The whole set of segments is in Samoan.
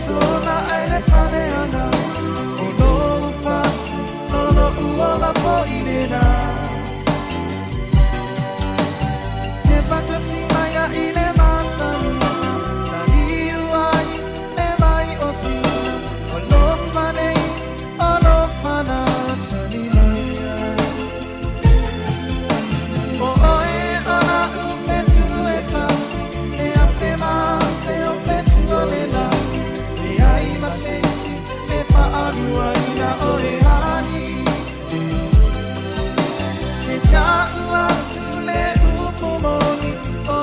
Sola ai le fale ana o lou fatu, o lou ola foʻi lena. Te faatasi mai ai le masani, sa iu ai le vai o Sina, o lofa nei, o lofa na tali maia. O oe o la'u fetu e tasi, e afe ma afe o fetu o le lagi, e ai ma se isi e faaluaina oe ani. Ke ta'u atu le upu moni, o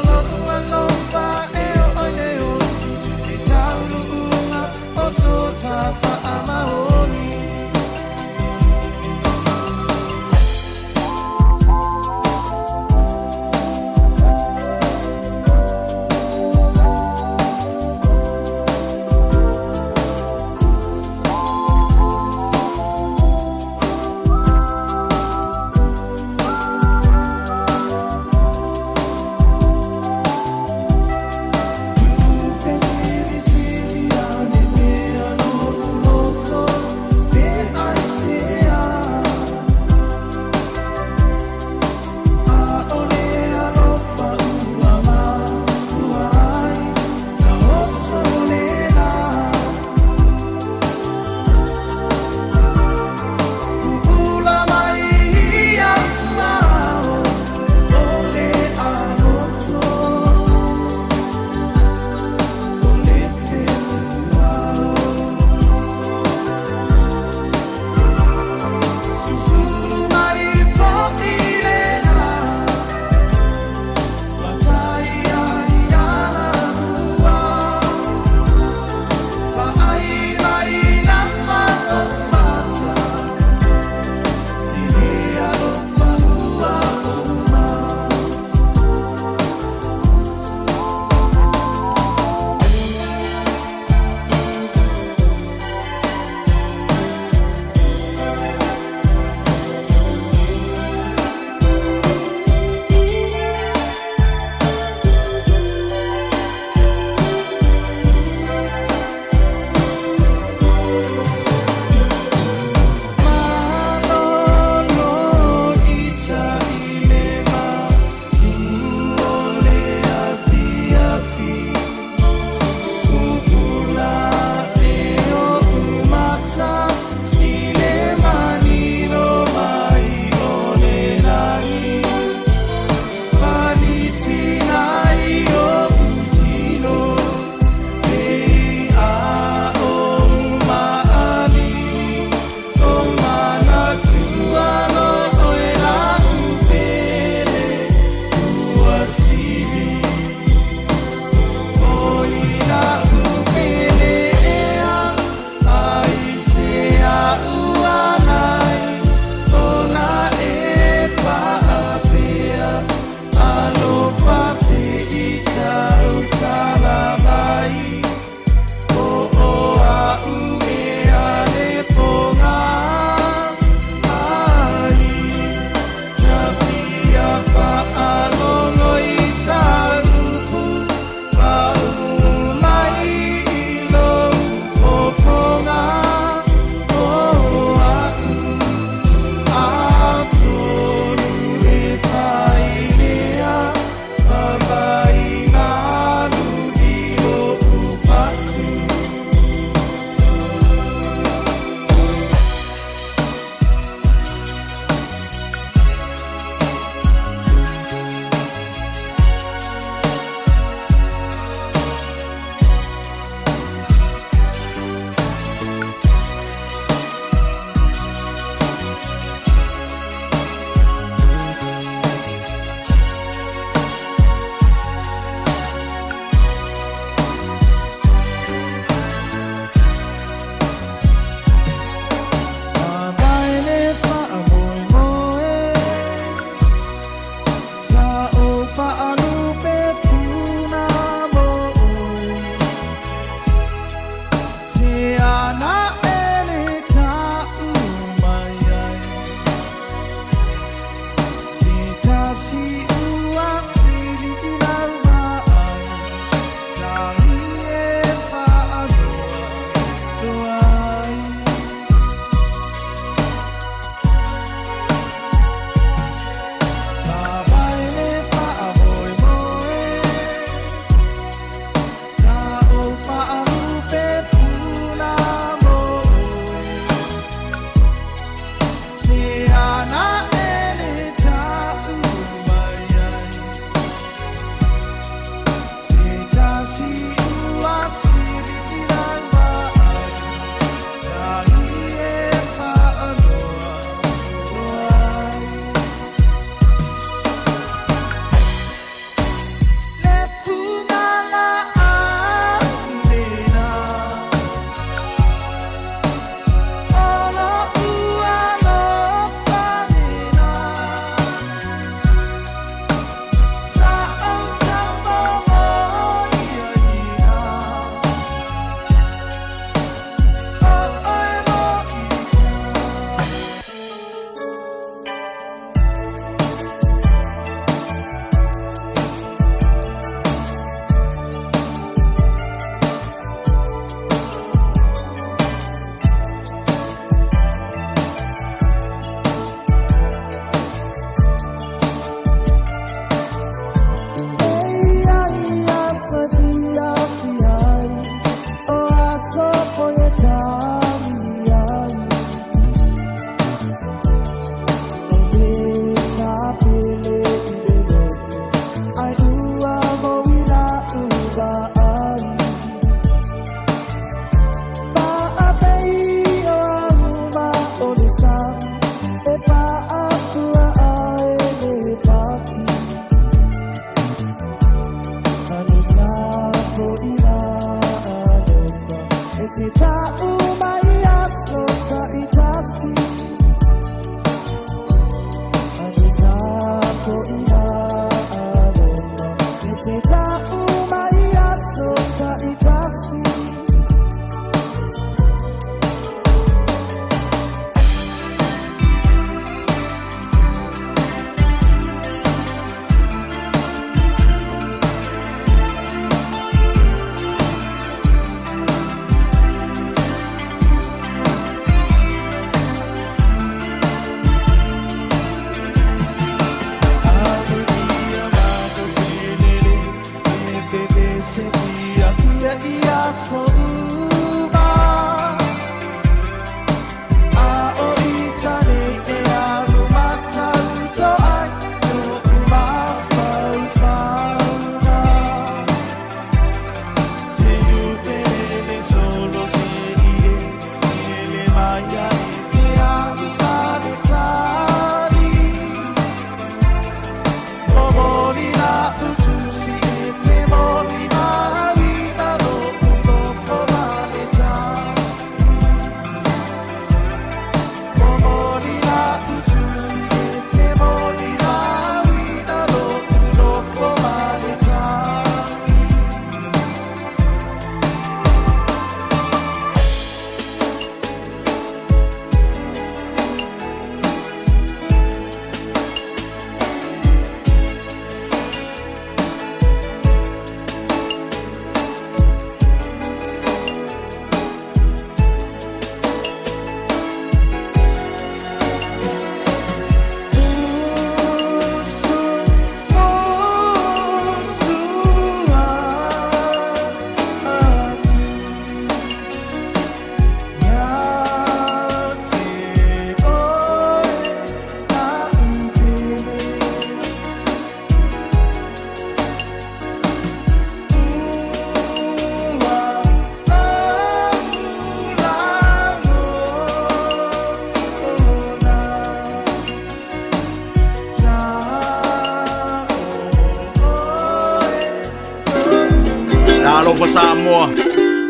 Talofa Samoa,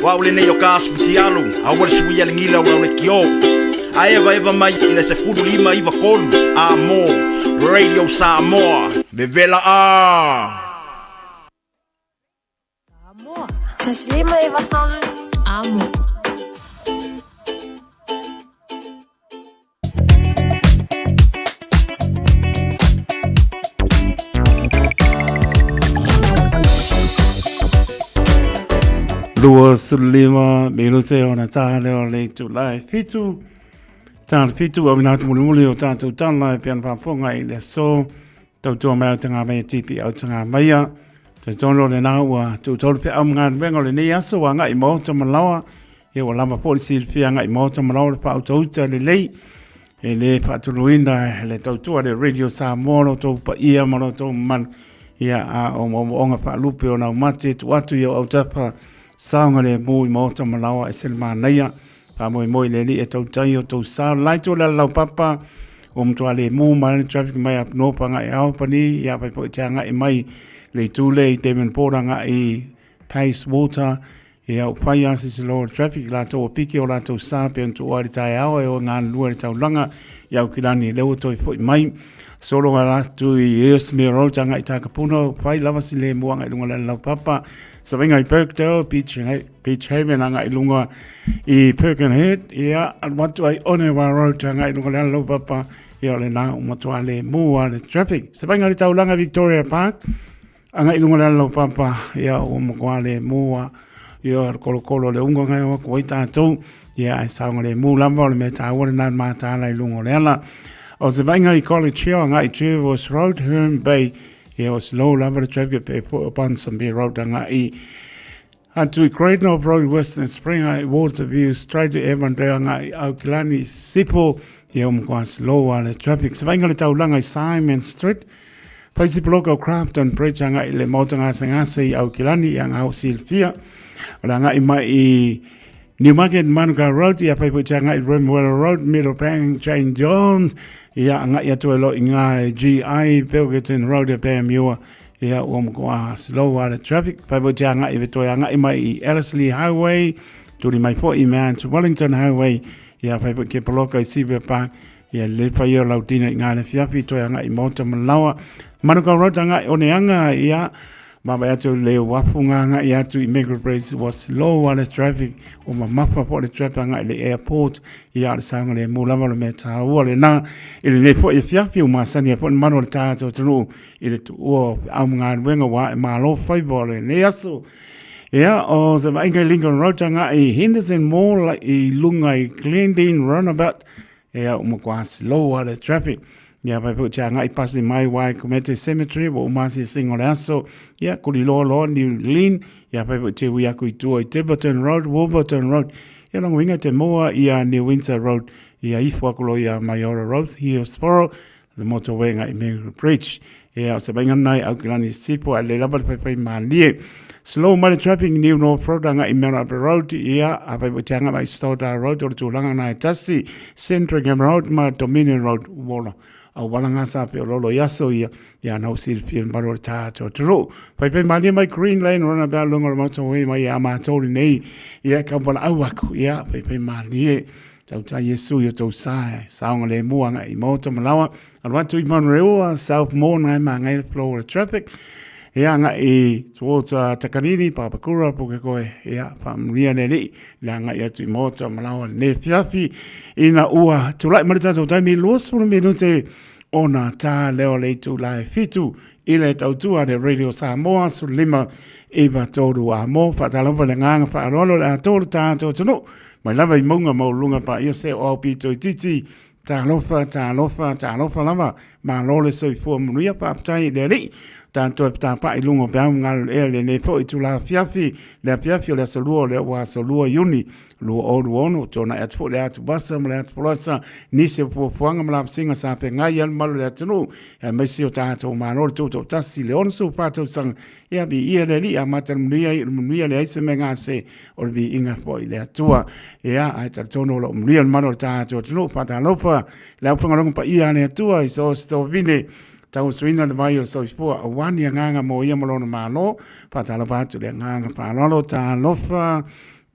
o au lenei o ka asu futialu, aua le suia le gila o lau lekiō. A evaeva mai i le 15 93 Amo Radio Samoa, vevela a! 1 5 9 3 Amo. 25 minute ona tā leo le itulai 7 tā le 7 au nā mulimuli o tātou tala e pian pāponga i le so tautua mai au tanga mai tipi au tanga maia te tono le nā ua tūtolu pe au ngā wenga o le nei aso wa ngai mō ta malawa e ua lava po le silafia agai i maota ma laoa le faautauta lelei e le faatuluina le tautua le Radio Samoa lo tou paia ma lo tou mamalu ia a o moomooga faalupe o laumate tuu atu i ou autafa saogalemu i maota ma laoa e se le manaia faamoemoe i le Alii e tautai o tou sa laito le alalaupapa ua matua lemu ma le traffic mai up north agai Albany ia fai foi te agai mai le itu le i Devonport agai i Pacewater Ia, ua whai a se slow traffic latou ua piki o latou sa pe ona tuua i le taeao e o galulue i le taulaga i Aukilani lea ua toe foi mai. Solo ga atu i Eosmere Road agai i Takapuna, whai lava si le mua agai lunga le laupapa. Savenga i Birkdale, Beach, Beach Haven agai i lunga i Birkenhead, ia, alu atu ai Onewa Road agai i lunga le laupapa, ia o le na o matua le mua le traffic. Savenga i le taulaga Victoria Park, Agai i lunga le ala o papa, ia ua matua le mua, ia le kolokolo o le unga ngai o aku ai tātou, ia ai saonga le mū lava o le mea tāua le nā mātāla i lunga o le ala. O te vainga i College Hill, agai i Jervois Road, Herne Bay, ia o slow lava le traffic pe po o Ponsonby Road agai i atu i Great North Road, Western Spring, i Waterview Straight, Avondale agai i Aukilani, Sipo, ia o matua slow a le traffic. Se vainga le taulaga i Simon Street, Paisi poloka o Crafton Bridge agai i le maota gasegase i Aukilani i aga o silafia. O le agai mai i Newmarket Manukau Road ia pai te agai i Remuera Road, Middlebank, Jane John, ia agai atu e lo i ngā GI, Pilkerton Road e Panmure, ia ua matua slow a le traffic. Pai te agai i vetoe agai mai i Ellerslie Highway, Tuli mai foi i Mount Wellington Highway, ia fai foi ke poloka i Seaview Park, ia le fai o lau tina i ngā le fiafi toe anga i Mount Malawa. Manukau Road anga i Oneanga, ia Mama atu le uafu ngā ngai atu i Mega Bridge was low ale traffic o mamafa po le traffic ngai le airport i a le sanga le mu lava le mea tāua le nā i le nei foi e fiafi o masani e foi manu o le tātou atunuu i le tuua o au ngā nuenga wā e malo faiva o le nei aso. Ia, o se vainga i Lincoln Road tanga i Henderson Mall i lunga i Glendene Roundabout. Ia, o matua slow a le traffic. Ia, pai foi te angai pasi mai wai Kumete Cemetery, wa umasi singo le aso. Ia, kuri loa loa New Lynn. Ia, pai foi te ui aku i tua i Tiverton Road, Warburton Road. Ia, longo inga te moa ia New Windsor Road. Ia, ifo aku lo ia Maiora Road, Hillsborough, le motorway ngai Mary Bridge. Ia, o se vainga nai au ki lani sipo a le lava le whaiwhai mālie. Slow mai le traffic New North Road anga i Mount Albert Road, ia, a whai te anga mai Stoddard Road o le tūlanga nai tasi, Sandringham Road ma Dominion Road, uola. Au wala ngā sāpe o lolo i aso ia, ia nau silfia maro le tātou turu. Whaiwhai mālie mai Green Lane, rona bea lunga o le motorway mai a mātou nei, ia, ka wala au aku, ia, whaiwhai mālie. Tautai Iesu i o tou sa e saonga le mua nga i maota malawa. Alu atu i Monreua, South Moore ngai ma ngai flow o le traffic. Ia nga i towards Takanini, Papakura, Pukekohe, ia whamuria le lii, le anga i atu i maota malawa le fiafi. Ina ua tulai ma le tatou taimi 20 minute ona tā leo le itu la e fitu i le tautua le Radio Samoa 15 9 3 a mo whaatalapa le nganga whaaloalo le atoa le tātou tunu. Mai lava i maunga maualuluga paia se o ao pito i titi, Talofa, talofa, talofa lava, malo le soifua manuia faafetai i le Alii, tatou e fetapa'i i luga o peau ma galulue lenei foi itula afiafi, le afiafi o le aso lua o lea ua aso 2 Iuni 2026, tuanai atu foi le atuvasa ma le atupoloasa, nisi o fuafuaga ma lapasiga sa feagai ai le mamalu o le atunuu, aemaise o tatou Malo le Tutoatasi i le 64 tausaga. Ia, viia le Alii, amata le manuia, iu le manuia, leai se mea gase o le viiga foi i le Atua. Ia, ae talitonu o lo o manuia le mamalu o le tatou atunuu, faatalofa le aufaigaluega paia a le Atua i so o se tovine, tauasuina le vai o le soifua, aua ni agaga mo ia ma lona Malo. Faatalofa atu le agaga faaaloalo, talofa,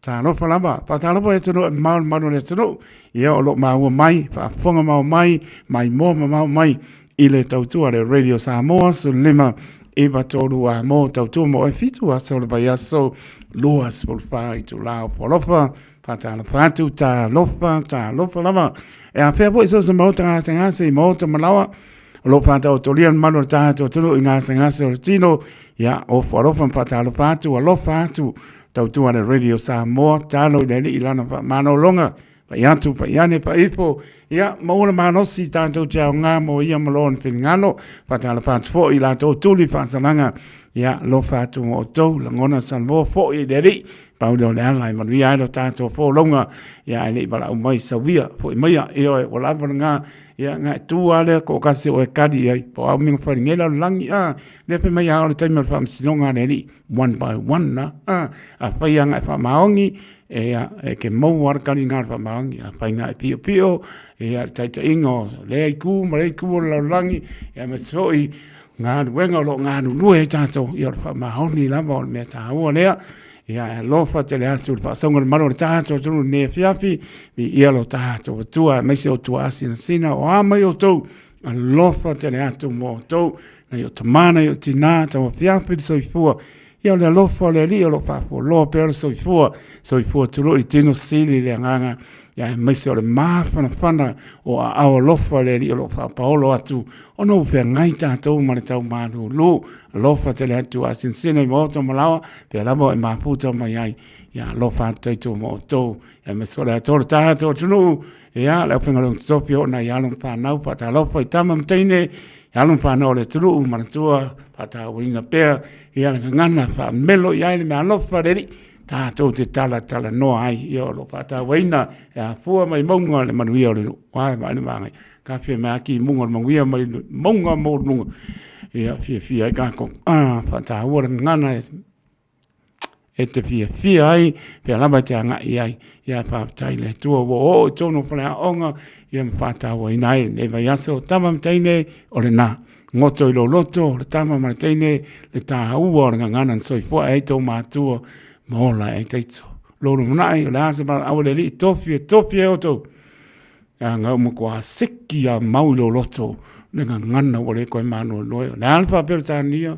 talofa lava. Faatalofa e atunuu e mamao le mamalu o le atunuu, ia o lo o maua mai, faafofoga mamao mai, maimoa mamao mai i le tautua le Radio Samoa 15 9 3 a mo tautua mo e fitu aso o le vaiaso 24 itula o Polofa faatalofa atu talofa talofa lava e afea foi so se maota gasegase i maota malawa o lo faataotolia le mamalu o le tatou atunuu i gasegase o le tino ia ofo alofa ma faatalofa atu alofa atu tautua le Radio Samoa talo i le alii lana faamalologa Pai atu, pai ane, pai ifo, ia, maua le malosi tātou te aoga mo ia ma lona finagalo, whakatalofa atu foi i latou tuli whaasalaga, ia, lofa atu mo outou, lagona Samoa foi i le Alii, pau lea o le ala e manuia ai lo tātou folauga, ia, ae le i valaau mai sauia, foi maia, ioe, ua lava lena, ia, nga e tū a lea ko kasi o e kari ai, po au minga wharingela o le langi, a, lea pe mai a o le taimi o le whaamasinoga a le Alii, one by one, na, a, a whai anga e whaamaongi, Ea, e ke mau arakari ngā whamaangi, a whai ngā e pio pio, ea, le taitainga o lea i kū ma lea i kū o le lalolagi, ea me soi ngā ruenga o lo ngā nunue e tātou, ia o le whamaoni lava o le mea tāua lea, ia e alofa te le atu le whaasonga le maro le tātou tonu ne fiafi, i ia lo tātou atua, meise o tua asinasina o a mai o tou, alofa te le atu mo tou, nei o tamana i o tinā, taua fiafi le soifua, Ia o le alofa o le Alii o lo o faafualoa pea le soifua, soifua tulou i le tino sili le agaga, ia aemaise o le mafanafana o aao alofa o le Alii o lo o faapaolo atu ona ua feagai tatou ma le tau malūlū. Alofa tele atu a sinosino i maota ma laoa, pea lava e mafuta mai ai. Ia alofa atu taitou ma outou, ia aemaise foi le atoa o le tatou atunuu, ia le aufaigaluega totofi o nai alo ma fanau, faatalofa i tama ma teine, i alo ma fanau o le atunuu, manatua faatauaina pea ia le gagana faamelo i ai le mea alofa le Alii, tatou te talatalanoa ai, ia o lo o faatauaina e afua mai mauga le manuia o le nuu. Ae vaai le magai, ka fia mai aki i muga o le manuia mai mauga maualuluga, ia fiafia ai kākou. Ah, faataua le gagana e e te fiafia ai, pea lava e te agai ai, ia faafetai le Atua ua oo i tonu o faleaoga, ia ma faatauaina ai lenei vaiaso, tama ma teine o lena. Ngoto i lou loto, o le tama ma le teine, le tāua o le gagana na soifua ai tō mātua, ma ola ai taito. Lou lumanai, o le a se valaau a le Alii, tofi e tofi e outou. Leaga ua matua seki a mau i lou loto le gagana ua le toe manuelue. O le a le faa-Peretania,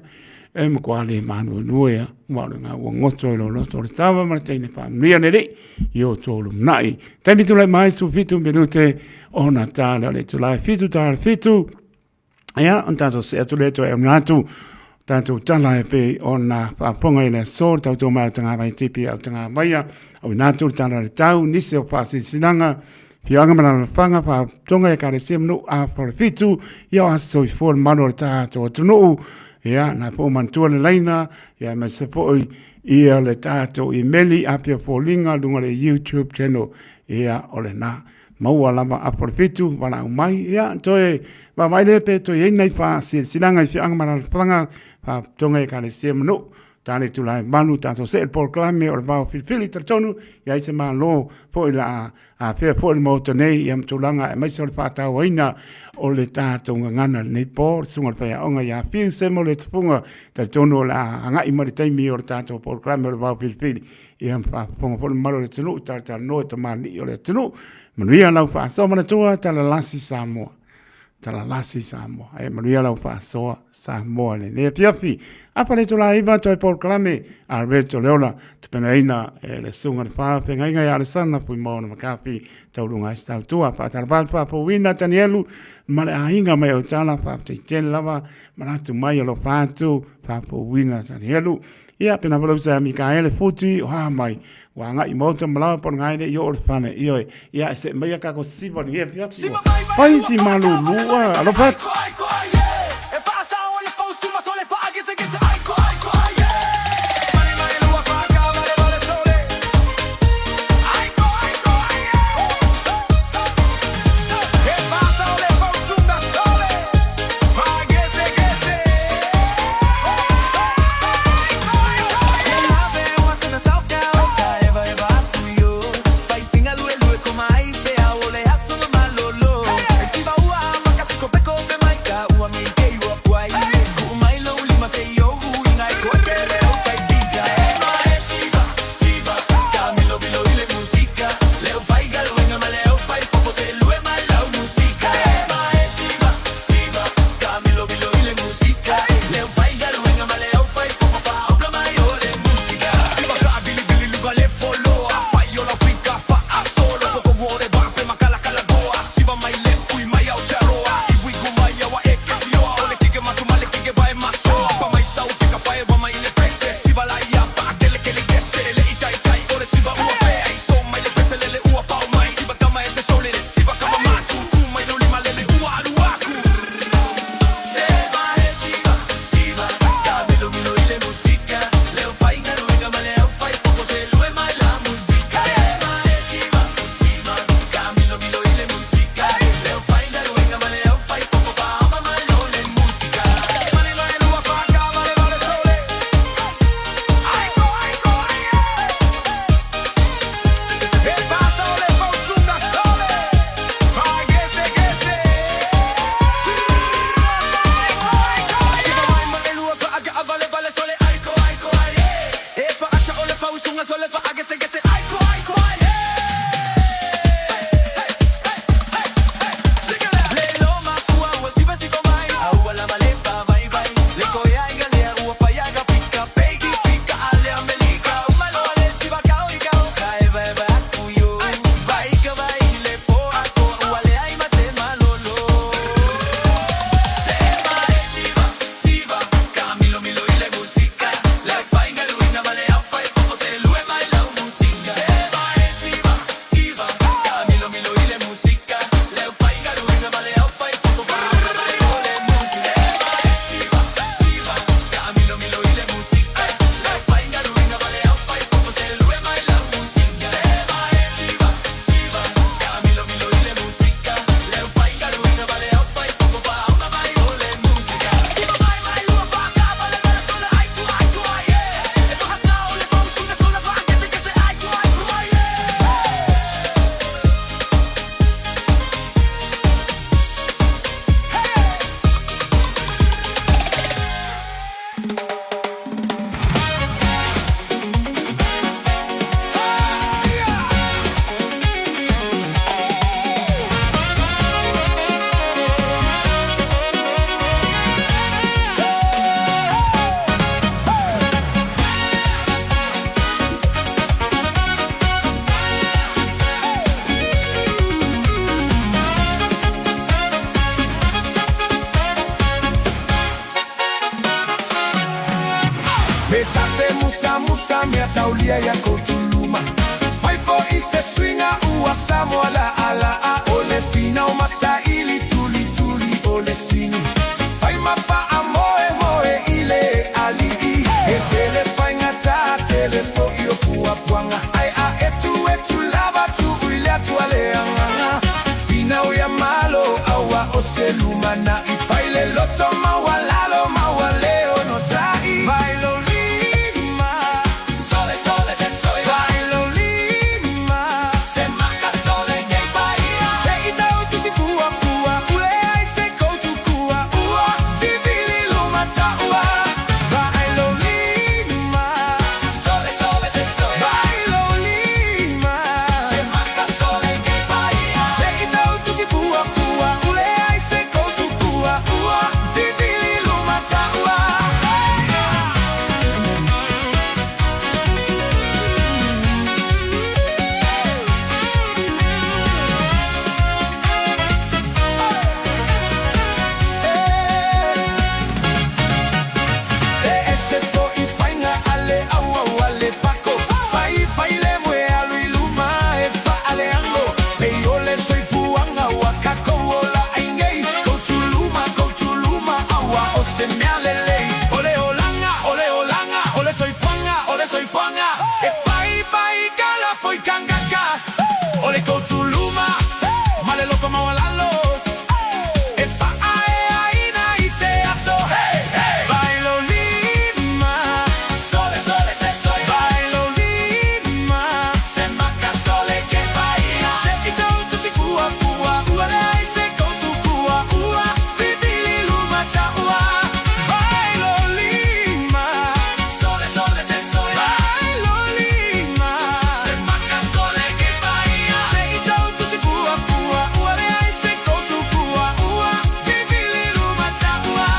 e matua le manuelue lava, aua o lena ua goto i lou loto le tama ma le teine faamanuia le Alii i outou lumanai. Taimi tulai mai 17 minute ona ta lea o le itula e 7 ta le 7. Ia, ona tatou see atu lea toe auina atu tatou tala e pei ona faafofoga i le aso, le tautua mai a Tagavai Tipi au Tagavaia, auina atu le tala o le tau, nisi o faasilasilaga, afioaga ma alaalafaga, faalapotopotoga, ekalesia ma nuu afa o le fitu, ia o aso soifua le mamalu o le tatou atunuu, ia, na foi manatua le laina, ia aemaise foi ia le tatou imeli Apia Foliga luga o le YouTube channel, ia o lena. Maua lava afa o le fitu, valaau mai, ia, toe vaavaai lea pe toe i ai nai faasilasilaga i afioaga ma alaalafaga, faalapotopotoga, ekalesia ma nuu, ta le itula e 8, tatou see i le polokalame o le vao filifili, talitonu, i ai se malo foi la a afea foi le Maota nei ia ma tulaga aemaise o le faatauaina o le tatou gagana i lenei po, le susuga i le faiaoga ia Phil Semo Letafuga, talitonu o le a agai mai le taimi o le tatou polokalame o le vao filifili, ia ma faafofoga foi le mamalu o le atunuu, talatalanoa i tamalii o le atunuu. Manuia lau faasoa manatua, talalasi Samoa. Talalasi Samoa. E manuia lau faasoa Samoa i lenei afiafi. Afa le itula e 9 toe polokalame a Alberto Leola, tapenaina e le Susuga i le Faafeagaiga ia Alesana Fuimaono McCarthy, tauluga ai se tautua. Faatalofa atu faafouina Tanielu ma le aiga mai Autala, faafetai tele lava manatu mai alofa atu faafouina Tanielu. Ia, pena foi lau Mikaele Futi, o a mai, ua agai i maota ma lawa pona ngai le i oo le fale, ioe, ia e see mai a kako siva ni e fiafi, ua fai si malulu, ua alofa atu. ia ia kotuluma. Fai fo'i se suiga ua Samoa la'ala'a o le finau ma saili tulituli o le sini. Fai ma fa'amoemoe i le Alii. E tele faigata tele fo'i o puapuaga ae a etuetu lava tuu i le Atua le agaga. Finau ia Malo aua o se lumana'i. Fai le loto maualalo maua le onosa'i. Vai lou lima sole sole se soi. Vai lou lima se maka sole nei paia. Se i tau tusi fuafua ule ai se koutukua ua vivili luma taua. Vai lou lima sole sole se soi. Vai lou lima se maka sole nei paia. Se i tau tusi fuafua ule ai se koutukua ua vivili luma taua. E ese fo'i faiga a le auau a le pako. Fai fai le moe alu i luma e faaleago. Pei o le soifuaga ua tatou ola ai nei. Kotuluma, kotuluma, aua o se mea lelei. O le olaga, o le olaga, o le soifuaga, o le soifuaga. E fai fai kala foi kangaka. O le kotuluma, ma le loto maualalo. E fa'aeaina i se aso. Hey, hey! Vai lou lima, sole, sole, se soi. Vai lou lima, se maka sole ke paia. Se i tau tusi fuafua, ua leai se koutukua, ua vivili luma taua. Vai lou lima, sole, sole, se soi. Vai lou lima, se maka sole ke paia. Se i tau tusi fuafua, ua leai se koutukua, ua vivili luma taua.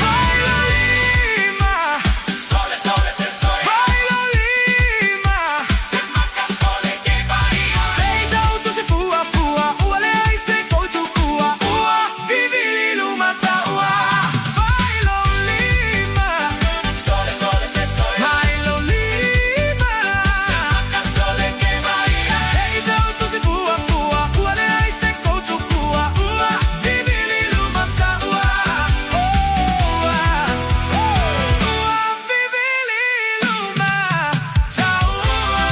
Vai lou lima, sole, sole, se soi. Vai lou lima, se maka sole ke paia. Se i tau tusi fuafua, ua leai se koutukua, ua vivili luma taua. Vai lou lima, sole, sole, se soi. Vai lou lima, se maka sole ke paia. Se i tau tusi fuafua, ua leai se koutukua, ua vivili luma taua. Ua, ua vivili luma taua.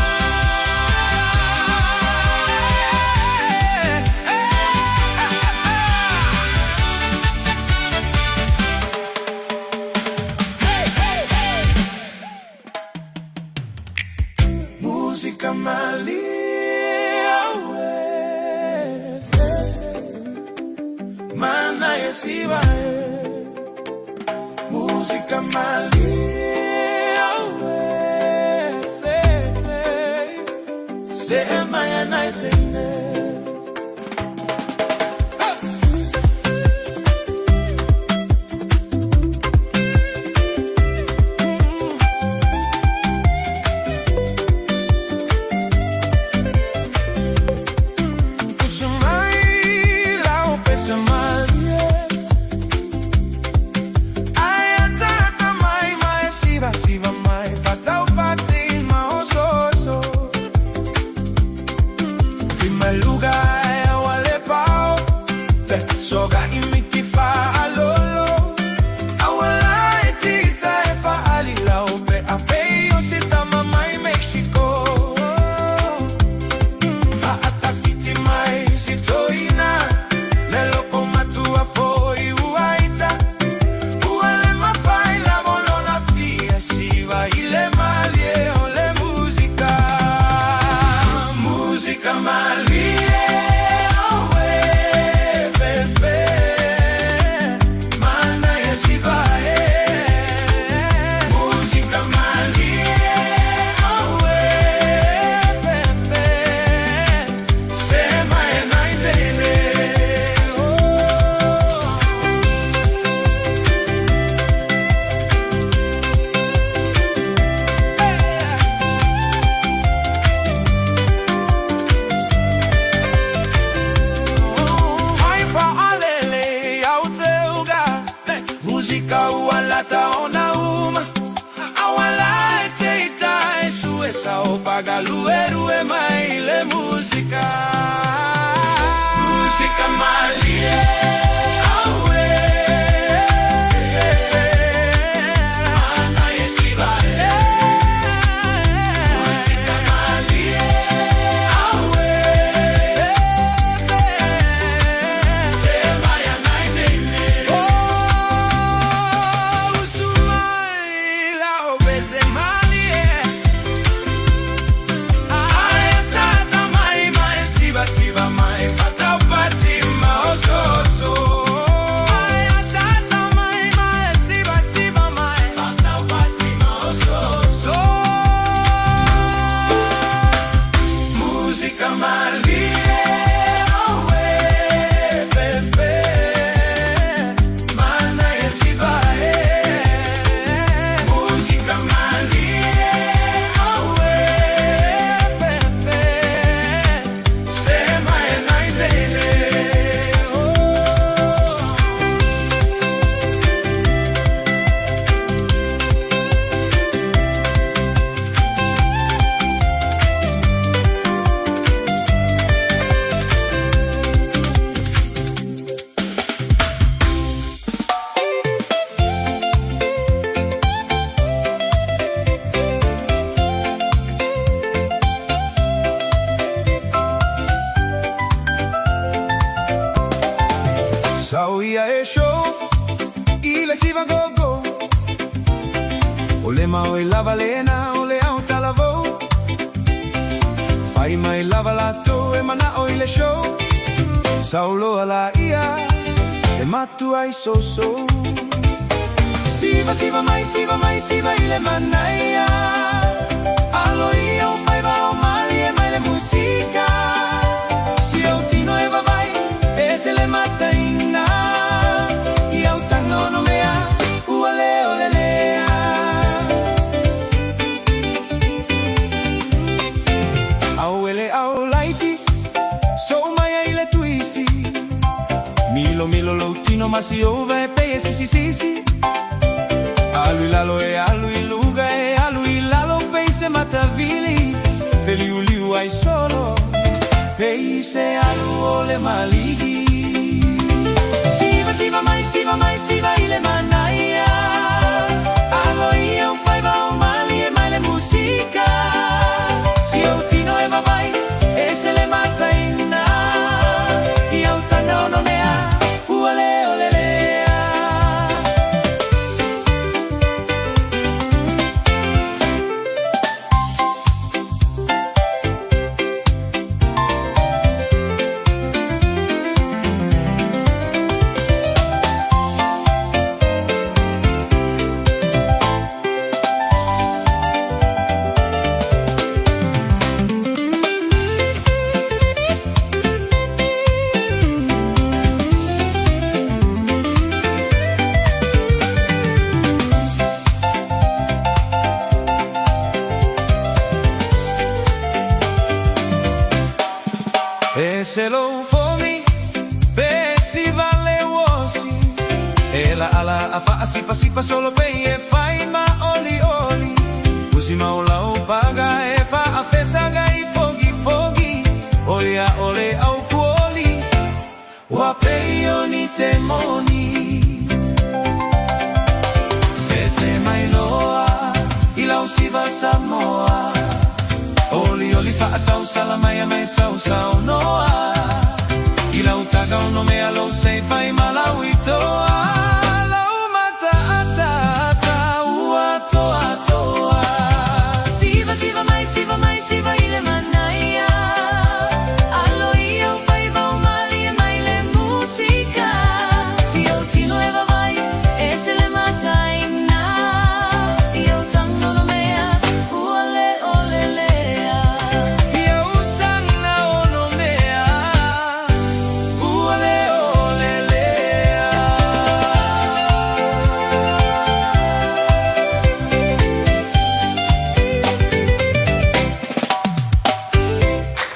Musika malie awe Mana yesiva Musika malie awe Sema ya naitene. Tusa mai lau pese malie. Ai atata mai mai siva siva mai fatau pati ma oso oso. I mai maoi lava lena o le ao talavou. Fai mai lava latou e manao i le show. Sauloa laia e matuai sousou. Siva siva mai siva mai siva i le manaia. Alo ia o faiva o malie mai le musika. Si ou tino e vavai e se le mataina. I au taga ono mea ua le ole lea. Au ele au laiti sou mai ai le tuisi. Milo milo lou tino ma si ova e pei e sisi sisi. Alu i lalo e alu i luga e alu i lalo pei se matavili. Feliuliu ai solo pei se alu o le maligi. Siva siva mai siva mai siva i le manaia. Alo ia o faiva o malie mai le musika. Si ou tino e vavai e se le mataina. I au taga ono mea ua le ole lea. E se lou fogi pe siva le uosi. E la ala a faasipasipa solo pei e fai ma oli oli. Fusi mau lau paga e faafesaga i fogi fogi. O ia o le au kuoli ua pei o ni te moni. Sese mai loa i lau siva Samoa. Oli oli faatausala mai a me sausau noa. I lau taga ono mea lou sei fai ma lau itoa. Lau mata ata ata ua toa toa. Siva siva mai siva mai siva i le manaia. Alo ia o faiva o malie mai le musika. Si ou tino e vavai e se le mataina. I ou taga ono mea ua le ole lea. I au taga ono mea ua le ole lea.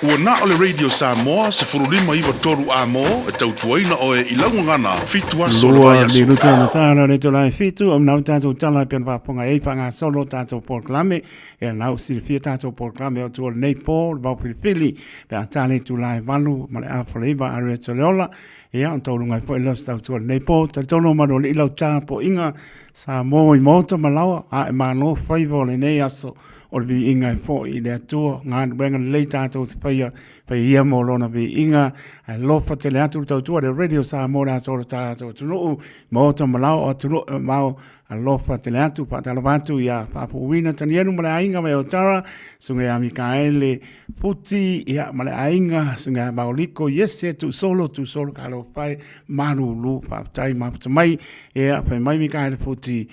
Ua na o le Radio Samoa 15 93 A mo e tautuaina oe i lau gagana fitu aso o le Lua vaiaso. minute ona tāra o le itula e fitu, o nau tātou tala e pea ona faafofoga ai faagasolo tātou polokalame. Ia nau silafia tātou polokalame o tua o lenei pō, le vao filifili, pe a tā le itula e 8 ma le afa o le 9 aru e tole ola. Ia, ona tauluga ai foi lea o se tautua o lenei pō. Talitonu malu alii lau tapuaiga Samoa i maota ma laoa, a e malo faiva o lenei aso o le viiga e foi i le Atua. Galuega lelei tātou te faia, faia ia mo lona viiga, ae alofa tele atu le tautua le Radio Samoa le atoa o le tātou atunuu, maota ma laoa o atunuu e mamao, alofa tele atu, faatalofa atu ia Faapuuina Tanielu ma le aiga mai Otara, susuga ia Mikaele Futi, ia ma le aiga, susuga ia Maoliko, Iese, Tuusolo, Tuusolo, Talofa e, malulu, faafetai mafuta mai, ia, fai mai Mikaele Futi,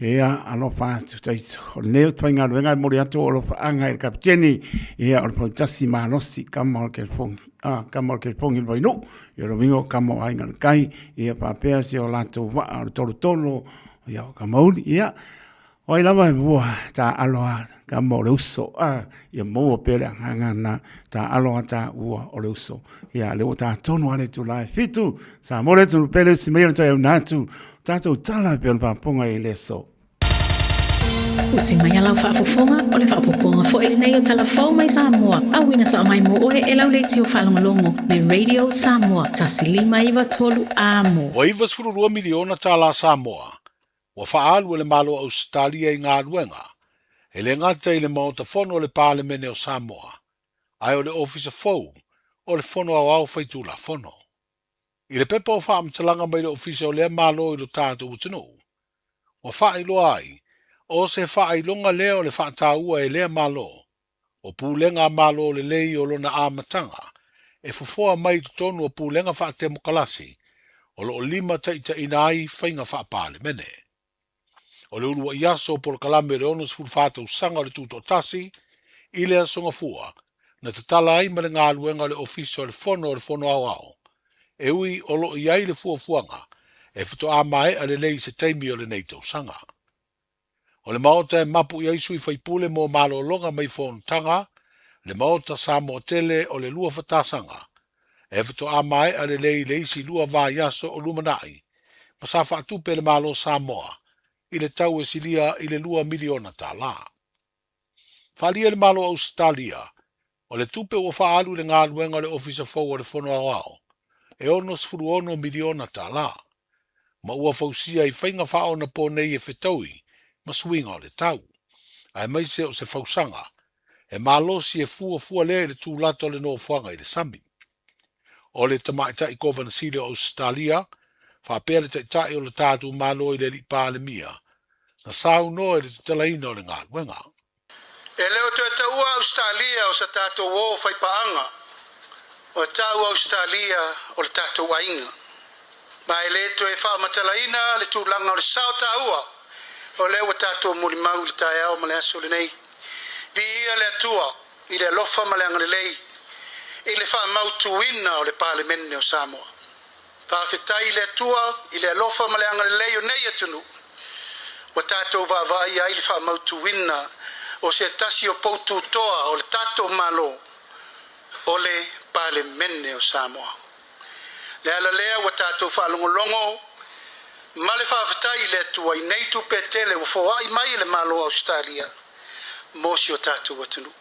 Ia, alofa atu taito. O lenei o te faigaluega e momoli atu o alofaaga i le Kapiteni, ia, o le Fautasi Malosi, kama o le Kelifongi, ah, kama o le Kelifongi le Vainuu, ia o le uiga o kama o Aiga i le Tai, ia, faapea si o latou vaa o le Tolotolo, ia, o Kamauli, ia, o ai lava e mua taaalo a kama o le uso, ah, ia maua pea le agaga na taaalo a taua o le uso. Ia, lea ua tā tonu a le itula e fitu, sa mo le atunuu pele usi mai o le toe auna atu, Tatou tala e pei ona faafofoga i le aso. Usi mai a lau faafofoga, o le faaopoopoga foi lenei o Tala Fou mai Samoa, auina sao mai mo oe e lau leitio faalogologo le Radio Samoa 1593 A mo. Ua 92 miliona tālā Samoa ua faaalu e le Malo o Ausetalia i galuega, e le gata i le Maota Fono o le Palemene o Samoa, ae o le Ofisa fou o le Fono Aoao Faitulafono. I le pepa o faamatalaga mai le Ofisa o lea Malo i lo tatou atunuu, ua faailoa ai, O se faailoga lea o le faataua e lea Malo, o pulega a Malo lelei o lona amataga e fofoa mai i totonu o pulega faatemokalasi o lo o limataitaiina ai faiga faa-Palemene. O le uluai aso o polokalame o le 64 tausaga o le Tutoatasi i le Aso Gafua na tatala ai ma le galuega o le Ofisa o le Fono o le Fono Aoao, e ui o lo o i ai le fuafuaga e faatoa maea lelei i se taimi o lenei tausaga. O le Maota e mapu i ai sui faipule mo malologa mai fonotaga, le Maota Samoa tele o le Luafatasaga, e faatoa maea lelei i le isi lua vaiaso o lumanai, ma sa faatupe e le Malo Samoa i le tau e silia i le $2 miliona. Faaalia e le Malo o Ausetalia, o le tupe ua faaalu i le galuega o le Ofisa fou o le Fono Aoao, e $66 miliona, ma ua fausia i faiga faaonaponei e fetaui ma suiga o le tau, aemaise o se fausaga e malosi e fuafua lea i le tulata o le nofoaga i le sami. O le Tamaitai Kovana Sili o Ausetalia, faapea le Taitai o le tatou Malo i le Alii Palemia, na saunoa i le tatalaina o le galuega. E le o toe taua Ausetalia o sa tatou o faipaaga, ua tau Ausetalia o le tatou aiga. Ma e le toe faamatalaina le tulaga o le sao taua o lea ua tatou molimau i le taeao ma le aso lenei. Viia le Atua i le alofa ma le agalelei i le faamautuina o le Palemene o Samoa. Faafetai i le Atua i le alofa ma le agalelei o nei atunuu ua tatou vaavaaia ai le faamautuina o se tasi o poututoa o le tatou Malo, o le Palemene o Samoa. Le ala lea ua tatou faalogologo ma le faafetai i le Atua i nei tupe tele ua foai mai e le Malo o Ausetalia mo si o tatou atunuu.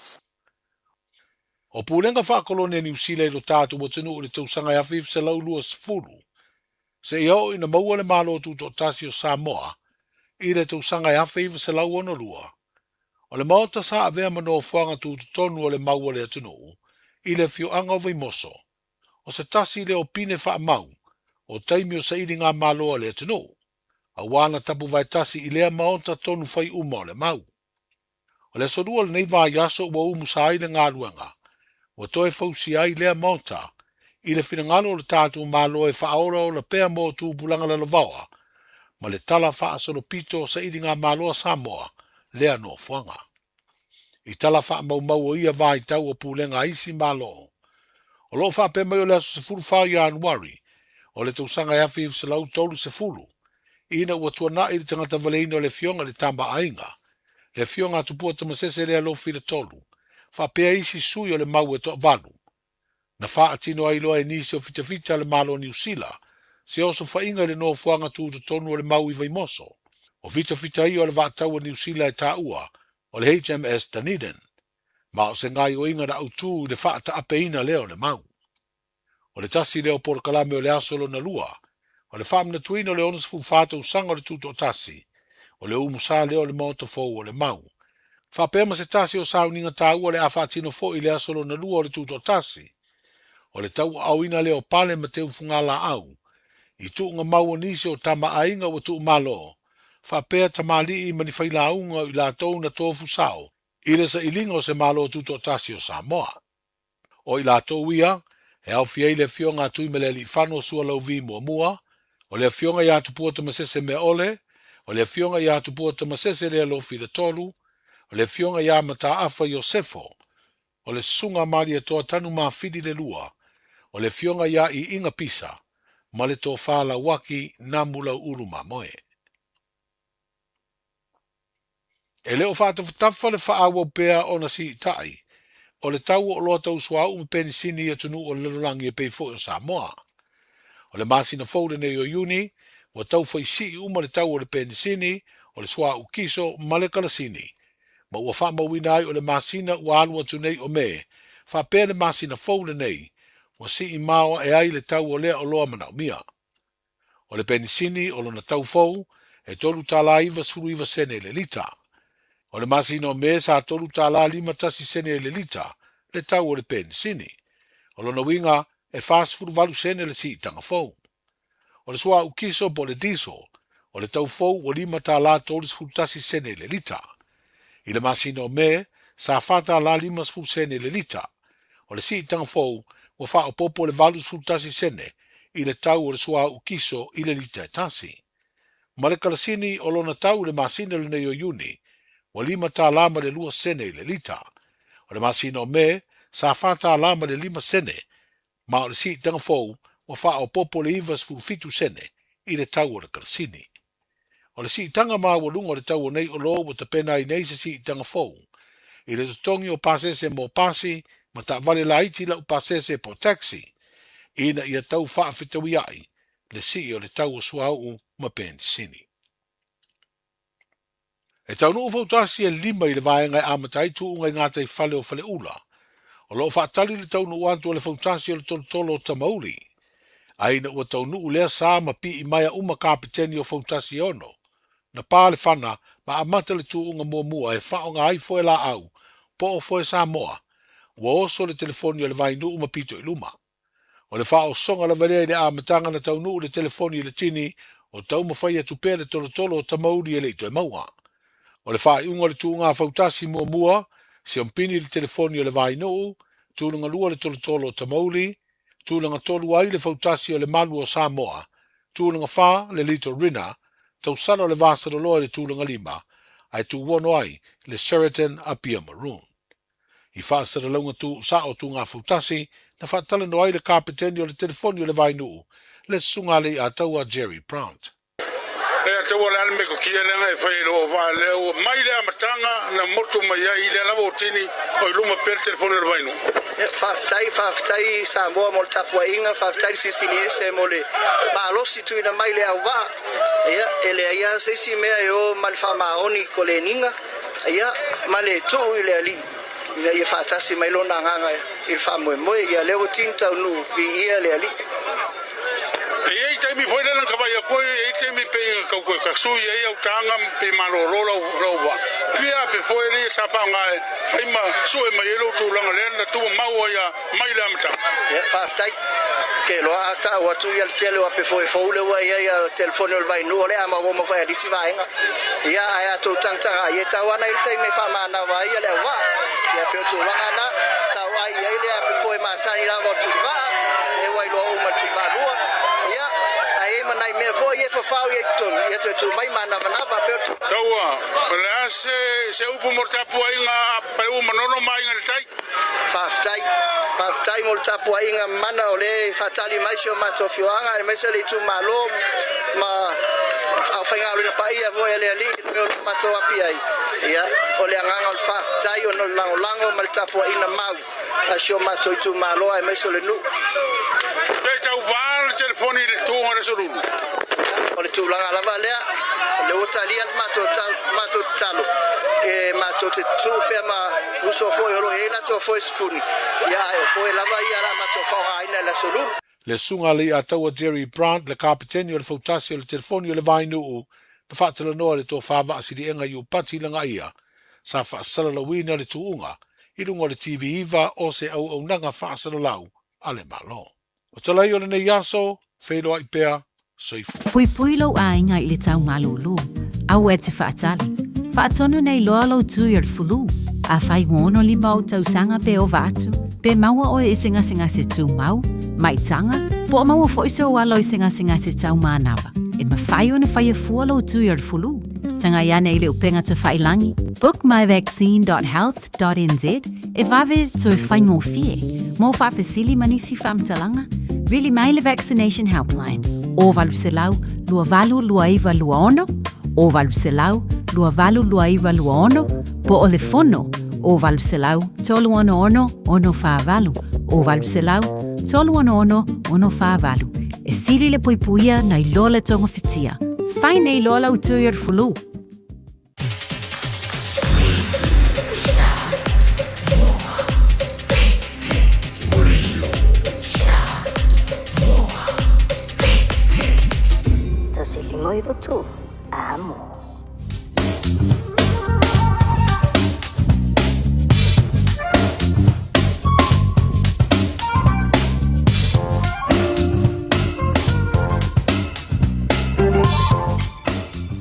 O pulega faakolone a Niu Sila i lo tatou atunuu i le tausaga e 1920, seia oo ina maua le Malo Tutoatasi o Samoa i le tausaga e 1962, o le Maota sa avea ma nofoaga tutotonu o le mau a le atunuu i le afioaga o Vaimoso, o se tasi lea o pine faamau o taimi o sailigamalo a le atunuu, auā na tapuvaetasi i lea Maota tonu fai uma o le mau. O le aso lua o lenei vaiaso ua umusa ai le galuega, ua toe fausia ai lea Maota i le finagalo o le tatou Malo e faaolaola pea mo tupulaga lalovaoa ma le tala faasolopito o sailigamalo a Samoa lea nofoaga. I tala faamaumau o ia vaitau o pulega a isi Malo, o lo o faapea mai o le aso 14 o Ianuari o le tausaga e 1930, ina ua tuanai le tagata valeina o le Afioga i le Tama a Aiga, le Afioga a Tupua Tamasese Lealofi Tolu, faapea isi sui o le mau e toavalu, na faatino ai loa e nisi o fitafita a le Malo o Niu Sila se osofaiga i le nofoaga tutotonu o le mau i Vaimoso. O fitafita ia o le vaatau a Niu Sila e taua o le HMS Dunedin, ma o se gaioiga na autū i le faataapeina lea o le mau. O le tasi lea o polokalame o le aso lona lua, o le faamanatuina o le 64 tausaga o le Tutoatasi, o le umusa lea o le Maota fou o le Mau. Faapea ma se tasi o sauniga taua o le a faatino foi i le aso lona lua o le Tutoatasi, o le tauaaoina lea o pale ma teufugalaau i tuuga mau o nisi o tama aiga ua tuumalo, faapea tamalii ma ni failauga o i latou na tofu sao i le sailiga o se Malo Tutoatasi o Samoa. O i latou ia, e aofia ai le Afioga a Tuimalealiifano Sualauvi Muamua, o le Afioga ia Tupua Tamasese Meaole, o le Afioga ia Tupua Tamasese Lealofi Tolu, o le Afioga ia Mataafa Iosefo, o le Susuga a Malietoa Tanumafili le Lua, o le Afioga ia Iiga Pisa, ma le Tofa Lauaki Namulauulu Mamoe. E le o faatafatafa le faaauau pea ona siitai o le tau o oloa tau suauu ma penisini i atunuu o le lalolagi e pei foi o Samoa. O le masina fou lenei o Iuni, ua tau fai sii uma le tau o le penisini, o le suauu kiso ma le kalasini, ma ua faamauina ai o le masina ua alu atu nei o Me, faapea le masina fou lenei, ua sii maoae ai le tau o lea oloa manaomia. O le penisini o lona tau fou, e $3.99 i le lita. O le masina o Me sa $3.51 i le lita le tau o le penisini. O lona uiga e 48 sene le siitaga fou. O le suauu kiso po o le diesel, O le tau fou ua $5.31 sene i le lita. I le masina o Me, sa $4.50 sene i le lita. O le siitaga fou ua faaopoopo le 81 sene i le tau o le suauu kiso i le lita e tasi. Ma le kalasini o lona tau i le masina lenei o Iuni, ua $5.02 sene i le lita. O le masina o Me, sa $4.05 sene, ma o le siitaga fou ua faaopoopo le 97 sene i le tau o le kalasini. O le siitaga maualuga o le tau o nei oloa ua tapena ai nei se siitaga fou i le totogi o pasese mo pasi ma taavale laiti laupasese po o taxi ina ia tau faafetauia'i le sii o le tau o suauu ma penisini. E taunuu fautasi e lima i le vaega e amata ai tuuga i gataifale o Faleula. O lo o faatali le taunuu atu a le fautasi o le tolotolo o Tamauli. A ina ua taunuu lea sa ma pii maea uma kapeteni o fautasi e ono, na pa le fana ma amata le tuuga muamua e faaaoga ai foe laau po o foe Samoa. Ua oso le telefoni o le Vainuu ma pito i luma. O le faaosoga lava lea i le amataga na taunuu le telefoni i le tini o taumafai atu pea le tolotolo o Tamauli e le i toe maua. O le faaiuga o le tuuga fautasi muamua, siompini le telefoni o le Vainuu, tulaga lua le tolotolo o Tamauli, tulaga tolu ai le fautasi o le Malu o Samoa, tulaga fa le Little Rina, tausala o le Vasaloloa i le tulaga lima, ae tuuono ai le Sheraton Apia Maroon. I faasalalauga tuusao tuugafautasi na faatalanoa ai le kapeteni o le telefoni o le Vainuu, le Susuga Leiataua Jerry Brant. Leiataua le a le metotia lea na e faia i lou auvaa lea ua mai le amataga na motu mai ai lea lava ua tini o i luma pea le telefoni o le Vainuu. Faafetai, faafetai Samoa mo le tapuaiga, faafetai le Silisili Ese mo le malosi tuuina mai i le auvaa. Ia, e leai lava se isi mea e o ma le faamaoni i koleniga. Ia, ma le tuu i le Alii, ina ia faatasi mai Lona Agaga i le faamoemoe. Ia, lea ua tini taunuu, viia le Alii. E i ai taimi foi lea na ta vaai atu ai, e i ai taimi pei na tau toe tasui ai au taga ma pei malolo lau lau vaa. Fia ape foi lea sa faaaoga e fai ma sue mai ai lou tulaga lea na tumau ai a mai le amataga. Ia, faafetai. Ke loa a tau atu ia le tele o ape foe fou lea ua i ai a telefoni o le Vainuu o le a maua uma foi a le isi vaega. Ia, ae a tou tagataga ai e tau ana i le taimi e faamanava ai le auvaa. Ia, pei o tulaga na, tau ai i ai le ape foe masani lava o le Tulivaa, lea ua iloa uma e le Tulivalua. Ia, ae i ai ma nai mea foi ia e fafao i ai i totonu, ia toe tu mai manavanava pei o le. Taua, o le a se, se upu mo le tapuaiga a Paleuu Manono ma Aiga i le Tai? Faafetai. Faafetai mo le tapuaiga mana o lea e faatali mai si o matou afioaga aemaise le itumalo ma aufaigaluega paia foi a le Alii i le mea o lo o matou api ai. Ia, o le agaga o le faafetai ona o le lagolago ma le tapuaiga mau a si o matou itumalo aemaise o le nuu. Pe tauva le telefoni i le tuuga o le Aso Lulu. O le tulaga lava lea, o lea ua talia le matou tatalo e matou te tutu pea ma uso foi o lo o i ai latou foe sipuni, ia ae o foe lava ia o le a matou faaaogaina i le Aso Lulu. Le Susuga a Leiataua Jerry Brant, le Kapeteni o le Fautasi o le Telefoni o le Vainuu, na faatalanoa i le tofa Vaasiliega Iupati Lagaia, sa faasalalauina le tuuga i luga o le TV9 o se auaunaga faasalalau a le Malo. O talai o lenei aso, feiloai pea, soifua. Puipui lou aiga i le tau malūlū, aua e te faatali. Faatonu nei loa lou tui o le fulu. Afai ua 65 ou tausaga pe ova atu, pe maua oe i se gasegase tumau, maitaga, po o maua foi sou alo i se gasegase tau manava, e mafai ona faia fua lou tui o le fulu. Tagai ane i le upega tafailangi, bookmyvaccine.health .nz e vave toe faigofie mo faafesili ma nisi faamatalaga, vili mai le Vaccination Helpline o 800 282926 o 800 282926 po o le fono o 800 366 648 o 800 366 648. E sili le puipuia nai lo le togafitia. Fai nei loa lau tui o le fulu. 1593, amo.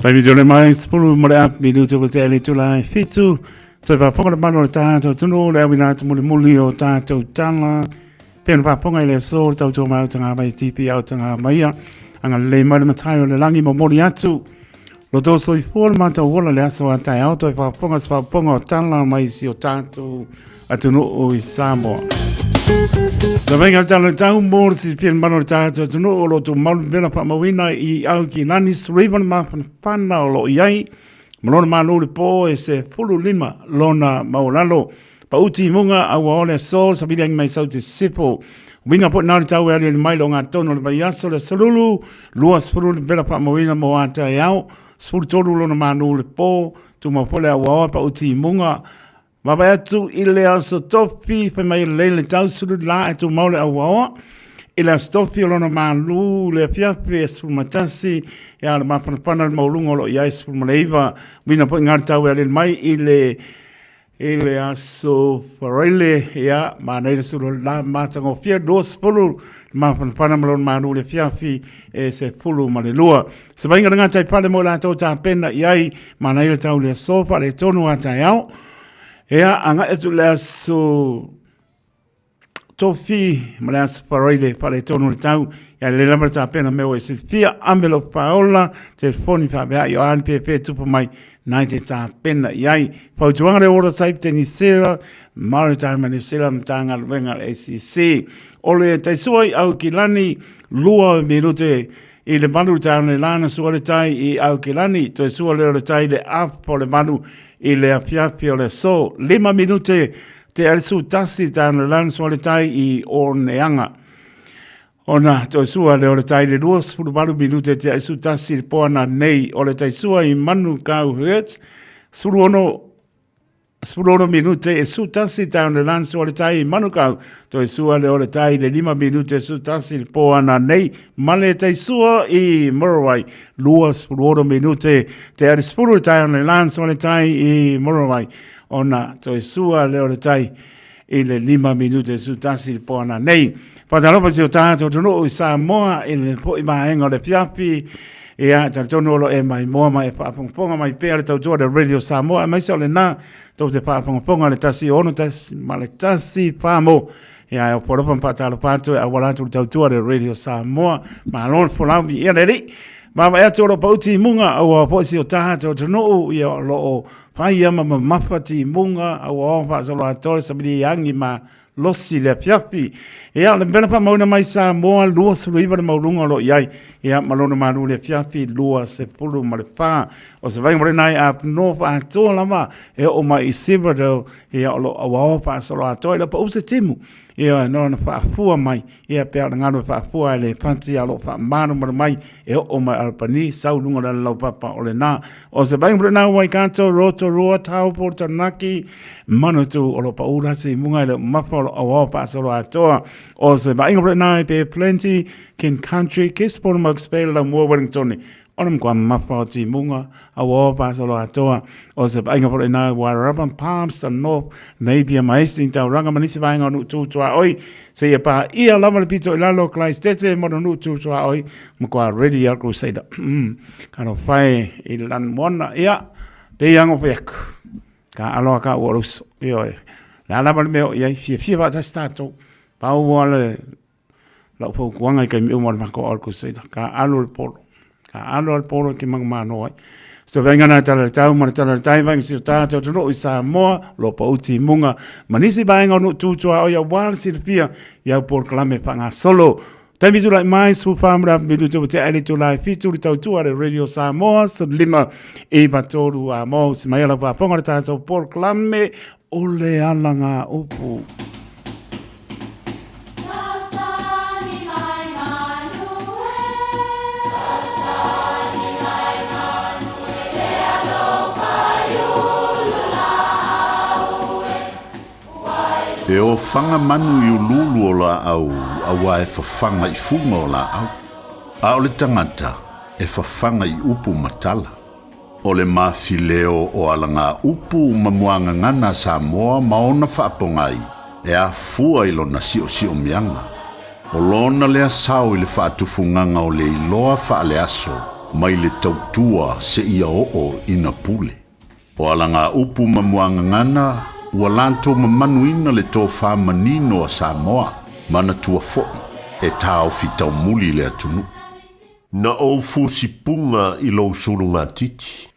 Taimi tole mai sepulu ma le api minuti ua tea i le itula e fitu. Toe faafofoga le malu o le tatou atunuu le auina atu mulimuli o tatou tala. Pei ona faafofoga i le aso le tautua mai autaga mai TP autaga maia. Agalelei mai le matai o le lagi momoli atu. Lo tō soifua le matou ola le aso a taeao toe faafofoga se faafofoga o tala mai si o tatou atunuu i Samoa. Sa vainga le tala le tau mo le silafia le mamalu o le tatou atunuu o lo o tumau le mela faamauina i Aukilani Sullivan mafanafana o lo o i ai ma lona malu le po e 15 lona maualalo. Pau timuga a ua ole aso savili angi mai sau te sisifo. Uiga po nā le tau e aliali mai lo ngā tono le vaiaso le aso lulu, 20 le mela faamauina mo a taeao, 13 lona manu le po, tumau foi le auaoa pau timuga. Vaavaai atu i le aso tofi, fai mai lelei le tau sulu la e tumau le auaoa. I le aso tofi o lona malu le afiafi e 11, ia le mafanafana le maualuga o lo o i ai 19. Uiga foi ngā le tau e aliali mai i le I le aso Faraile, ia, manaia le sulu o le la matagofie, 20 le mafanafana ma lona malu i le afiafi e 12. Se vaaiga le gatai fale mo i latou tapena i ai, manaia le tau i le aso faaletonu a taeao. Ia, agai atu i le aso Tofi ma le aso Faraile faaletonu o le tau, ia lelei lava le tapena mea ua e silafia, ame lou faaola, telefoni faaveai o a ni pēpē tupu mai nai te tapena i ai. Fautuaga le Water Type Tenisera, Maritime New Zealand Matagaluega le ACC. O le taisua i Aukilani, 2 minute i le 8 le taeao nei la na sua le tai i Aukilani, toe sua lea o le tai i le afa o le 8 i le afiafi o le aso. 5 minute Te Arisu tasi tāna lana sua le tai i Oneanga. Ona toe sua lea o le tai le 28 minute te Arisu tasi le poana nei o le tai sua i Manukau Hertz. 16 16 minute e su tasi tāna lana sua le tai i Manukau. Toe sua lea o le tai le 5 minute e su tasi le poana nei ma le tai sua i Murray. 26 minute te Arisu le tāna lana sua le tai i Murray. Ona toe sua lea o le tai i le 5 minute su tasi le poana nei. Whatalofa si o tātou atunuu i Samoa i le po'i vaenga o le fiafi. Ia, talitonu o lo e mai moa mai e whaafongafonga mai pea le tautua le Radio Samoa. E maise o le nā, tau te whaafongafonga le tasi ono tasi ma le tasi whamo. Ia, e opo alofa ma whaatalofa atu e awala atu le tautua le Radio Samoa. Malo le folau mi ia le ri. Vaavaai atu o lo pauti i munga, aua foi si o tātou atunuu, ia o lo o Whaia ma mamafa timuga aua o faasolo atoa le savili angi ma losi le afiafi. Ia, le mea na faamauina mai Samoa, 29 le maualuga o lo o i ai, ia, ma lona malu le afiafi, 24. O se vaaiga mo lenai up north atoa lava e oo mai i Silverdale, ia, o lo o auaoa faasolo atoa i le pau se timu. Ia, no na faafua mai, ia, pea o le galu e faafua ai le pati, a o lo o faamalumalu mai e oo mai Albany, sau i luga o le alalaupapa o lena. O se vaaiga mo lena Waikato, Rotorua, Taupo, Taranaki, Manatu o lo o pau lasi i muga i le mafa o lo o auaoa faasolo atoa. O se vaaiga mo lena i Bay Plenty, King Country, Gisborne, Mokes Bay, Laumua, Wellington, o le matua mafa o timuga, auaoa faasolo atoa. O se vaaiga foi lena i Wairarapa, Palmerston North, Napier ma isi taulaga ma nisi vaega o nuu tu tuaoi, seia paia lava le pito i lalo o Christchurch ma nuu tu tuaoi, matua ready a Crusader. Ka alofa e i le lani moana, ia, pei ango fai aku. Ka aloha ka ua uso. Ioe. Le a lava le mea o i ai, fiafia faatasi tatou. Pau a le lau fautuaga i taimi uma o le matou All Crusader, ka alo le polo. Ka alo le polo ki mangumano ai. Se vainga na tala le tau ma le tala le tai vainga si o tātou atunuu i Samoa, lo pa uti munga. Ma nisi vaenga o nuu tūtua o ia wā le silafia i au polokalame whangasolo. Taimi tulai mai, su whamura minutu o te aile tulai fitu le tautua le Radio Samoa, so lima i matoru a mō, si mai ala whāponga le tātou polokalame o le ala ngā upu. E ofaga manu i uluulu o laau auā e fafaga i fuga o laau, a o le tagata e fafaga i upu ma tala. O le mafileo o alagaupu ma muagagana a Samoa ma ona faapogai e afua i lona siosiomiaga. O lona lea sao i le faatufugaga o le iloa faaleaso. mai le tautua seia oo ina pule. O alagaupu ma muagagana ua latou mamanuina le tofa manino a Samoa, manatua foi e taofi taumuli le atunuu. Na ou fusipuga i lou sulugatiti.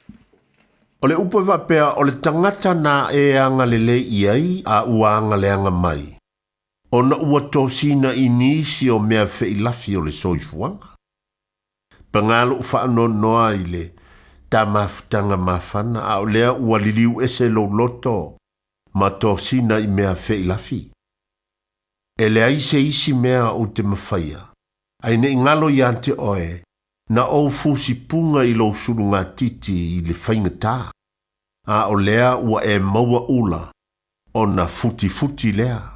O le upu e faapea o le tagata na e agalelei i ai a ua agaleaga mai, ona ua tosina i nisi o mea feilafi o le soifuaga. Paga lou faanoanoa i le ta mafutaga mafana, a o lea ua liliu ese lou loto ma tosina i mea feilafi. E leai se isi mea ou te mafaia, ae ne i galo ia te oe, na ou fusipuga i lou sulugatiti i le faigata, a o lea ua e maua ula, ona futifuti lea.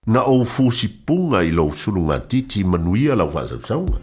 Na ou fusipuga i lou sulugatiti manuia lau faasausauga.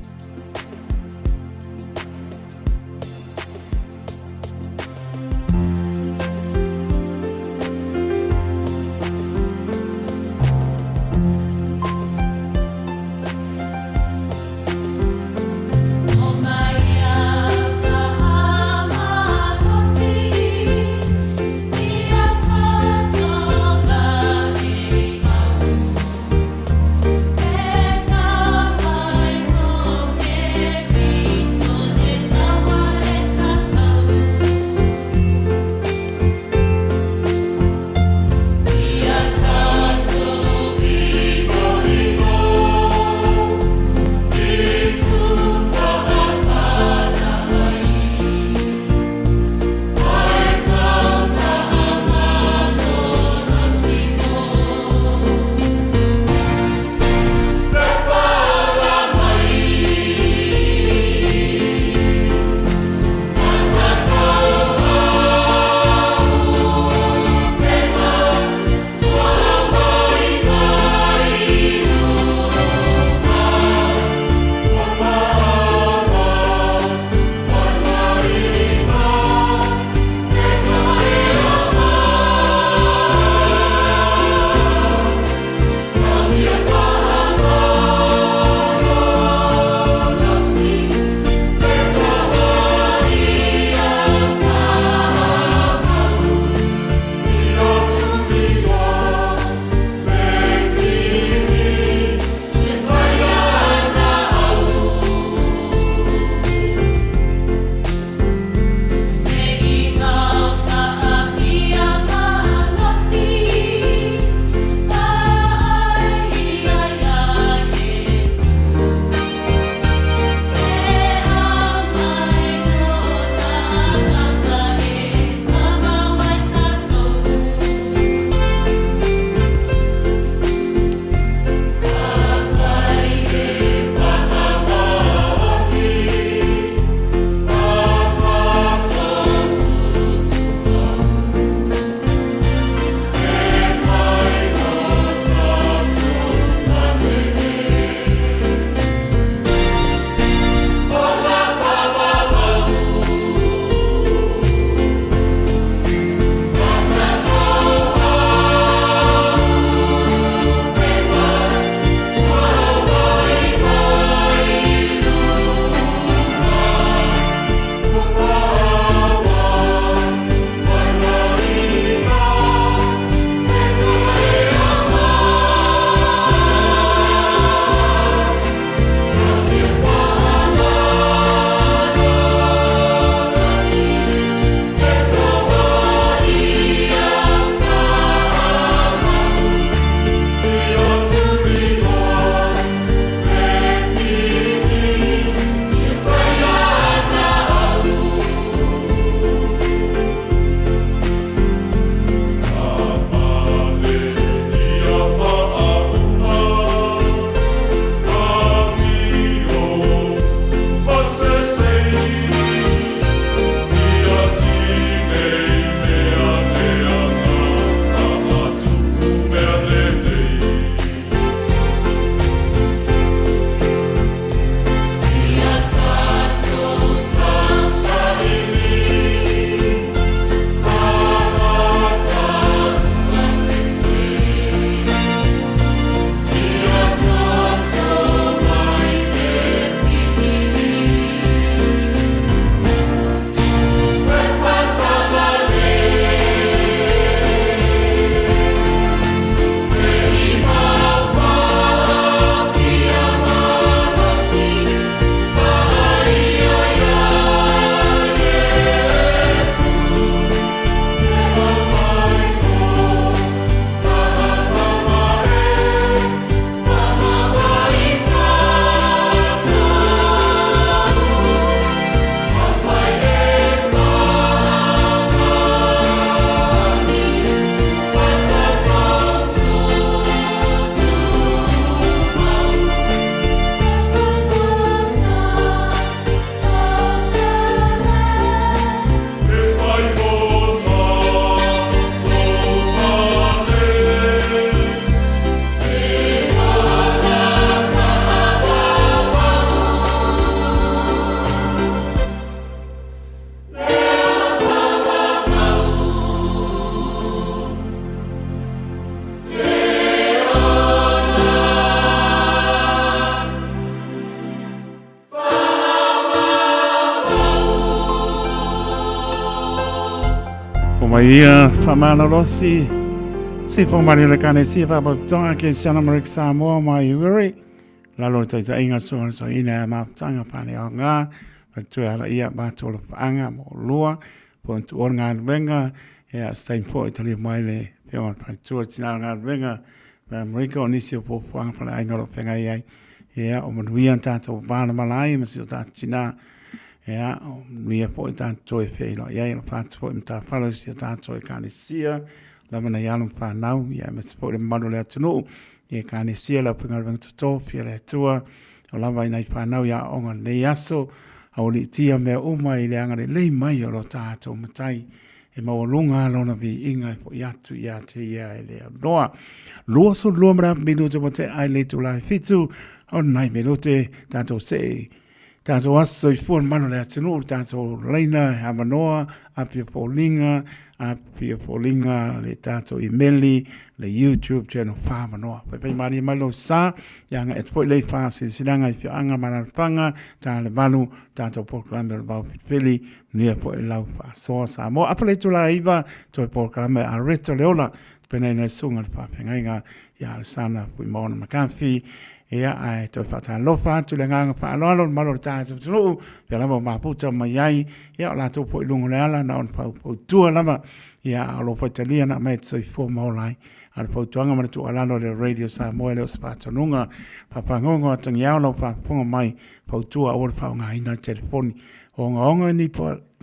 mai ia whamanalosi si pōmari le kane si whapaputonga ke siana Marika Samoa mai Uri lalo taitainga soa so ina maputanga pane o ngā whatua ala ia mātolo whaanga mo lua po tu o ngā wenga ia stain po i tali mai le peo whatua tina ngā wenga ma Marika o nisi o pōpuanga pale ai ngaro whenga i ai ia o manuia tātou bāna malai ma si o tātou tina Ia, o manuia foi tātou e whēilo i ai, o whātu foi ma tāwhalo si o tātou e kānesia, lava na ialo whānau, ia ma se foi le mamalu le atunuu, ia kānesia lau pinga toto, pia le atua, o lava i nei whānau ia onga nei aso, au li tia mea uma i le anga le lei mai o lo tātou matai, e maualuga lona viiga e foʻi atu iā te ia e le aunoa. 22 ma le afa minute ua tea ai le itula e fitu, o nai minute tatou see Tātou aso soifua le mana o le atunuu, tātou laina e avanoa, apia foliga, apia foliga le tātou imeli, le YouTube channel whāmanoa. Whai whai mārie mai lou sā, ia anga e foi lei whā silasilaga i whioanga ma alaalafaga, tā le valu, tātou polokalame o le vao felefele, manuia foi lau faasoa Samoa. Apa le itula e iva, toe polokalame a Reto Leola, tapenaina e le susuga i le faafeagaiga ia Alesana Fuimaono McCarthy, Ia, ae toe faatalofa atu le agaga faaaloalo le malo o le tatou atunuu, pea lava o mafuta mai ai, ia o latou foi i luga o le ala, na ona faufautua lava, ia a o lo faitalia na aumai e te soifua ma ola ai. A o le fautuaga ma le tuualalo a le Radio Samoa e le o se faatonuga faafagogo atagiao lau faafofoga mai, fautua aua le faaaogaina le telefoni. Ogaoga ni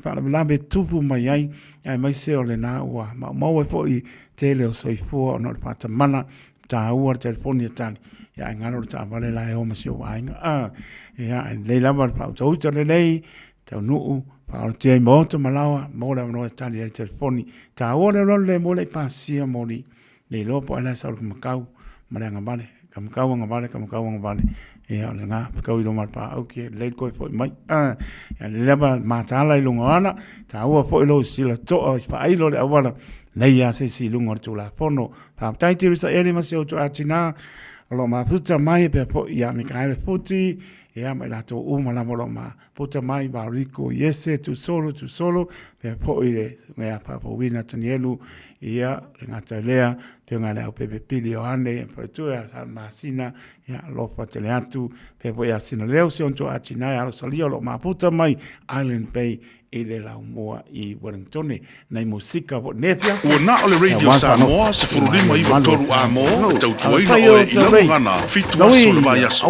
faalavelave e tupu mai ai, aemaise o lena ua maumau ai foi tele o soifua ona o le faatamala Tāua le telefoni e tali. Ia, ai ngalo le taavale la e o ma si ou aiga. Ah, ia, ai lelei lava le faautauta lelei, taunuu, faaolatia i maota ma laoa, maua le avanoa e tali ai le telefoni. Tāua le alualu le mo le i pasia moli, le iloa po o ai la e sau le kamakau ma le agavale. Kamakau agavale, kamakau agavale. Ia, o lena, pekau i luma o le paau ki e lelei le koe foi mai. Ah, ia, lelei lava matala i luga o ala, tāua foi lou sila toa i faailo le auala, nei a se isi i luga o le Tulafono. Faafetai Teresa Eli ma si outou tina o lo o mafuta mai e pea foi ia Mikaele Futi, ia ma i latou uma lava o lo o mafuta mai, Vauriko Iese, Tusolo, Tusolo, pea foi le mea faafouina Tanielu, ia le gata lea, pea ngā le au pepe pili o ane, faletua ia Sa Masina, ia alofa tele atu, pea foi ia Sina Leo si outou tina e alosalia o lo o mafuta mai Island Bay i le laumua i Wellingtone. Nei musika po nefia. Ua na o le Radio Samoa 15 93 A mo e tautuaina oe i lau gagana fitu aso le vaiaso.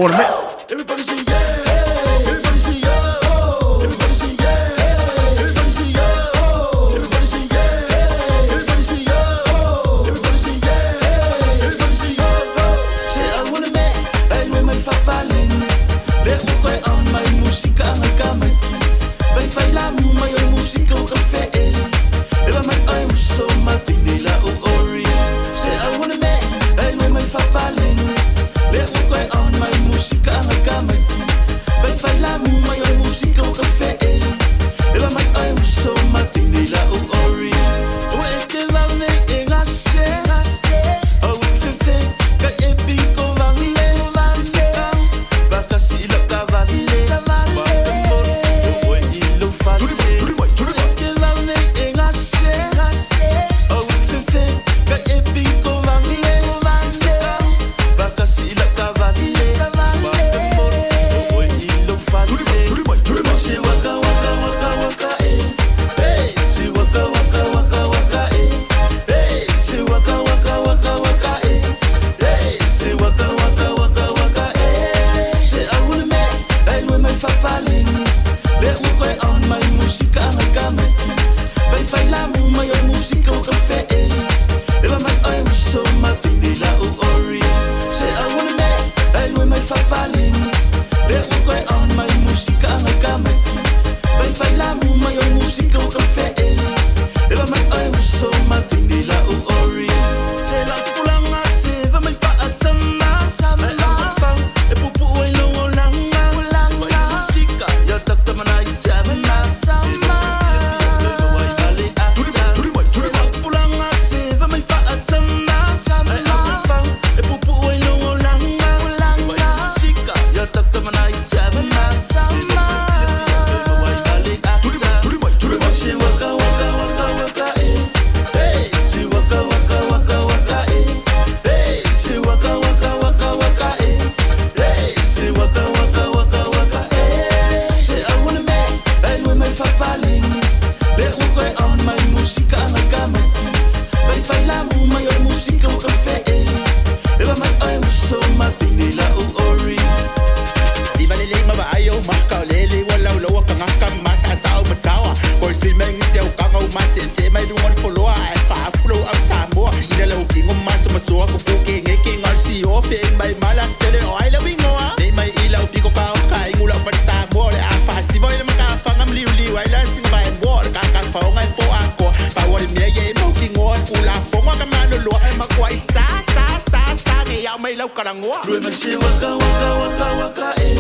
vaai ou maka o lele ua laulaua tagata ma masaasao mataoa koe sui mai gisi aukaga o masese mai luga o le foloa ae faafu lou au Samoa i le lau tino masomasoa kukukegeke gasio feai mai malasele o ai lau igoa nei mai i lau piko kaoka igu lau fale Samoa o le a faasiva i le makafaga maliuliu ai la siga vaemoa o le kakafaoga e po akoa pau o le mea ia e mautinoa kulafogo a ka maloloa e makuai sa sa sa sa ge iao mai lau kalagoa Lue mai se waka waka waka waka eh.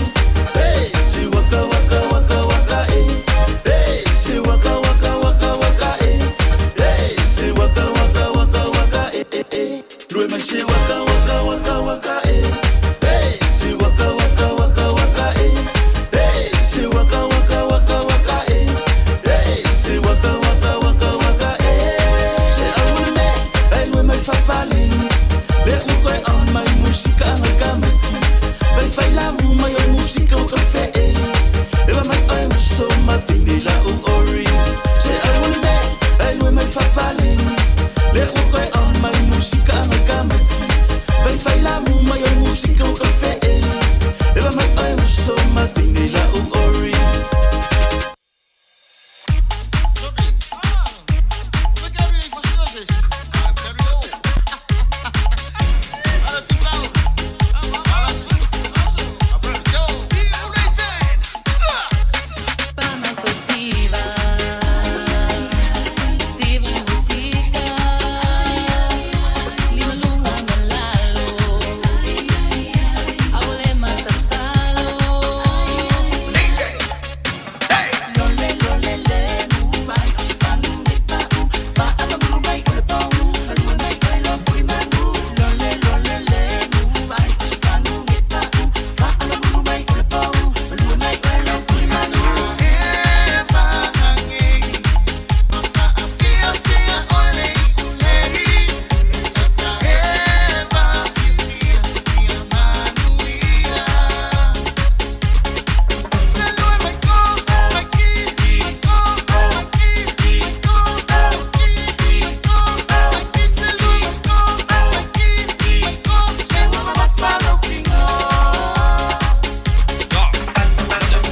Hey, se waka waka waka waka eh. Hey, se waka waka waka waka eh. Hey, se waka waka waka waka eh eh eh. Lue mai se waka waka waka waka eh. Hey, se waka waka waka waka eh. Hey, se waka waka waka waka eh. Hey, se waka waka waka waka eh. Se au le me, ai lue mai fapale. Le u koe au mai musika ngai ka maki. Vai fai la mu mai o musika o ka fe e. Ewa mai oi uso matini la u ori. Se au le me, ai lue mai fapale. Le u koe au mai musika ngai ka maki. Vai fai la mu mai o musika o ka fe e. Ewa mai oi uso matini la u ori.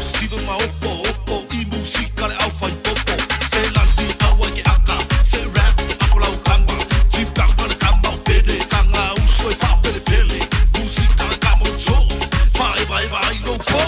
Siva ma opo opo i musika le au whai popo Se lanti aua i ke aka Se rap ako lau kanga Tipanga le kama o pele Kanga uso e whaapele pele Musika le kama o tō Whaewa ewa ai lou pō.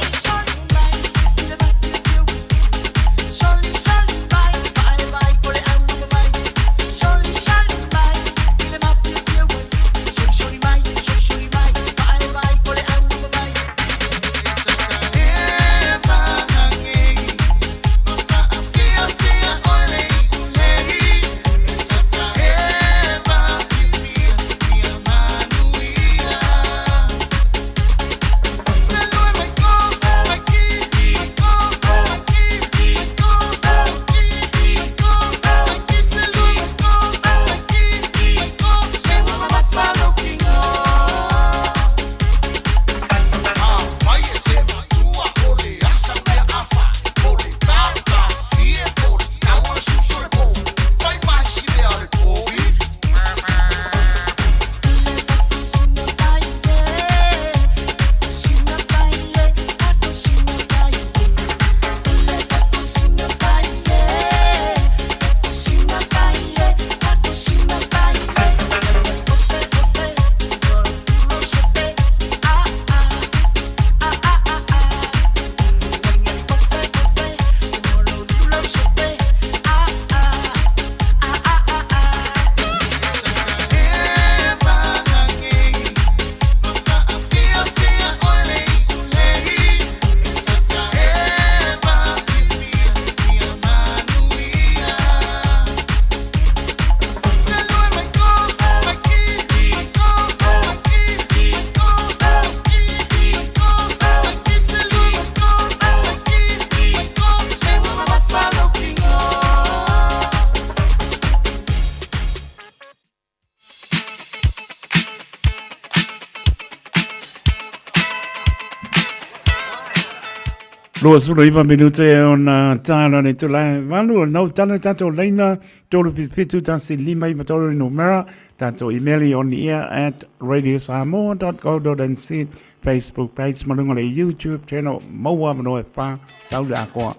29 minute e ona tāra nei tula e valu o nau tala tātou leina 377 1 5 9 3 numera tātou email on the air at radiosamoa.co.nz. Facebook page ma luga o le YouTube channel maua avanoa e fa sau le atoa.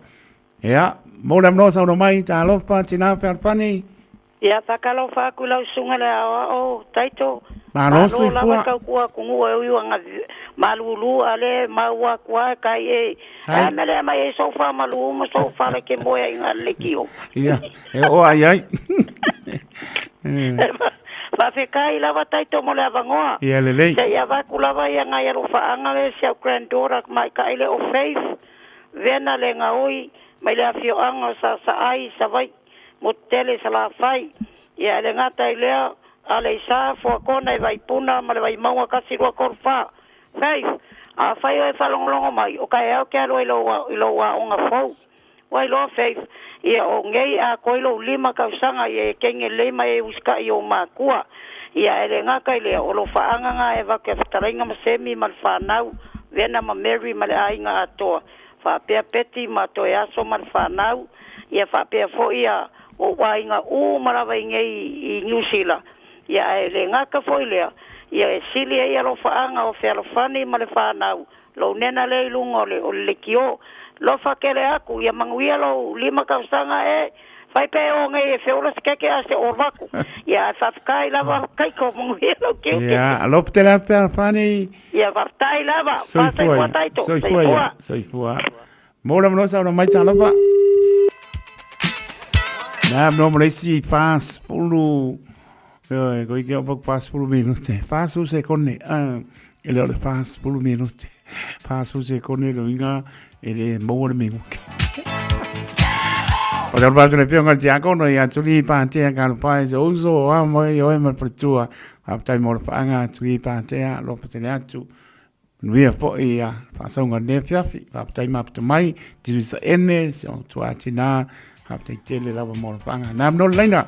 Ia, mo le avanoa saunoa mai, talofa, tina fealofani. Ia, faatalofa atu i lau susuga i le aoao, Taito. Malo Malo soifua. lava tautua atunuu e ui ua malulu a le maua atu lava tai e. Hai. A mea lea aumai ai sou faamalu ma sou fale ke moe ai ina le leitio. Ia, e oo ai ai. Eh, Faafetai lava Taito mo le avanoa. Ia lelei. Se i avatu lava ia nai alofaaga le si au granddaughter tamaitai le o Faith Vena le gaoi mai le afioaga o Sasaai, Savaii. Motutele Salafai, ia e le gata i lea, Aleisa, Fuakona i Vaipuna ma le Vaimauga 1, 2, 3, 4. Faith, Afai oe e faalogologo mai, o kaeao e te alu ai i lou aoga fou. Ua iloa Faith, ia o nei atoa i lou lima tausaga ia e teine lelei ma e usitai i ou matua. Ia e le gata i lea, o lou faaagaga e avatu ia fetalaiga ma Semi ma le fanau, Vena ma Mary ma le aiga atoa. Faapea Peti ma Toeaso ma le fanau, ia faapea foi ia ou aiga uma lava i nei i Niu Sila, ia ae le gata foi lea, ia e sili ai alofaaga o Fealofani ma le fanau, lou nena lea i luga o le o le leitio. Lofa tele atu, ia manuia lou lima tausaga e fai pe o nei e feola se keke ae se olo atu. Ia ae faafetai lava Kaiko, manuia lou tiute. Ia, alofa tele atu Fealofani. Ia faafetai lava. Soifua ia. Taito. Soifua ia. Soifua. Mo le mano saunoa mai talofa. Nā no mo le isi 40 Oi, ko ike o paku 40 minute. 40 sekone. Ah, e le o le 40 minute. 40 sekone lo inga e le maua le minute. O te atu le pionga le tiakono i atuli pātea ka lupai se uso o a mai oe ma le faletua. Faafetai mo le faaaga Tui Pātea, alofa tele atu. Manuia foi ia faasauga lenei afiafi. Faafetai maputa mai, Tirisa Ene, si o tua tina. Faafetai tele lava mo le faaaga. Nā mnole laina,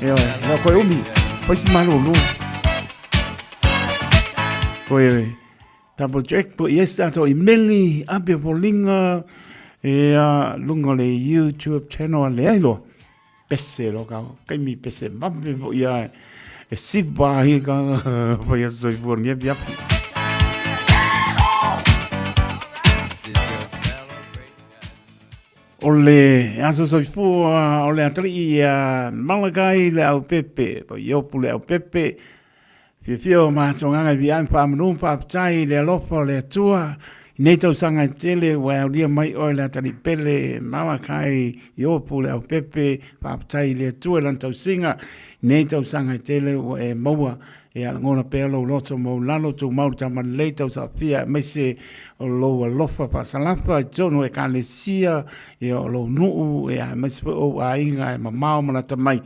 e oe, leo koe umi, fai si malulu. Koe oe, double check po yes ato i meli, ape foliga, e a lunga le YouTube channel a le ai loa. Pese loa ka kaimi pese vave foi a e siva ai ka fai aso soifua ni afiafi. O le aso soifua o le atalii ia Malakai le au pepe, po Iopu le au pepe, Fiafia o matou agaga i viiai ma faamanu ma faafetai i le alofa o le Atua i nei tausaga e tele ua e aulia mai oe le atalii pele Malakai Iopu Leaupepe faafetai i le Atua i lana tausiga i nei tausaga e tele ua e maua e lagona pea lou loto maualalo tumau le tama lelei tausaafia aemaise o lou alofa faasalafa i totonu o ekalesia ia o lou nuu ia aemaise foi ou aiga e mamao ma lata mai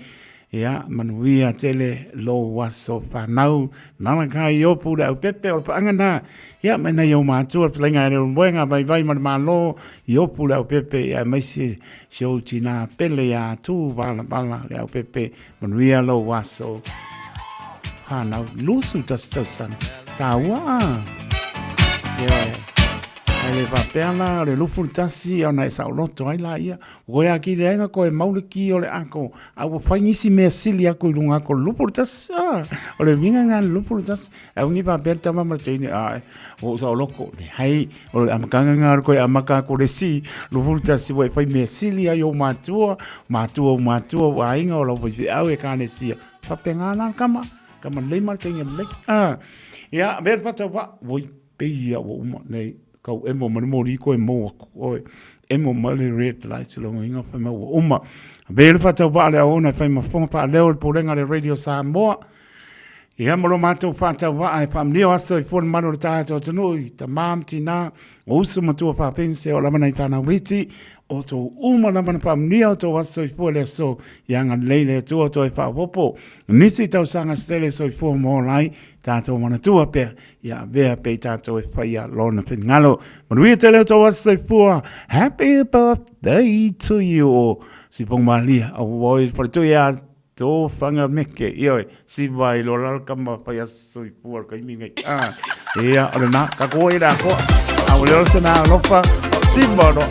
Ia, manuia tele lou aso whanau. Nala ka i opu le au pepe o le paanga na. Ia, mai nei o mātua, le palainga e leo moenga, vai vai ma le malo, i opu le au pepe, ia mai se, se ou tina pele ia tu vala vala le au pepe. Manuia lou aso whanau. Lusu tas tausan. Tāua. Ia, Ae le faapea la o le 21 ona e saoloto ai la ia. Koe a ki leaga koe mau le ki o le ako, a ua fai nisi mea sili aku i lunga ako 21. Ah, o le uiga lena le 21. Ae ua ni faapea le tama ma le teine, ah, ua ou saoloko. Leai, o le amataga lena o le koe amata aku le isi 21 ua e fai mea sili ai ou matua, matua o matua, o aiga, o lau faifeau, ekalesia. Faapena la le tama, tama lelei ma le teine lelei. Ah, ia, avea le faatauvaa, oi, pei ia ua uma nei kau emo ma le moli koe mau aku oe emo ma le red light longa inga fai mai ua uma ve le faatauvaa le auauna e fai ma fofoga faaleo le pulega le Radio Samoa ia ma lo matou faatauvaa e faamanuia aso i fua le malu o le tatou atunuu i tamā ma tinā o uso ma tua faapense o lava nai fanau iti o tou uma lava na faamanuia o tou aso soifua le aso ia agalelei le Atua toe faaopoopo nisi tausaga se tele soifua ma ola ai tatou manatua pea Ia avea pea i tātou e whaia lona finagalo. Manuia tele o tau aso soifua. Happy birthday to you o si Pongmalia. O oi wharetui a tō whanga meke. Ioi, si vai lo lalo kama whai aso soifua kai mi ngai. Ah, ia, o le nā, ka koe i rā koa. A o leo se nā alofa, si mono.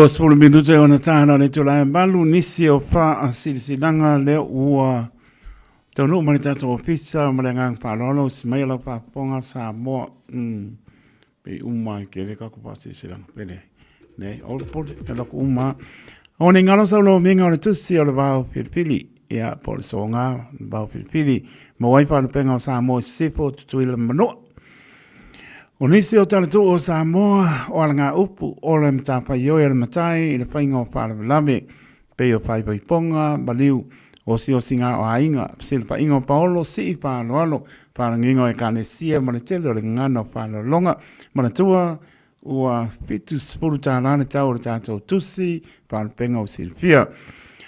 20 minute ona tāna le tula e malu nisi o whaasilasilaga lea ua taunuu mai le tatou ofisa ma le agaga faaaloalo si mai lau faafofoga Samoa. Mm. Pe uma ai ke le kako faasilasilaga pele. Ne, o le pole, e loko uma. O ne ngalo sau lo minga o le tusi o le vao filifili. Ia, po o le soga, le vao filifili. Ma wai whalupenga o Samoa i Sisifo, Tutuila ma Manua. O nisi o talatuu o Samoa, o ala ngā upu, o le matafaioi a le matai i le faiga o faalavelave, pei o faipaipoga, maliu, osiosiga o aiga, fesilafaiga o paolo, sii faaaloalo, faalagiga o ekalesia ma le tele o le gagana o faaaloaloga. Manatua, ua $70 le tau o le tatou tusi faalupega o silafia.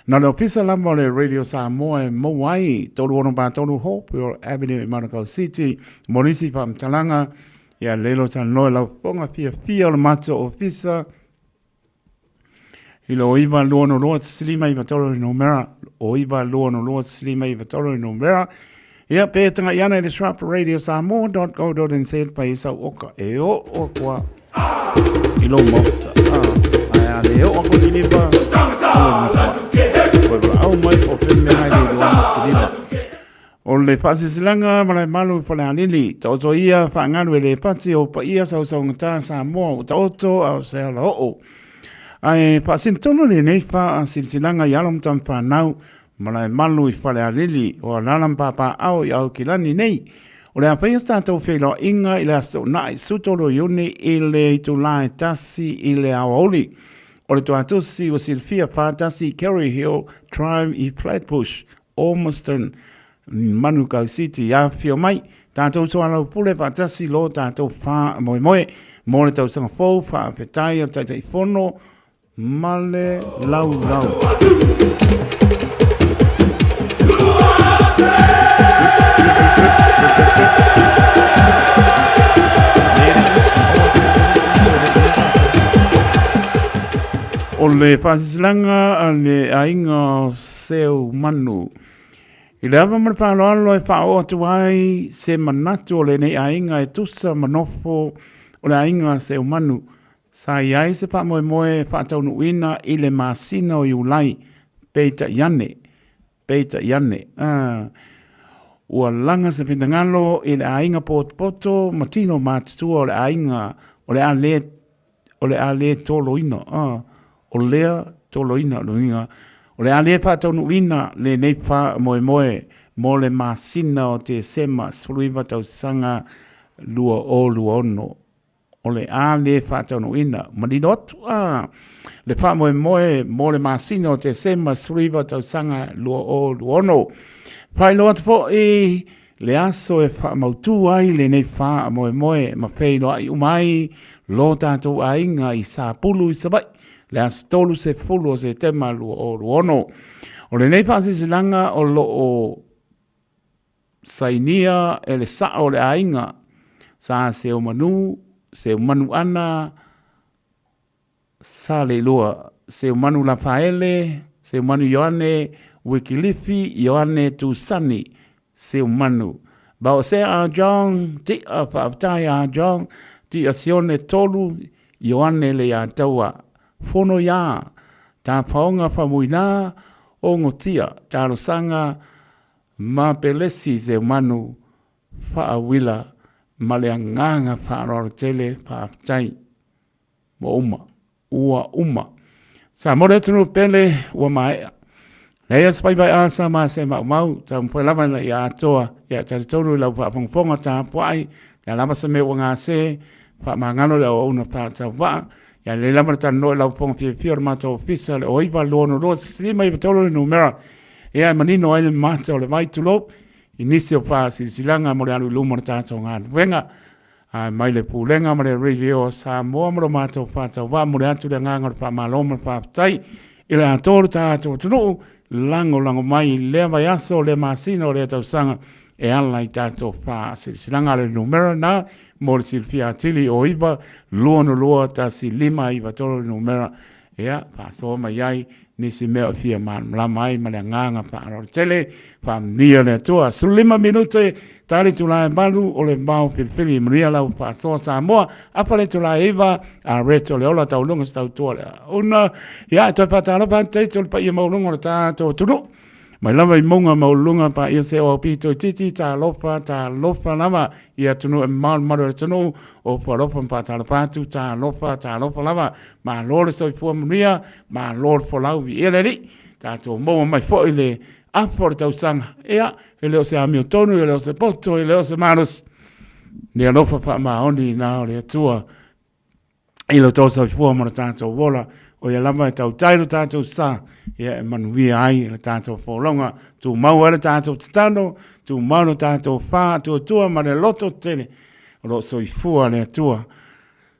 Na le ofisa lava o le Radio Samoa e maua ai 363 Hopewell Avenue i Manukau City mo nisi faamatalaga ia lelo talanoa i lau fofoga fiafia o le matou ofisa i lo 922 le numera o 922 le numera ia pe tanga iana i le shrap radio samoa.co.nz pa i sau oka e o o kua i lo maota ai a le o ako kiliva o au mai o pemme hai le lo kiliva O le faasilasilaga Malaemalu i Falealili, taoto ia faagalu e le pati o paia sausaugata Samoa ua taoto a o se alaoo. Ae faasino tonu lenei faasilasilaga i alo ma tama fanau Malaemalu i Falealili o Alala ma Papaaao i Aukilani nei. O le a faia se tatou feiloaiga i le Aso Toonai 13 Iuni i le itulā e 1 i le aoauli. O le toatusi ua silafia 41 Kerry Hill Drive i Flatbush, Ormiston, Manukau City, afifio mai, tātou soalaupule faatasi lo tātou faamoemoe mo le tausaga fou faafetai o le Taitaifono ma le laulau. O le faasilasilaga a le aiga o Seumanu. I le ava ma le faaaloalo e faaoo atu ai se manatu o lenei aiga e tusa ma nofo o le aiga Seumanu, sa i ai se faamoemoe e faataunuuina i le masina o Iulai, peitai ane, peitai ane, a, ua laga se finagalo i le aiga potopoto ma tino matutua o le aiga o le a le o le a le toloina, a, o lea toloina, o uiga, o le a le faataunuuina lenei faamoemoe mo le masina o Tesema 19 tausaga 2026. o le a le faataunuuina. Manino atu a le faamoemoe mo le masina o Tesema 19 tausaga 2026. Faailoa atu foi le aso e faamautu ai lenei faamoemoe ma feiloai uma ai lo tatou aiga i Sapulu i Savaii, le aso 30 o Setema 2026. O lenei faasilasilaga o lo o sainia e le sao o le aiga Sa Seumanu, Seumanuana, Saleilua, Seumanu Lafaele, Seumanu Ioane, Wikilifi Ioane Tusani, Seumanu. Baosea a John, Ti'a Faafetai a John, Ti'a Sione Tolu, Ioane Leiataua, Fono Iā, Tapaoga Famuina, Ogotia, Talosaga, ma Pelesi Seumanu, Faauila ma le agaga faaaloalo tele faafetai ua uma, ua uma. Sa mo le atunuu pele ua maea. Leai se paivai asa ma se maumau, taumafai lava ina ia atoa, ia talitonu i lau faafogafoga tapuai, le a lava se mea ua gase, faamagalo le auauna faatauvaa, ia lelei lava le talanoa i lau fofoga fiafia o le matou ofisa le 0962 593 le numera, ia e manino ai le mata o le vai, tulou, i nisi o faasilasilaga mo le alu i luma o le tatou galuega. Ae mai le Pulega ma le Radio Samoa ma lo matou faatauvaa momoli atu le agaga o le faamalo ma le faafetai i le atoa o le tatou atunuu lagolago mai i lea vaiaso, lea masina, o lea tausaga e ala i tatou faasilasilaga. A o le numera lena mo le silafia atili, o 9 2 2 1 5 9 3 le numera. Ia, faasoa mai ai nisi mea o fia malamalama ai ma le agaga faaaloalo tele. Faamanuia le Atua. 15 minute tali itula e 8 o le vao filifili. Manuia lau faasoa Samoa. Afa le itula e 9 a Reto le ola tauluga se tautua le auna. Ia, e toe faatalofa atu teito le paia maualuga o le tatou atunuu. Mai lava i mauga maualuluga paia se o au pito itiiti, talofa, talofa lava i atunuu e mamao le mamalu o le atunuu, o alofa ma faatalofa atu, talofa, talofa lava, malo le soifua manuia, malo le folau, viia le Alii, tatou maua mai foi le afa o le tausaga, ia, e le o se amiotonu, e le o se poto, e le o se malosi, le alofa faamaoni na o le Atua i lo outou soifua ma lo tatou ola, o ia lava e tautai lo tatou sa, ia e manuia ai le tatou folauga, tumau ai le tatou tatalo, tumau lo tatou faatuatua ma le loto tele, o lo o soifua le Atua,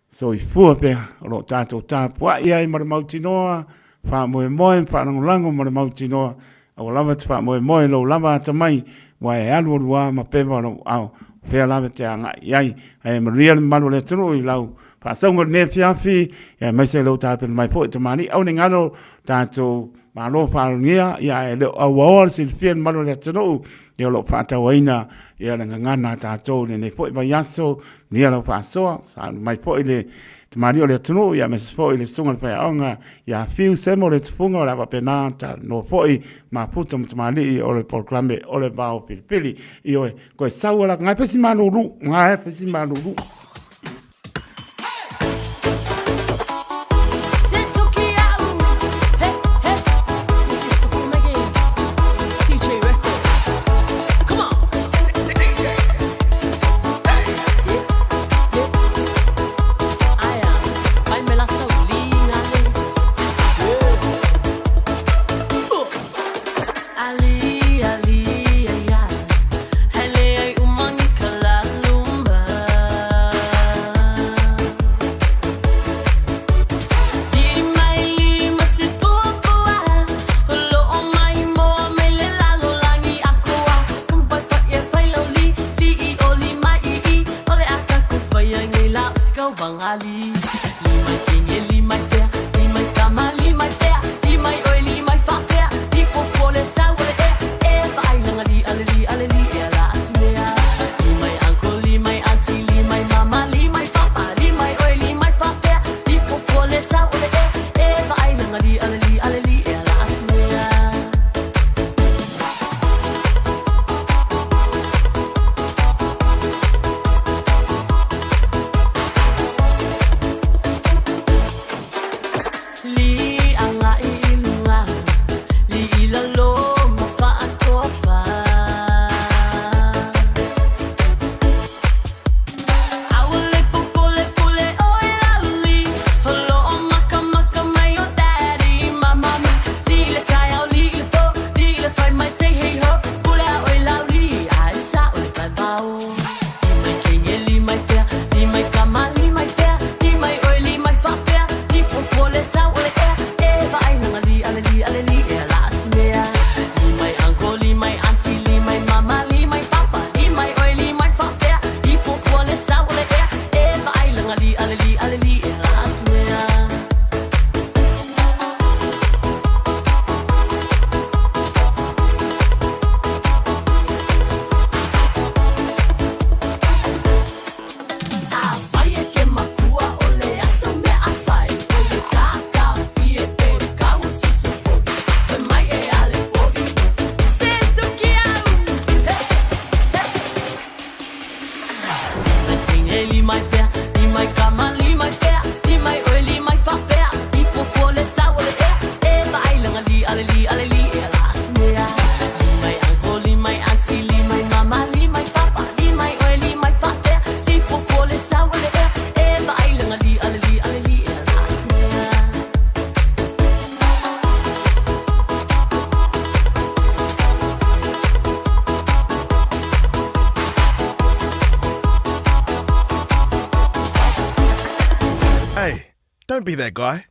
soifua pea, o lo o tatou tapuai ai ma le mautinoa, faamoemoe ma faalagolago ma le mautinoa, Aua lava e te faamoemoe i lou lava atamai, aua e alualu lava ma pewa lou ao, o fea lava e te agai i ai. Ae manuia le mamalu o le atunuu i lau faasauga i lenei afiafi, aemaise lou tapena mai foi tamalii. Aua ne i galo tatou malo faalogia, ia ae le o auaoa le silafia i le mamalu o le atunuu, ia o lo o faatauaina ia le gagana a tatou i lenei foi vaiaso. Manuia lau faasoa, sauni mai foi le tamalii o le atunuu, ia aemaise foi le susuga i le faiaoga ia Fiu Semo le tufuga o le a faapena talanoa foi mafuta ma tamalii o le polokalame o le vao filifili. Ioe, koe sau ala ngai pesi malulu, ngai pesi malulu. mai say hey ho Pule a oi lau li a e sa o le vai vao Li mai kenge li mai pea Li mai kama li mai pea Li mai oi li mai whapea Li fuafua le sau o le ea E vaai langa li ale li ale li e la asimea Li mai uncle li mai auntie li mai mama li mai papa Li mai oi li mai whapea Li fuafua le sau o le ea E vaai langa li ale li ale li e la asimea. Afai e ke makua o le aso mea a fai O le kakafie pe kau susu povi Fai mai e ale povi Se suki au Mai teine li mai pea Li mai kama li mai pea Li mai oi li mai whapea Li fuafua le sau o le ea E vaai langa li ale li ale li e la asimea Li mai uncle li mai auntie li mai mama li mai papa Li mai oi li mai whapea Li fuafua le sau o le ea E vaai langa li ale li ale li e la asimea. Hey, don't be that guy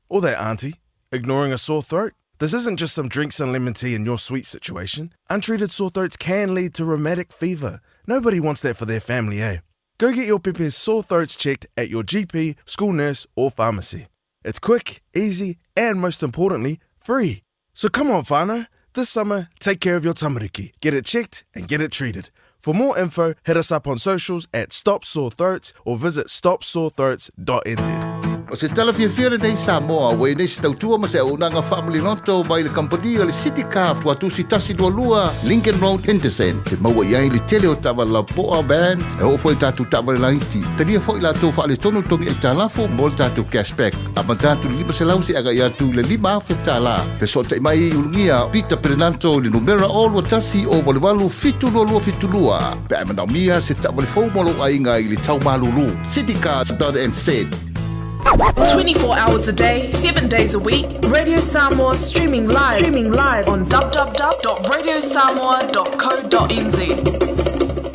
or that auntie ignoring a sore throat. This isn't just some drinks and lemon tea in your sweet situation. Untreated sore throats can lead to rheumatic fever. Nobody wants that for their family, eh? Go get your pepe's sore throats checked at your GP, school nurse, or pharmacy. It's quick, easy, and most importantly, free. So come on, whānau. This summer, take care of your tamariki. Get it checked and get it treated. For more info, hit us up on socials at Stop Sore Throats or visit stopsorethroats.nz. O se tala fiafia lenei Samoa, ua i nei se tautua ma se auaunaga faamaliloto mai le kamupani o le City Car Tuatusi 122 Lincoln Road, Henderson. Te maua i ai le tele o taavale lapoa, van, e oo foi i tatou taavale laiti. Talia foi latou faaletonu togi aitalafu mo le tatou cashback. Amata atu i le 500 seia agai atu i le 5,000 tala. Fesootai mai i Ulugia Peter Perenanto i le numera 0 21 088 722 72 pe a e manaomia se taavale fou mo lou aiga i le tau malulu. Citycars.nz. 24 hours a day, 7 days a week, Radio Samoa streaming live, streaming live on www.radiosamoa.co.nz.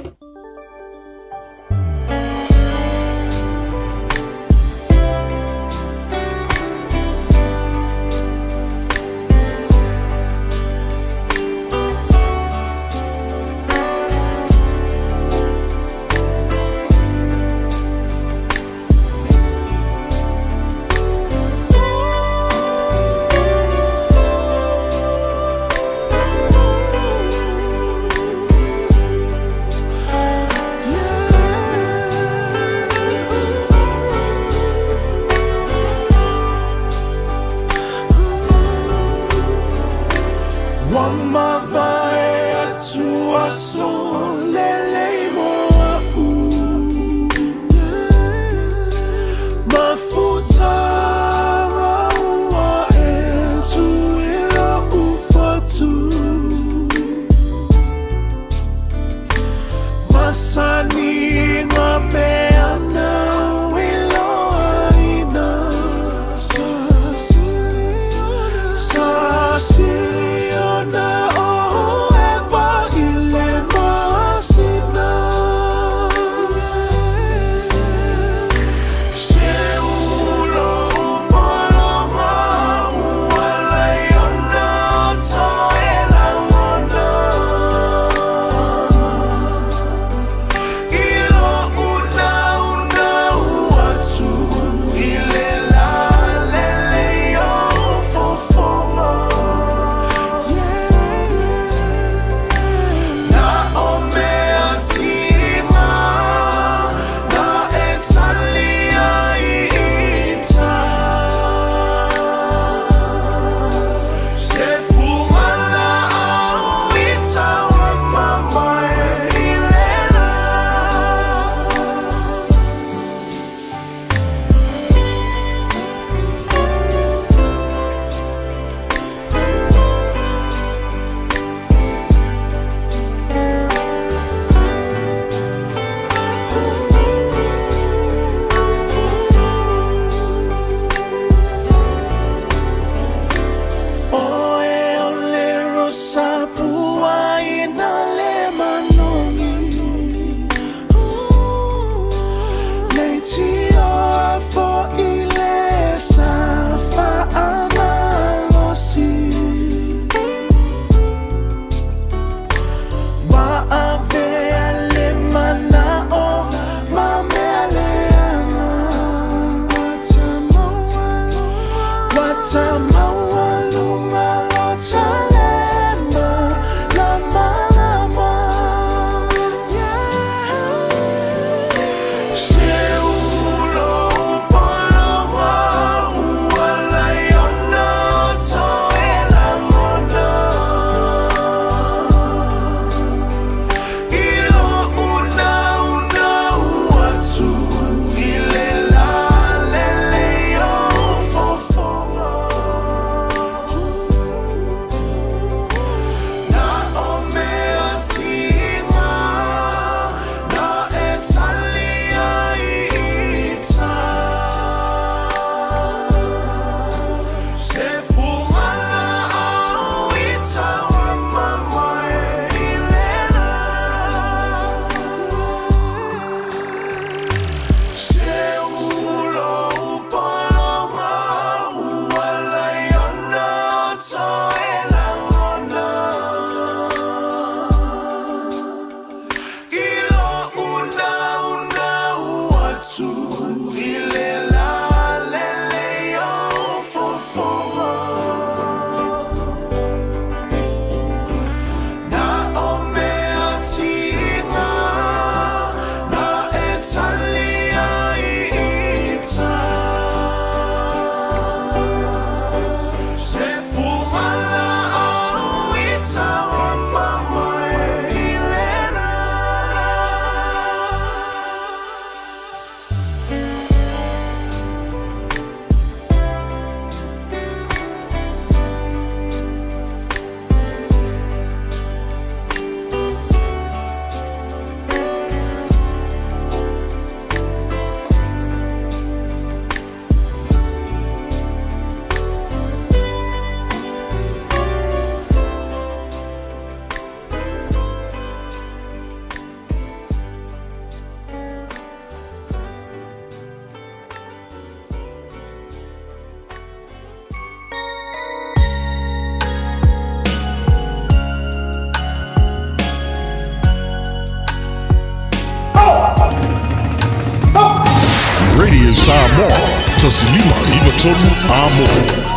Samoa, 1593 Amo.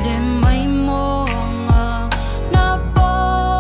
Le mai moanga na po.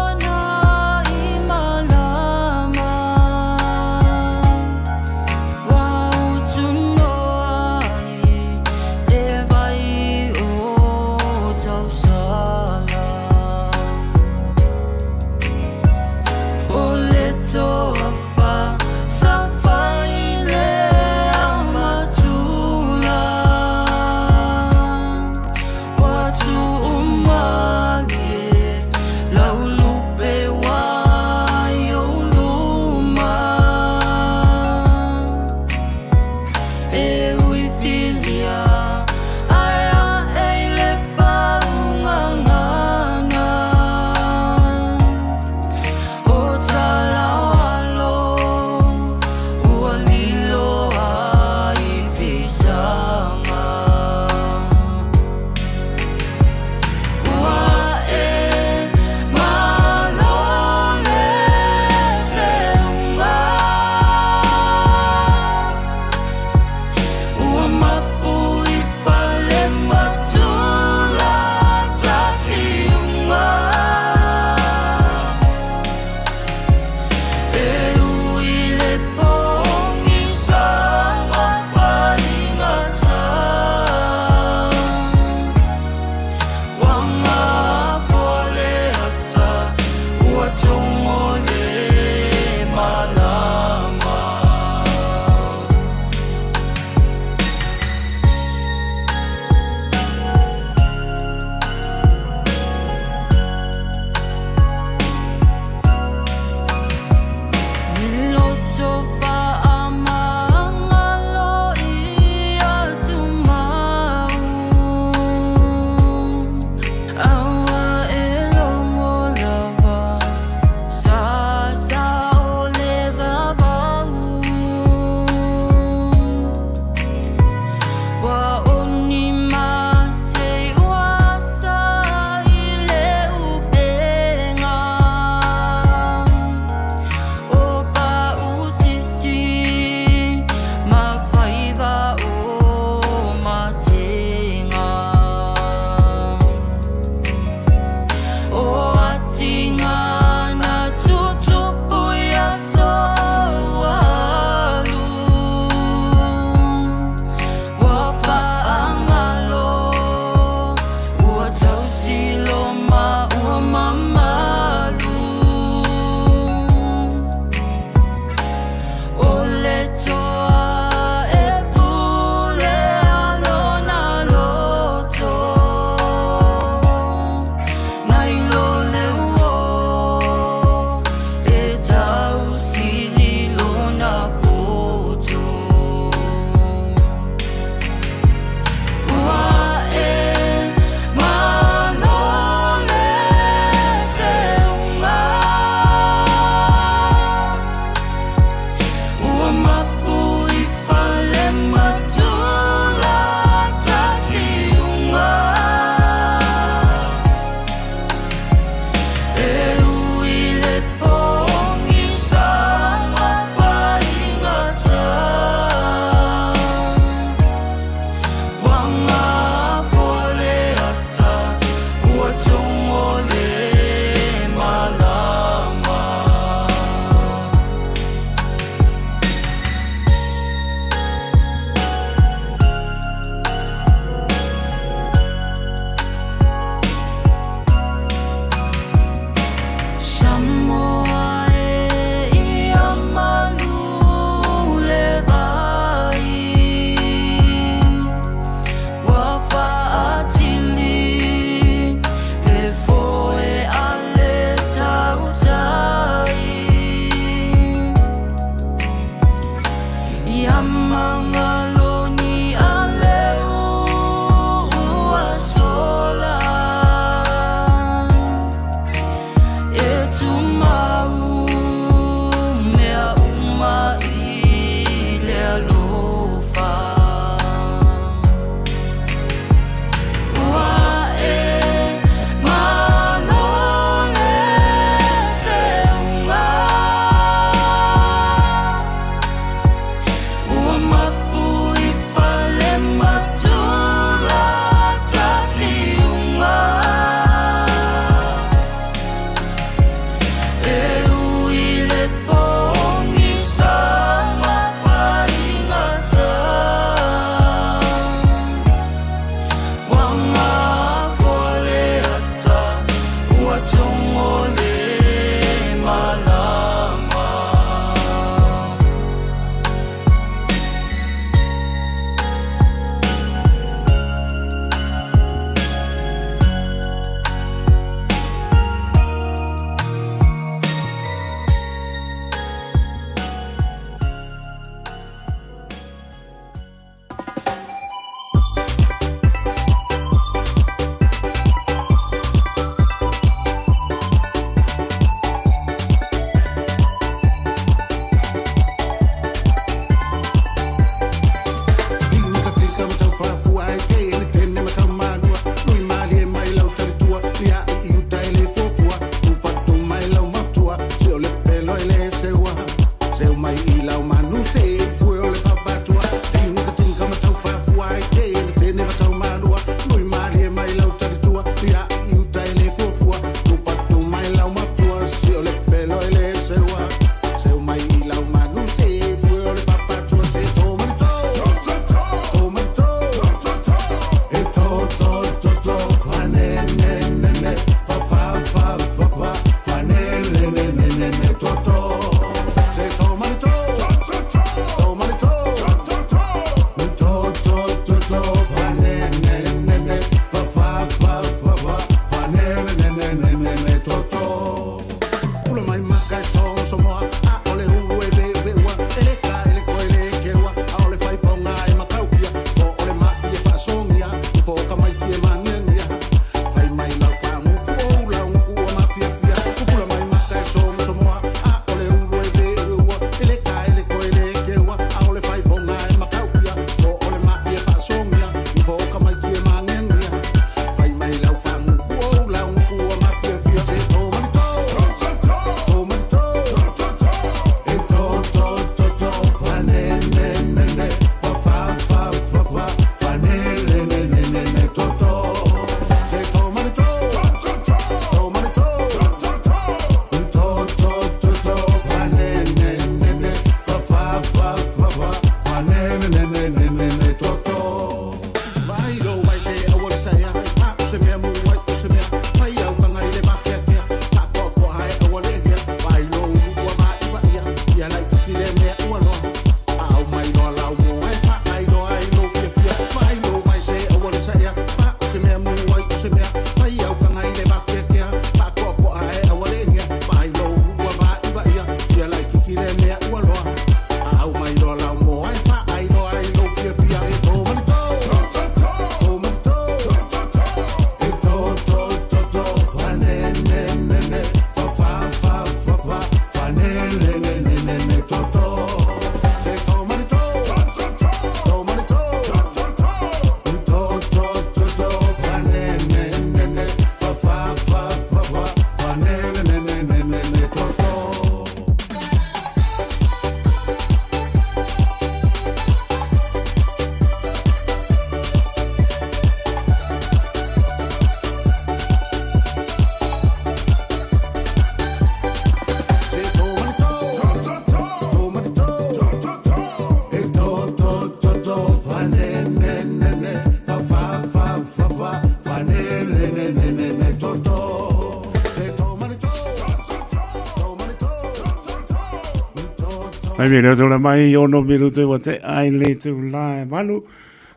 Mai me leo tōla mai ono minutu wa te ai le tū la e malu.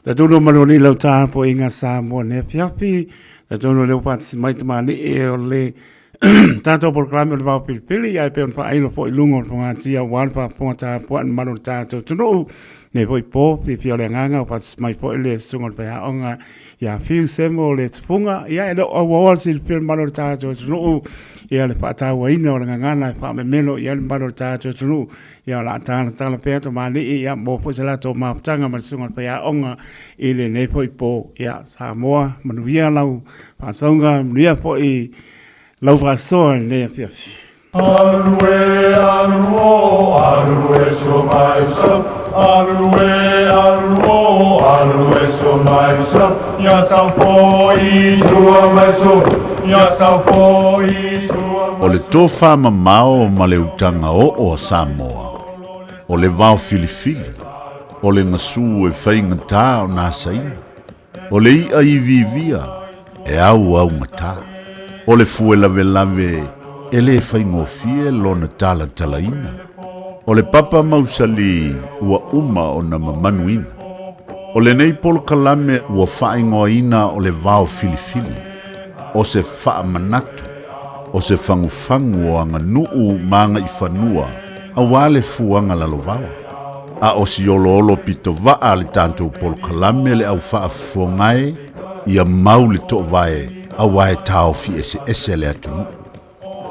Ta tūno malu ni lau tāpo i ngā Samoa ne fiafi. Ta tūno leo pātisi mai te mani e o le tātou polokalame o le vao pilipili ai pe on whaailo fo i lunga o le whangatia o wāle whaafonga tāpua an malu o le tātou tunuu. Nei foi pō, whiwhi o le anganga o pātisi mai fo i le sunga o le whaiaonga ia Whiu Semo o le tupunga, ia e le o auaoa silafia le mamalu o le tatou atunuu, ia le faatauaina o le gagana e faamemelo i ai le mamalu o le tatou atunuu, ia o le a talatala pea tamalii, ia mo foi se latou mafutaga ma le susuga i le faiaoga i lenei foi po. Ia Samoa, manuia lau faasauga, manuia foi lau faasoa i lenei afiafi. Alu e, alu o, alu e so mai so. Alu e, alu o, alu e so mai so. Ia sau foi sua mai so. Ia sau foi sua O le tofa mamao ma le utaga oo a Samoa, o le vao filifili, o le gasu e faigata ona asaina, O le iʻa iviivia e auaugata. O le fue lavelave e lē faigofie lona talatalaina. O le papa mausali ua uma ona mamanuina. O lenei polokalame ua faaigoaina o le vao filifili, o se faamanatu, o se fagufagu o aganuu ma agaifanua auā le fuaga lalovaoa. A o si oloolo pito vaa le tatou polokalame le au faafofoga e, ia mau le toovae auā e taofi eseese le atunuu.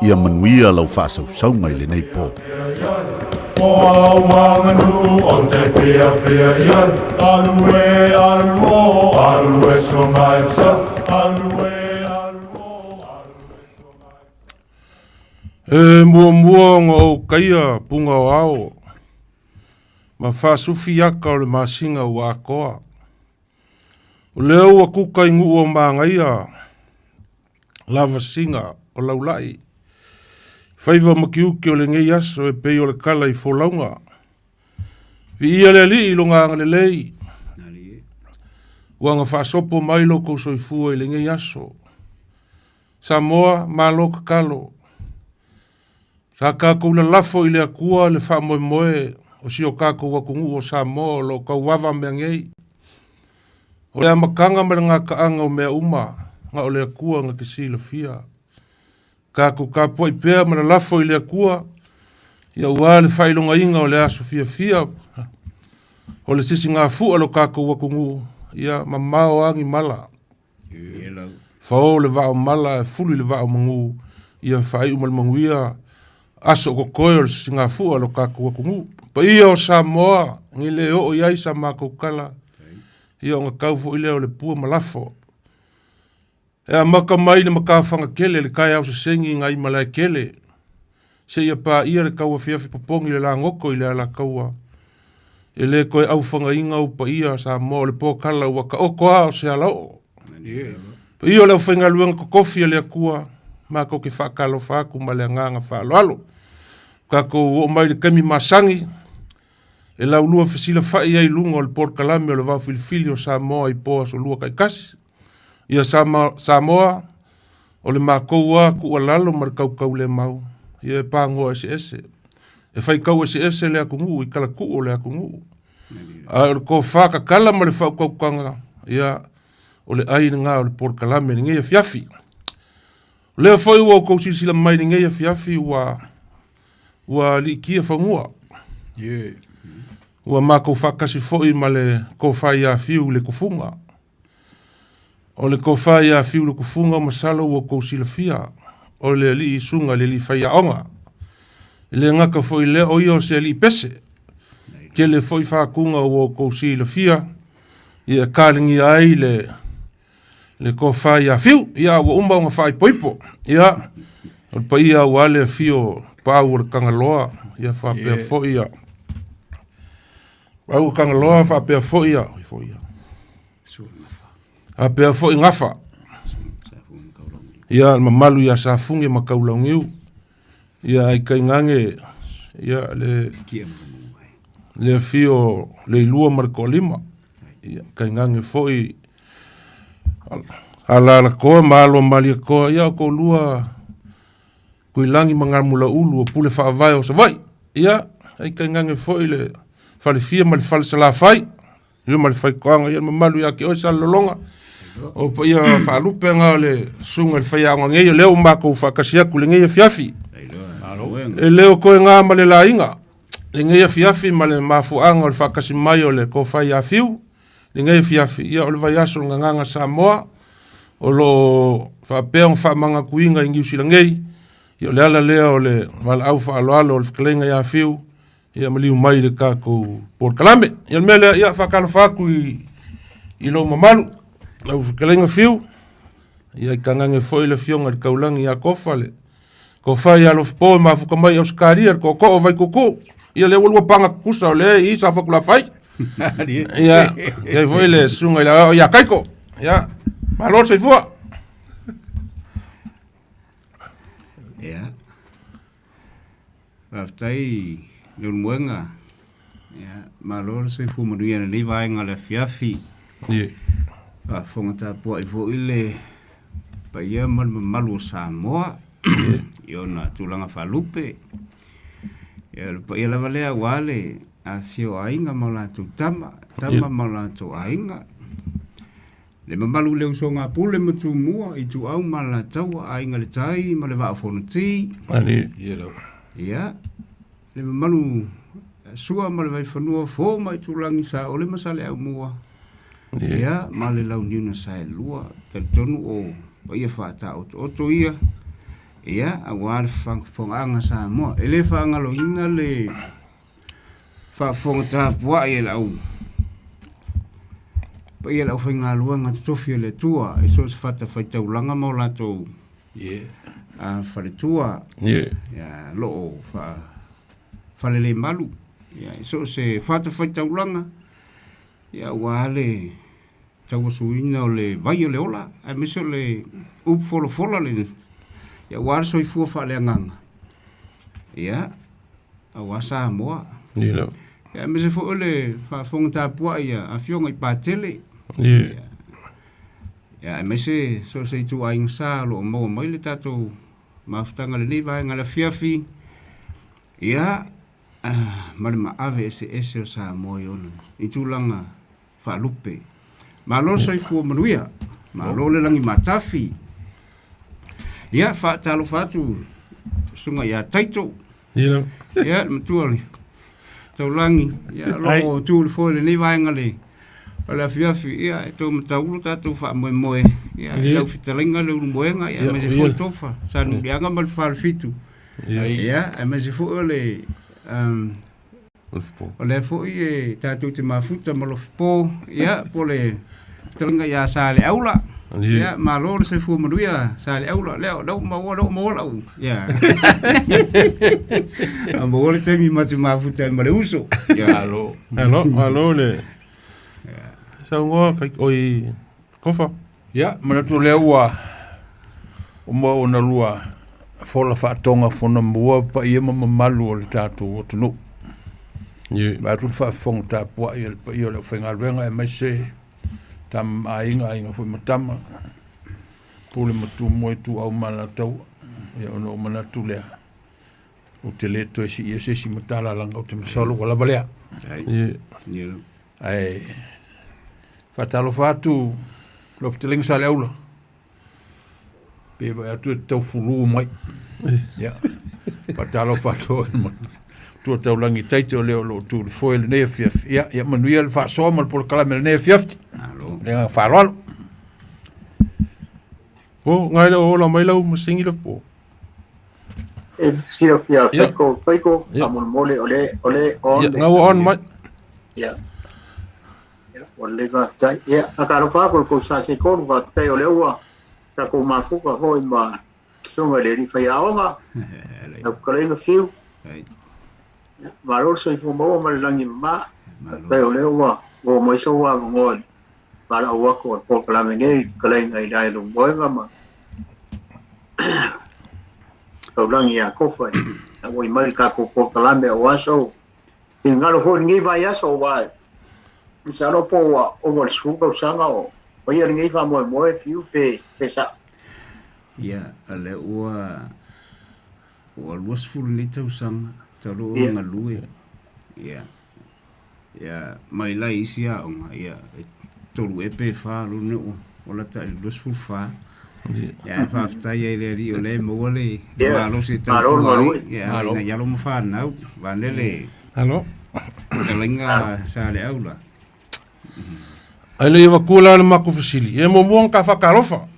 Ia manuia lau faasausauga i lenei po. O au aganuu o te fiafia i ai, Alu e, alu o, alu e so mai so, alu e, alu o, alu e so mai so. E muamua ona ou kaia punga o ao, ma faasufi aka o le masina ua atoa. O lea ua kuka i nuu o Magaia, lavasiga o Laulai, faiva ma tiute o lenei aso e pei o le kala i folauga. Viia le Alii i lona agalelei, ua na faasopo mai lo tou soifua i lenei aso. Samoa, malo tatalo. Sa tatou lalafo i le Atua le faamoemoe o si o tatou atunuu o Samoa o lo o tauava mea nei. O le amataga ma le gataaga o mea uma, na o le Atua na te silafia. Tatou tapuai pea ma lalafo i le Atua, ia aua le faailogaina o le aso fiafia o le sisigafua o lo tatou atunuu, ia mamao a ni mala. Fao le vaa o mala e fulu i le vaa o manu, ia faaiu ma le manuia aso o totoe o le sisigafua o lo tatou atunuu. Paia o Samoa, nei le oo i ai sa matou tala, ia ona tau foi lea o le pua ma lafo. E amata mai le matafaga tele le taeao sesegi nai Malaetele, seia paia le tauafiafi popogi le lagoto i le Alataua. E le toe aufagaina ou paia Samoa o le pokala ua taoto a o se alaoo. Paia o le aufaigaluega totofi a le Atua, matou te faatalofa atu ma le agaga faaaloalo. Tatou oo mai i le taimi masani, e laulua fesilafai ai i luga o le polokalame o le Vaofilifili o Samoa i po aso lua taitasi. Ia Samoa, o le matou a tuualalo ma le tautaulemau, ia e pagoa eseese. E faitau eseese le atunuu i talatuu o le atunuu. Ae o le tofa tatala ma le faautautaga, ia, o le ai lena o le polokalame i lenei afiafi. O lea foi ua outou silasila mai i lenei afiafi ua, ua liitia fanua. Yeah. Ua matou faatasi foi ma le tofa ia Fiu i le tufuga. O le tofa ia Fiulutufuga masalo ua outou silafia, o le alii susuga i le alii faiaoga. E le gata foi i lea, o ia o se alii pese. Tele foi faatuga ua outou silafia, ia e taligia ai le, le tofa ia Fiu. Ia ua uma ona faaipoipo. Ia, o le paia aua le afio o Pau o le Tagaloa, ia faapea foi ia Pau o Tagaloa faapea foi ia, foi ia. Faapea foi Gafa. Ia le mamalu ia Safugi ma Kaulaugiu. Ia ai tainane ia le le afio o Leilua ma le Toalima. Ia tainane foi Alalatoa ma Alo o Malietoa, ia o toalua Tuilagi ma Gamulaulu o pule faavae o Savaii. Ia, Ai tainane foi le falefia ma le falesalafai, ia ma le faitoaga, ia le mamalu ia te oe Salelologa. O paia faalupe na o le susuga i le faiaoga nei, o lea ua matou faatasi atu i lenei afiafi. E le o toe na ma le laina lenei afiafi ma le mafuaaga o le faatasi mai o le tofa ia Fiu lenei afiafi, ia o le vaiaso o le Gagana Samoa o lo o faapea ona faamanatuina i Niu Sila nei. Ia o le ala lea o le valaau faaaloalo o le fetalaiga ia Fiu, ia maliu mai i le tatou polokalame. Ia o le mea lea, ia faatalofa atu i lou mamalu, lau fetalaiga Fiu, ia i tainane foi le afioga i le Taulagi ia Tofa, le tofa ia Alofipo e mafuta mai i Ausetalia, le tootoo o Vaituutuu. Ia lea ua lua paga tutusa o lea e i i Safotulafai. Ia, i ai foi le susuga i le Aoao ia Kaiko. Ia, malo le soifua. Ia. Faafetai Leulumoega. Ia, malo le soifua manuia i lenei vaega o le afiafi. Ie. Faafofoga tapuai foi le paia ma le mamalu o Samoa i ona tulaga faalupe. Ia, o le paia lava lea aua le afifio o aiga ma o latou tama, tama ma o latou aiga. Le mamalu i le usoga a Pule ma Tumua, Ituau ma Alataua, Aiga i le Tai ma le Vaa o Fonoti. Ia, le mamalu Sua ma le Vaifanua, Fo ma Itulagi, Saole ma Saleaaumua, ia, ma le Launiu na Saelua. Talitonu o paia faataotooto ia, ia, aua le faafofogaaga a Samoa. E le faagaloina le Faafofoga tapuai e lau paia e le aufaigaluega totofi a le Atua i so o se fatafaitaulaga ma o latou faletua o lo o faalelemalu i so o se fatafaitaulaga aua le tauasuina o le vai o le ola aemaise o le upu folafola aua le soifua faaleagaga. Ia, aua Samoa. Ia. Ia, aemaise foi o le faafofoga tapuai a Afioga i Patele. Ia. Ia, aemaise so o se ituaiga sa o lo o maua mai le tatou mafutaga i lenei vaega o le afiafi. Ia, ma le maave eseese o Samoa i ona i tulaga faalupe. Malo le soifua manuia, malo le lagi matafi. Ia, faatalofa atu susuga ia Taito. Ia. Ia, le matua o le taulagi, ia, o lo o tu i le foe i lenei vaega le o le afiafi, ia, e tou mataulu tatou faamoemoe, ia, i lau fetalaiga Leulumoega, ia, aemaise foi Tofa, Sanuliaga ma le Falefitu. Ia, aemaise foi o le O lea foi e tatou te mafuta ma Lofipo, ia, po le fetalaiga ia Saleaula. Ia, malo le soifua manuia Saleaula. Lea, lea ua maua, lea ua maua lau. Ia. A maua le taimi ma te mafuta ai ma le uso. Ia. Malo. Malo, malo le. Saunoa kai oi Kofa. Ia, manatu lea ua uma ona lua fola faatoga fonamua paia ma mamalu o le tatou atunuu. Yeah. Vae atu le faafofoga tapuai a le paia o le aufaigaluega aemaise tama ma aiga, aiga foi ma tama, Pule ma Tumua, Ituau ma Alataua. Ia ona ou manatu lea, ou te le toe siia se isi matala leaga ou te masalo ua lava lea. Yeah. Ae faatalofa atu lau fetalaiga Saleaula, pe vaai atu e te tau fulu mai. Ia, faatalofa atu i le matua taulagi Taito lea o lo o tu i le foe i lenei afiafi. Ia, ia manuia le faasoa ma le polokalame i lenei afiafi. Le agaga faaaloalo. Po, ngai le ola mai lau masini le po. E silafia Faiko, Faiko, faamolemole o le o le on. Ia, nga ua on mai. Ia. Ia, ua lelei faafetai. Ia, faatalofa atu i le tou sa seitolu, faafetai o lea ua tatou mafuta foi ma susuga i le alii faiaoga, lau fetalaiga Fiu. Ia, malo le soifua maua ma le lagi e mama. Faafetai o lea ua maua mai sou avanoa i le valaau atu o le polokalame nei i le fetalaiga i Leulumoega ma Taulagi ia Kofa e auai mai le tatou polokalame aua sou finagalo foi i lenei vaiaso aua masalo po ua ova i le 10 tausaga o faia lenei faamoemoe Fiu pe pe sa'o. Ia, o lea ua 20 nei tausaga talu ona galue. Ia. Ia, mai la i isi aoga, ia, e tolu ea pe fa lona ua ua lata i le 24. Ia, ae faafetai ai i le Alii o lea e maua le Ia, malosi e malo le tautua ai, galue. ia, Malo. nai alo ma fanau, vaeane le Malo. fetalaiga Saleaula. Ai le iwa la le makou fesili. Ia muamua ona ka faatalofa.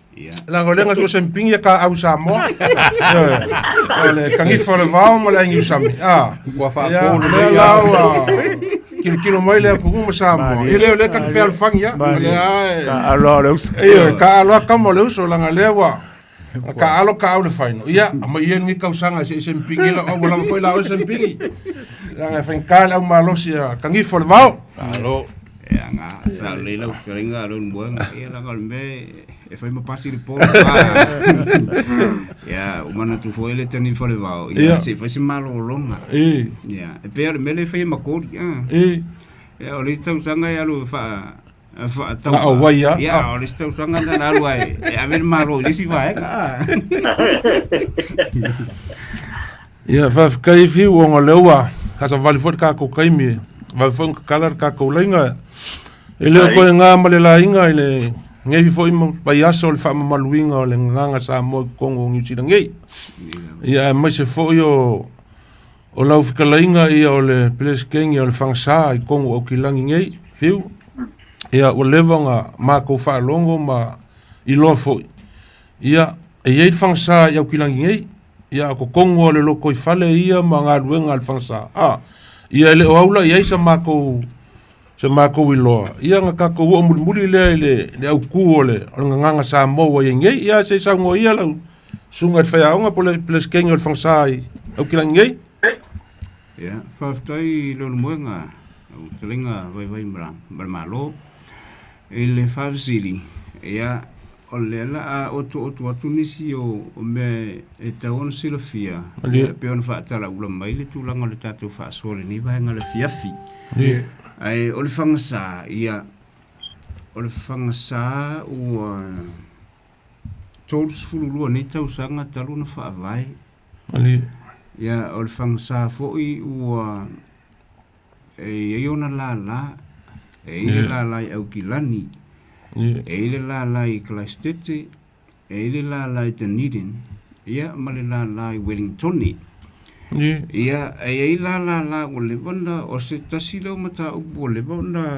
Leaga o lea na sua sempigi ia ka au Samoa. Ioe. O le kagifa o le vao ma le aiga iusami. Ah. Ua Ia, faapolu o lea mai la lava. ua kilokilo mai le atunuu ma Samoa. Ia lea o lea ta te fealofani ia. O lea e Ka aloa o le uso. Ioe, ka aloa kama o le uso leaga o lea ua ka alo ka au le faino. Ia, aumai ia lenei tausaga se i sempigi lau au ua lava foi la oe sempigi. Leaga e faigata le au malosi a kagifa o le vao. Malo. Ia nga, sa lelei lau fetalaiga a lou moega, ia leaga o le mea e fai ma pasi le po. Ia, ua manatu foi le tani falevao, ia se i fai se malologa. Ia, e pei lava o le mea lea e fai e Makoli. Ia, o le isi tausaga e alu e faa faatau. Na o wai a. Ia, o le isi tausaga na alu ai e ave le malo i le isi vaega. Ia, faafetai Fiu ona o lea ua kasavali foi le tatou taimi e vave foi ona tatala le tatou laina. E le o toe na ma le laina i lenei foi vaiaso o le faamamaluina o le gagaga Samoa i totonu o Niu Sila nei. Ia, aemaise foi o lau fetalaiga ia o le Peresetene o le Fagasa i totonu o Aukilani nei, Fiu. Ia, ua leva ona matou faalogo ma iloa foi. Ia, e i ai le Fagasa i Aukilani nei. Ia, o totonu o le lotoifale ia ma galuega a le Fagasa. A, ia e le o aula i ai sa matou se matou iloa. Ia na tatou oo mulimuli lea i le, le autu o le, o le gagaga Samoa ua i ai nei. Ia, se i saunoa ia lau susuga i le faiaoga po o le Peresetene o le Fagasa i Aukilani nei. Ia, faafetai i Leulumoega, lau fetalaiga vaivai ma le Malo. I le faafesili, ia, o lea la a otooto atu nisi o mea e tatau ona silafia, e pei ona faatalaula mai le tulaga o le tatou faasoa i lenei vaega o le afiafi. Ae o le fagasa, ia, o le fagasa ua 32 nei tausaga talu ona faavae. Ia, o le fagasa foi ua E i ai ona lālā, e i ai le lālā i Aukilani, e i ai le lālā i Kalaisitete, e i ai le lālā i Dunedin, ia ma le lālā i Wellingtone. Ia, e i ai la lālā ua leva ona, o se tasi lea o mataupu ua leva ona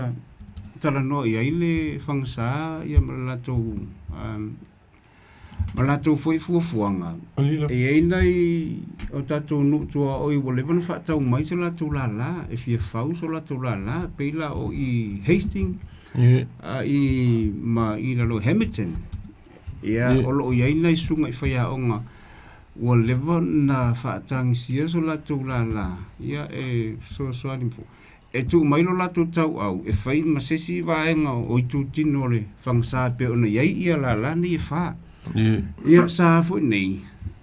talanoa i ai le fagasā ia ma le latou Ma latou foi fuafuaga, e i ai nai o tatou nuu tuaoi ua leva ona faatau mai so latou lala, e fia fau so latou lala, e pei la o i Hastings, a i ma i lalo i Hamilton. Ia, o lo o i ai nai susuga i faiaoga ua leva ona faatagisia so latou lala, ia e fesoasoani foi. E tuu mai lo latou tauau e fai ma se isi vaega o itutino o le fagasā e pei ona i ai ia lala nei e fa. Ia sa foi nei,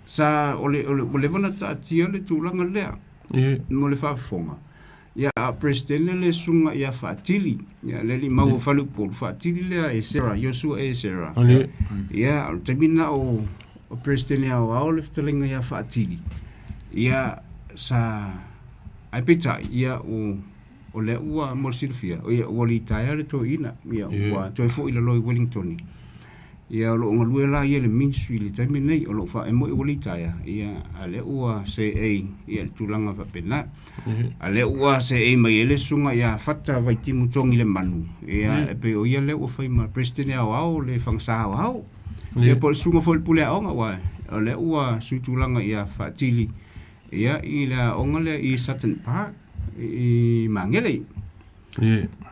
sa o le, o le, ua leva ona taatia le tulaga lea mo le faafofoga. Ia a o Peresetene le susuga ia Faatili, ia le alii mau o Faleupolu, Faatili lea e Sarah, Iosua e Sarah. Ia o le taimi lena o, o Peresetene Aoao le fetalaiga ia Faatili, ia sa Ae peitai, ia, o, o lea ua, mo le silafia, ia, ua litaea le toeaina, ia, ua toe foi i lalo i Wellingtoni. Ia, o lo o galue la ia i le ministry i le taimi lenei, o lo o faa, e moni ua litaea, ia, a o lea ua seei ia i le tulaga faapena. A o lea ua seei mai ai le susuga ia Fata Vaitimu Togilemanu, ia, e pei o ia lea ua fai ma President Aoao o le Fagasa Aoao. Ia, po o le susuga foi i le Pule Aoga, aua o lea ua suitulaga ia Faatili Ia, i le aoga lea i Sutton Park, i Magele.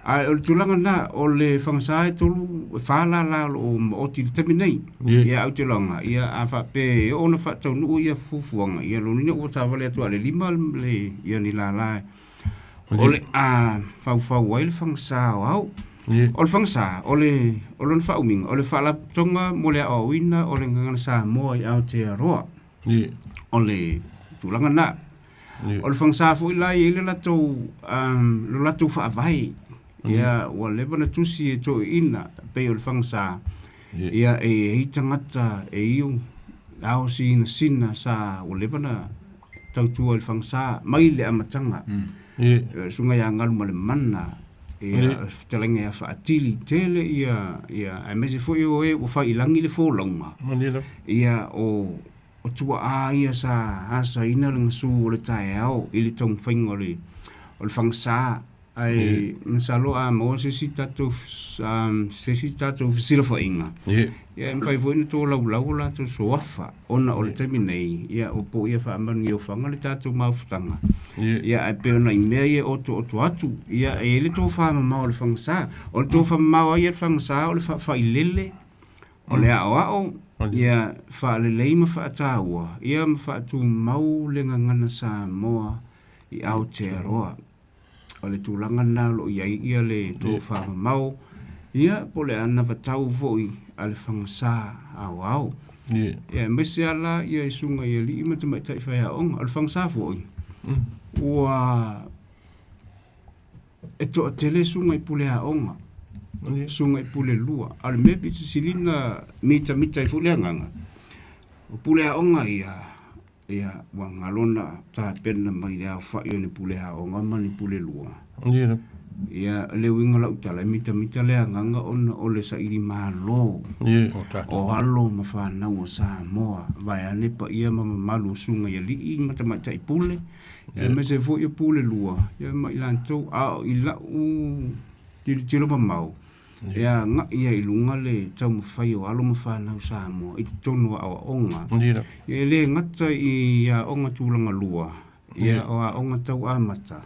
Ae o le tulaga lena, o le fagasā e tolu, e fa lala o lo o maoti i le taimi nei. Ia, ae ou te iloaina, ia, a faapea e oo ona faataunuu ia fuafuaga, ia lona uiga ua taavale atu lava i le lima le, ia ni lala o le a faufau ai le fagasā aoao. O le fagasā, o le, o lona faaumiga, o le Faalapotopotoga mo le Aoaoina o le Gagana Samoa i Aotearoa. O le tulaga lena. O le fagasā foi la e i ai le latou, lo latou faavae. Ia, ua leva ona tusi e toeaiina pei o le fagasā, ia e i ai tagata e iu ao sinasina sa ua leva ona tautua i le fagasā mai le amataga. Le susuga ia Galumalemana, ia fetalaiga ia Faatili tele ia ia aemaise foi o e ua fai i lagi le folauga. Ia o o tuaa ia sa asaina le gasu o le taeao i le taumafaiga o le o le fagasa. Ae masalo a maua se isi tatou se isi tatou fesilafaiga, ia e mafai foi ona tolaulau o latou suafa ona o le taimi nei, ia ua poia faamanuiaofaga le tatou mafutaga. Ia ae pei ona i mea ia e otooto atu, ia e i ai le tofa mamao o le fagasa. O le tofa mamao lava ia o le fagasa o le faafailele, o le aoao, ia faalelei ma faataua, ia ma faatumau le gagana Samoa i Aotearoa. O le tulaga lena o lo o i ai ia le tofa mamao, ia po o le anavatau foi a le fagasa aoao. Ia aemaise lava la ia i susuga i alii ma tamaitai faiaoga. O le fagasa foi, ua e toatele susuga i pule aoga, susuga i pule lua. A o le mea pito sili ona mitamita ai foi le agaga, o pule aoga ia, Ia, ua galo ona tapena mai le aofai o ni pule aoga ma ni pule lua. Ia, le uiga o lau tala, e mitamita le agaga ona o le saili malo o alo ma fanau o Samoa, vaeane paia ma mamalu o susuga i alii ma tamaitai pule, aemaise foi o pule lua, ia ma i latou. A o i lau tilotilo mamao, E agai ai i luga le taumafai o alo ma fanau Samoa i totonu o aoaoga. E le gata i aoga tulaga lua, ia o aoga tau amata,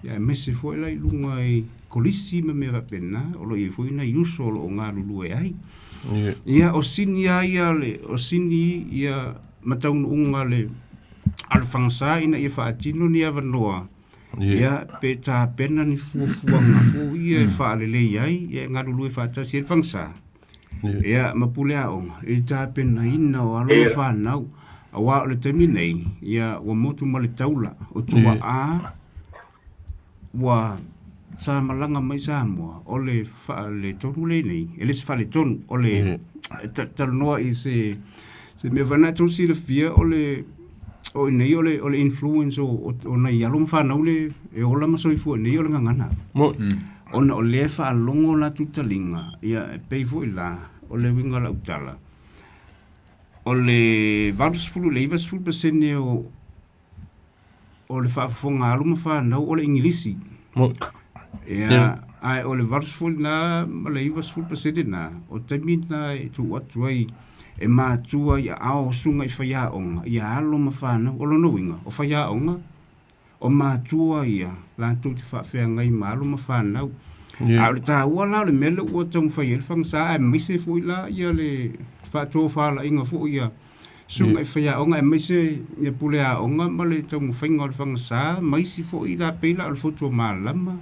aemaise foi la i luga i kolisi ma mea faapena, o lo o i ai foi nai uso o lo o galulue ai. Ia, o sini lava ia, o sini ia ma taunuuga a le Fagasa ina ia faatino ni avanoa Ia, pe tapena ni fuafuaga fou ia e faalelei ai, ia e galulue faatasi ai le fagasa, ia, ma pule aoga i le tapenaina o alo ma fanau. Aua o le taimi nei, ia, ua motu ma le taula, o tuaa ua sa malaga mai Samoa, o le faaletonu lenei, e le se faaletonu, o le talanoa i se se mea foi lena e tou silafia o le o i nei o le o le influence o o, o nai alo ma fanau le e ola ma soifua nei o le gagana. Ona o lea e faalogo latou taliga, ia e pei foi la o le uiga o lau tala, o le 80 i le 90% o o le faafofoga a alo ma fanau o le Igilisi. Ia, ae o le 80 lena ma le 90% lena, o taimi lena e tuu atu ai e matua i aao o susuga i faiaoga, ia alo ma fanau. O lona uiga, o faiaoga, o matua ia latou te faafeagai ma alo ma fanau. A o le taua la o le mea lea ua taumafai ai le fagasa, aemaise foi la ia le faatofalaiga foi a Susuga i faiaoga aemaise ia pule aoga ma le taumafaiga o le fagasa ma isi foi la pei la o le Fotu o Malama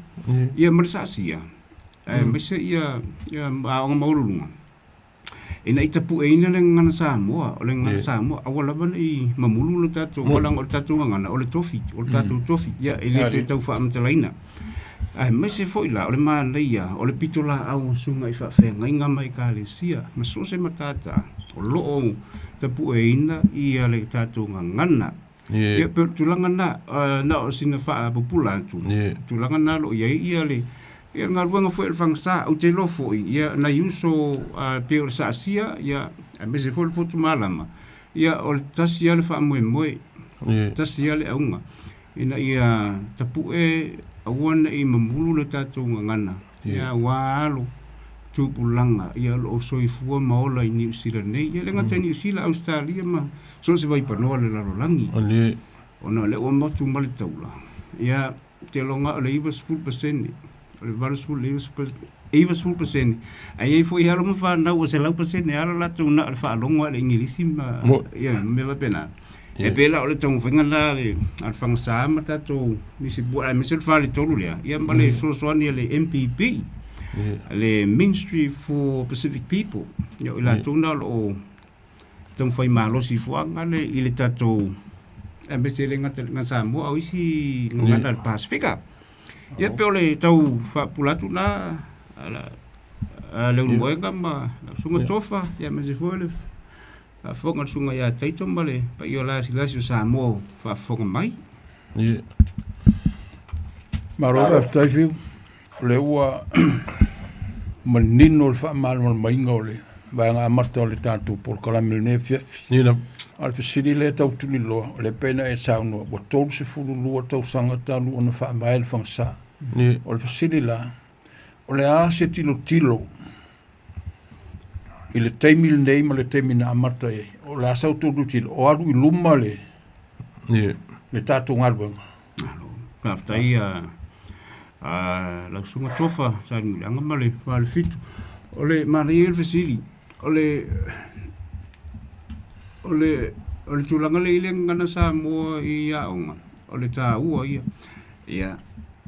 ia ma le Saasia aemaise ia ia aoga maualuluga ina ia tapueina le gagana Samoa. O le gagana Samoa aua lava ne i mamulu le tatou leaga o le tatou gagana o le tofi, o le tatou tofi ia e le toe tau faamatalaina. Aemaise foi la o le manaia o le pitolaau o susuga i faafeagaiga ma ekalesia ma so o se matata o lo o tapueina ia le tatou gagana. Ia pei o le tulaga lena, na o sina faapupula atu, tulaga lena o lo o i ai ia le ia le galuega foi a le Fagasa. Ou te iloa foi ia nai uso pei o le Saasia ia aemaise foi le Fotumalama, ia o le tasi lava le faamoemoe, tasi lava le auga. Ina ia tapu'e aua ne i mamulu le tatou gagana, ia aua alo tupulaga ia o lo o soifua ma ola i Niu Sila nei, ia le gata i Niu Sila, Ausetalia ma so o se vaipanoa o le lalolagi. Ona o lea ua motu ma le taula, ia ou te iloa o le 90%, o le 80 i le 90%, ae i ai foi alo ma fanau ua 100% lava lo latou na o le faalogo lava i le Igilisi ma ia mea faapena. E pei la o le taumafaiga lena a le Fagasa ma tatou nisi bua aemaise o le faletolu lea, ia ma le fesoasoani a le MPP, le Ministry for Pacific People. Ia o i latou na o lo o taumafai malosi fuaga le i le tatou aemaise e le gata i le Samoa a o isi gagana a le Pasefika. Ia pei o le tau faapupula atu lena a Leulumoega ma lau Susuga Tofa, ia aemaise foi o le faafofoga a le Susuga ia Taito ma le paia o lasilasi o Samoa o faafofoga mai. Ia. Malo faafetai Fiu. O lea ua manino le faamalamalamaina o le vaega amata o le tatou polokalame i lenei afiafi. Ia lava. A o le fesili lea e tau tuliloa, o lea pei ona e saunoa, ua 32 tausaga talu ona faavae le fagasa. Ia. O le fesili la, o le a se tilotilo i le taimi lenei ma le taimi na amata ai, o le a sa outou tilotilo, o alu i luma le, Ia. le tatou galuega? Faafetai a lau Susuga Tofa Salemuliaga ma le Falefitu. O le manaia ia o le fesili, o le o le o le tulaga lea i le gagana Samoa i aoga, o le taua ia. Ia,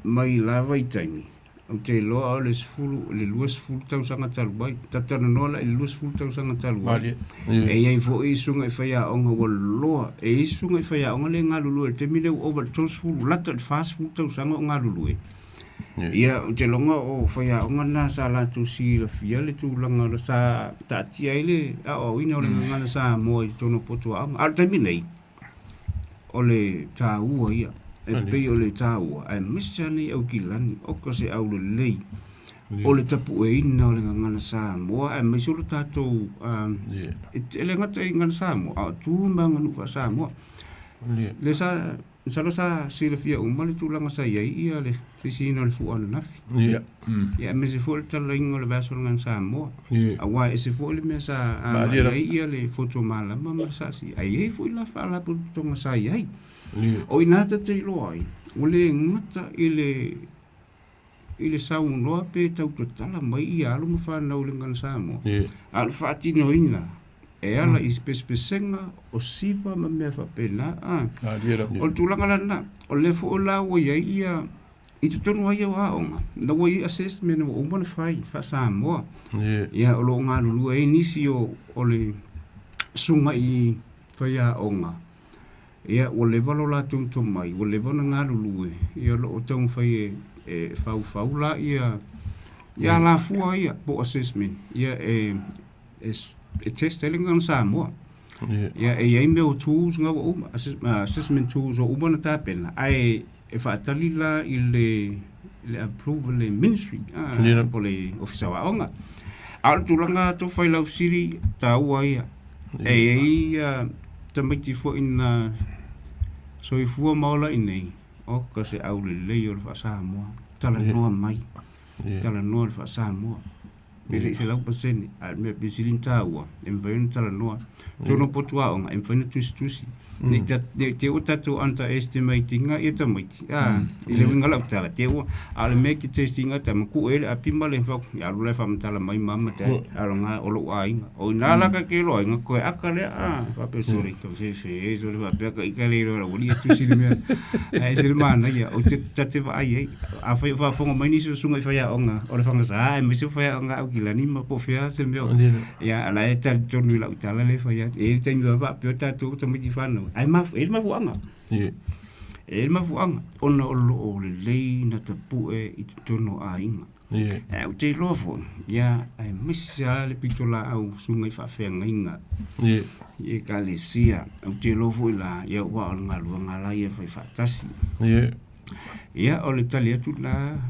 mai la vaitaimi, Ou te iloa o le 10, le 20 tausaga talu ai. Ta talanoa la i le 20 tausaga talu ai. E i ai foi susuga i faiaoga ua loa. E i ai susuga i faiaoga lea e galulue i le taimi lea ua ova i le 30, lata i le 40 tausaga o galulue. Ia, ou te iloga o faiaoga na sa latou silafia le tulaga sa taatia ai le aoaoina o le gagana Samoa i totonu o potu aoga. A o le taimi nei, o le taua ia, e pei o le taua, aemaise lava nei Aukilani, oka se aulelei, o le tapueina o le gagana Samoa, aemaise o le tatou, e le gata i gagana Samoa, a o tu ma aganuu faa-Samoa. Lea sa, masalo sa silafia uma le tulaga sa i ai ia le sisiina o le fua ananafi. Ia. Ia, aemaise foi le talaiga o le vaiaso o le Gagana Samoa. Ia. Aua e ese foi le mea sa Malie agai lava. ai ia le Foto Malama ma le SASI, ae i ai foi la faalapotopotoga sa i ai. Ia. O i ina ta te iloa ai, ua le gata i le i le saunoa pe tau tatala mai ia alo ma fanau i le Gagana Samoa, Ia. a o le faatinoina e ala i pesepesega o siva ma mea faapena. A. Malie lava. O le tulaga la lena, o lea foi la ua i ai ia i totonu lava ia o aoga, na ua i ai assessment ua uma ona fai faa-Samoa. Ia, o lo o galulue ai nisi o, o le susuga i faiaoga, ia, ua leva lo latou tomai, ua leva ona galulue, ia o lo o taumafai e, e faufau la ia, ia alafua ia po o assessment, ia e, e, e test ai le gagana Samoa. Ia, e i ai mea o tools na ua uma, assessment tools ua uma ona tapena, ae e faatali la i le le approve a le ministry a po o le Ofisa o Aoga. A o le tulaga tofa i lau fesili, taua ia. E i ai ia tamaiti foi na soifua ma ola i inei, oka se aulelei o le faa-Samoa, talanoa mai, talanoa le faa-Samoa. E le i 100%, a o le mea pito sili ona taua, e mafai ona talanoa. Totonu o potu aoga, e mafai ona tusitusi. Ne i te i ua tatou underestimate ina ia tamaiti, a, i le uiga o lau tala, te i ua, a o le mea e te test ina tama, kuu ai le api ma le fau, ia alu la e faamatala mai mama ma dad, a o lena o lou aiga. O i ina la ka te iloa ai, ona toe aka lea, a, faapea, sole, tafefe, sole faapea ka ita le iloa e lau alii e tusi le mea. Ae ese le manaia, ou te, ta te vaai ai. Afai o faafofoga mai nisi o susuga i faiaoga o le fagasa aemaise o faiaoga Aukilani ma po o fea se mea o ia la e talitonu i lau tala lea e fai atu. E i ai le taimi lava faapea tatou o tamaiti fanau ae e i ai le mafuaaga. E i ai le mafuaaga ona o lo o lelei na tapue i totonu o aiga. Ae ou te iloa foi, ia aemaise lava le pitolaau susuga i faafeagaiga i ekalesia. Ou te iloa foi la, ia aua o le galuega la ia e fai faatasi. Ia, o le tali atu lena,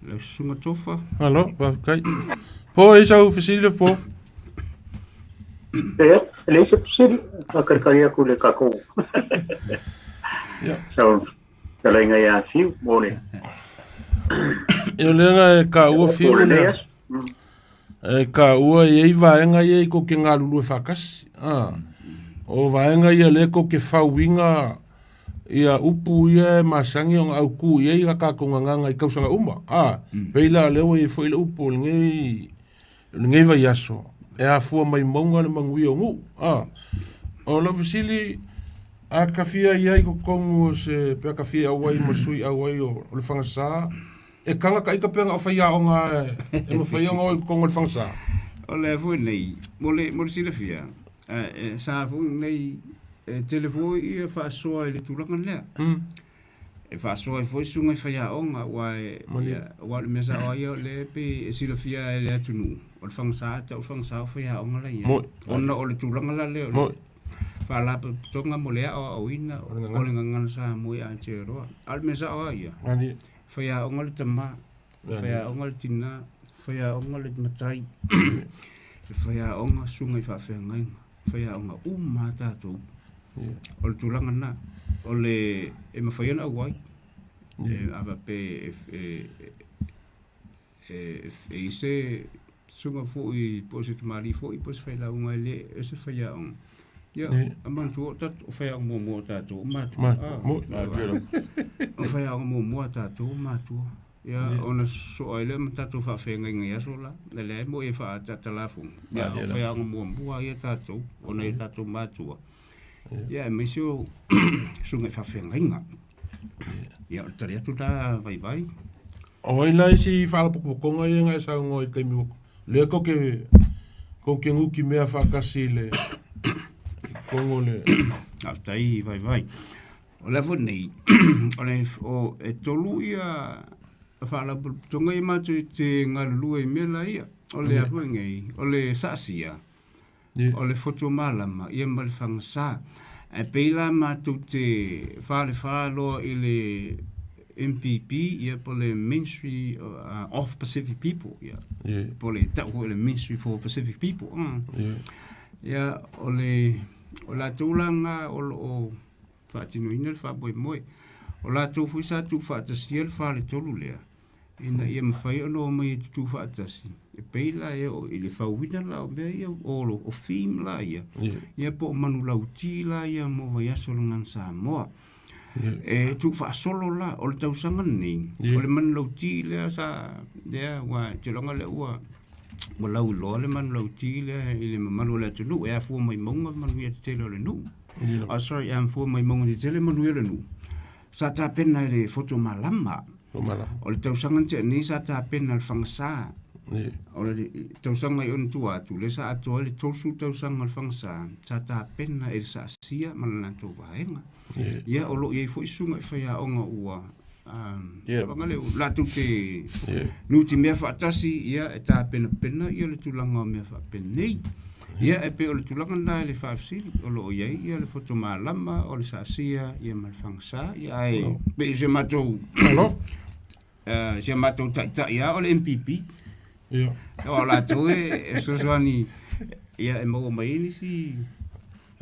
lau susuga Tofa. Malo, faafetai. Po, e i sau fesili le po? E leai se fesili, faakalikali atu le tatou sau fetalaiga ia Fiu mo le Ia o lea e taua Fiu lenei lea. aso. E taua e i ai vaega ia i kou te galulue faatasi. Ah. O vaega ia lea kou te fauina ia upu ia e masani ona autu i ai a tatou gagana i tausaga uma. Ah, pei la lea ua i ai foi le upu o lenei lenei vaiaso e afua mai mauga le manuia o nuu. Ah. O lau fesili a ka fia i ai totonu o se pe a ka fia auai ma sui auai o le fagasa e taga ita pe na o faiaoga e mafai ona o i totonu o le fagasa? O le foi nei, mo le, mo le silafia, e sa foi nei, e tele foi ia faasoa i le tulaga lea. E faasoa ai foi susuga i faiaoga, aua e, ia, aua o le mea sao lava ia o lea pei e silafia e le atunuu, o le fagasa, tau le fagasa o faiaoga la i ai. Ona o le tulaga la lea o le, Faalapotopotoga mo le aoaoina o le Gagana Samoa i Aotearoa. A o le mea sao lava ia, faiaoga le tamā, faiaoga le tinā, faiaoga le matai, e faiaoga susuga i faafeagaiga, faiaoga uma lava tatou. O le tulaga lena, o le e mafai ona auai, a faapea e e i ai se susuga foi po o se tamalii foi po o se failauga e le o se faiaoga, ia manatua o tatou o faiaoga muamua o tatou o matua. O faiaoga muamua a tatou o matua. Ia ona soa ai lea ma tatou faafeagaiga i aso la, e leai mo e faataatalafoga. Ia o faiaoga muamua ia tatou ona e tatou matua. Ia aemaise o susuga i faafeagaiga. Ia o le tali atu la Vaivai. O ai la isi faalapotopotoga ia na e saunoa i le taimi ua lea tou te tou te nutimea faatasi i le i totonu o le Faafetai Vaivai. O le a foi nei, o le o e tolu ia faalapotopotoga ia matou te galulue i mea la ia. O le a foi nei, o le SASIA, O le Fotu Malama, ia ma le Fagasā. Ae pei la matou te falefa loa i le MPP, ia po o le Ministry of Pacific People, ia. Po o le tau foi o le Ministry for Pacific People. Ia, o le, o latou la na o lo o faatinoina le faamoemoe. O latou foi sa tuufaatasia le faletolu lea, ina ia mafai ona omai e tutū faatasi, e pei la e oo i le fauina la o mea ia, o theme la ia, ia po o manulauti la ia mo vaiaso o le Gagana Samoa. E tuufaasolo la, o le tausaga lenei, o le manulauti lea sa, lea aua ou te iloa lea ua lauiloa le manulauti lea i le mamalu o le atunuu, e afua mai mauga manuia tetele o le nuu. Oh, sorry, e afua mai mauga tetele manuia o le nuu. Sa tapena e le Foto Malama. O le tausaga na tea nei sa tapena e le Fagasā. O le tausaga i ona tua atu, lea sa atoa ai le 30 tausaga o le Fagasā, sa tapena e le SASIA ma le latou vaega. Ia, o lo o i ai foi susuga i faiaoga ua tulaga lea, latou te nutimea faatasi, ia, e tapenapena ia le tulaga o mea faapenei. Ia, e pei o le tulaga lena i le faafesili, o lo o i ai ia le Foto Malama, o le SASIA ia ma le Fagasā, ia ae pei o si a matou si a matou taitai lava o le MPP. Ia. O latou e fesoasoani ia e maua mai ai nisi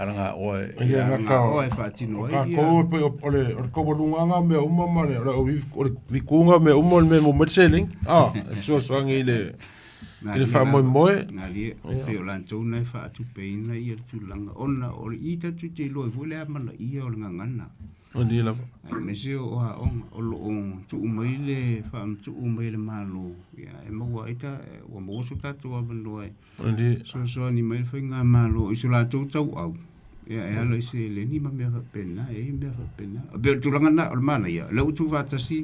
Alaga oe. E le gata o e faatino ai. O tatou e pei o le taualugaga o mea uma ma le o le vikuga o mea uma o le mea e maua mai le seleni. A, e fesoasoani i le i le faamoemoe. Galie, pei o latou na e faatupeina ia le tulaga ona o le i tatou te iloa ai foi le amanaia o le gagana. Malie lava. Aemaise o aoga o lo o tuu mai le faamatuu mai e le Malo, ia e maua ai ta, ua maua so tatou avanoa e fesoasoani mai le faigamalo i so latou tauau, ia e ala i seleni ma mea faapena, e i ai mea faapena. E pei o le tulaga lena, o le manaia, o lea ua tuufaatasi,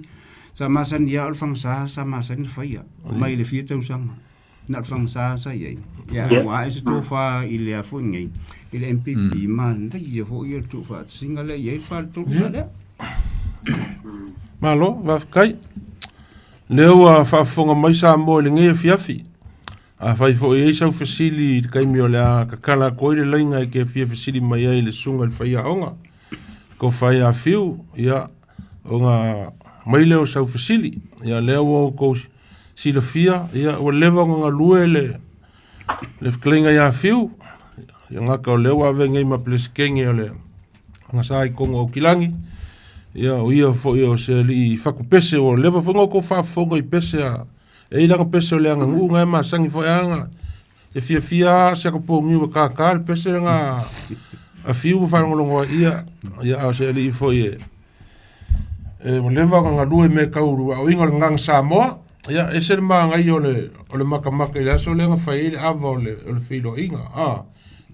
sa masani lava o le fagasā sa masani ona faia mai le fia tausaga. Na o le fagasā sa i ai. Ia, ua ae se tofa i le a foi nei, i le MPP, manaia foi ia le tuufaatasiga lea e i ai le faletolu la lea. Malo, faafetai. Lea ua faafofoga mai Samoa i lenei afiafi. Afai foi e i ai sau fesili i le taimi o le a tatala atu ai le laina e te fia fesili mai ai i le susuga i le faiaoga, tofa ia Fiu, ia, ona mai lea o sau fesili. Ia, lea ua outou silafia, ia, ua leva ona galue le le fetalaiga ia Fiu, ia gata o lea ua avea nei ma Peresetene o le Agasā i totonu o Aukilani, ia, o ia foi o se alii fatupese, ua leva foi ona outou faafofoga i pese a, e i ai lana pese o le aganuu na e masani foi a na e fiafia a si aka poniu e kākā le pese lena a Fiu ma faalogologo ai, ia, ia a o se alii foi e e ua leva ona galue i mea tau aoaiga o le Gagana Samoa, ia, ese le manaia o le, o le matamata i le aso lea na fai ai le ava o le, o le feiloaiga, a,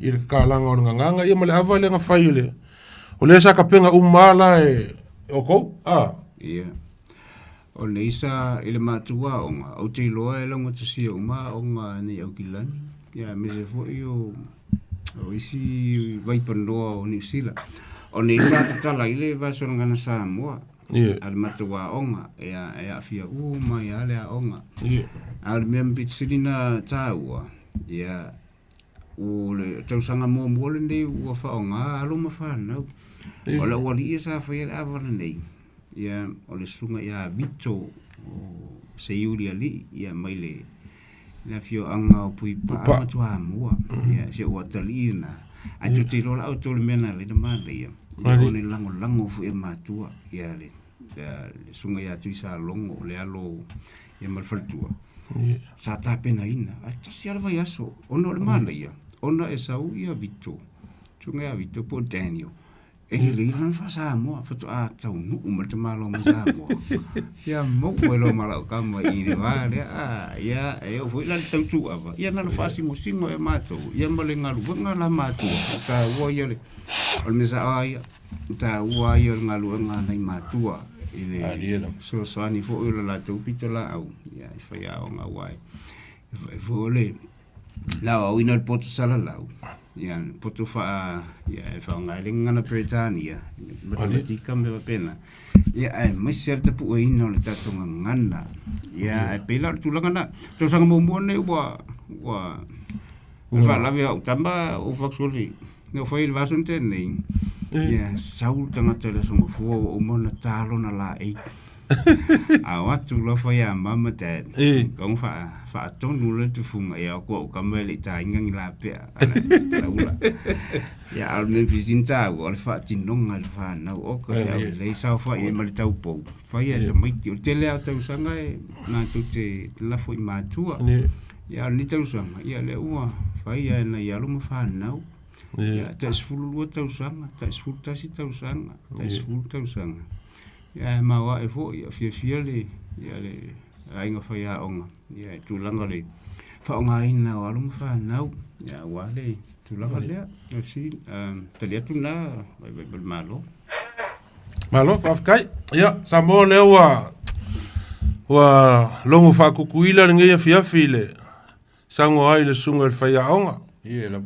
i le tatalaga o le gagana, ia ma le ava lea na fai o le, o lea sa tapena uma lava la e outou, a. Ia. O le isa i le matou aoga, ou te iloa e laugatasia uma aoga nei Aukilani, ia aemaise foi o, o isi vaipanoa o Niu Sila. O nei sa tatala ai le Vaiaso o le Gagana Samoa a le matou aoga, ia e aafia uma ai lava le aoga. A o le mea pito sili ona taua, ia. O le tausaga muamua lenei ua faaaoga alo ma fanau. O le aualii ia sa faia le ava lenei, ia o le susuga ia Vito o Seiulialii ia mai le le afioaga o Puipaa ma Toamua. Ia si ou atalii lena. Ae tou te iloa la outou le mea na ala ai ona manaia, ia o le lagolago foi a matua ia le le susuga ia Tuisalogo le alo ia ma le faletua sa tapenaina ae tasi lava le vaiaso ona o le manaia ona e sau ia Vito susuga ia Vito po o Daniel e lelei lana faa-Samoa faatoa taunuu mai le tamaloa mai Samoa ia maua ai loa ma lau tama i le va lea a ia e oo foi la i le tau tuuava ia na ona faasingosingo e matou ia ma le galuega la matua o taua ia o le mea sao lava ia O taua ia o le galuega a nai matua i le fesoasoani foi o le latou pitolaau ia i faiaoga aua e fai foi o le aoaoina o le poto salalau, ia le poto faa ia e faaaoga ai le gagana Peretania, matematika ma mea faapena, ia aemaise lava le tapueina o le tatou gagana. Ia ae pei la o le tulaga lena. Tausaga muamua lenei ua ua faalavelave au tama ou fai atu sole Na ou fai i le vaiaso na tea nei, ia sau le tagata i le Aso Gafua ua uma ona ta lona laei. A o atu loa fai ia mum ma dad, tatau ona faatonu loa le tufuga, ia o atu au tama e le i taina ni lapea talaula. Ia a o le mea pito sili ona taua, o le faatinoga e le fanau, oka se aulelei, saofai ai ma le taupou, fai e tamaiti. O le tele lava o tausaga e matou te lafo i matua. Ia a o lenei tausaga, ia lea ua fai lava e nai alo ma fanau. Ia, tai 12 tausaga, tai 11 tausaga, tai 10 tausaga. Ia e maoae foi, ia fiafia le, ia le aiga faiaoga, ia i tulaga o le faaaogaina o alo ma fanau, ia aua le tulaga lea. O si tali atu lena, vaivai ma le Malo. Malo, faafetai. Ia, Samoa lea ua ua logo faakukuila lenei afiafi i le saunoa ai le susuga i le faiaoga. Ie lava.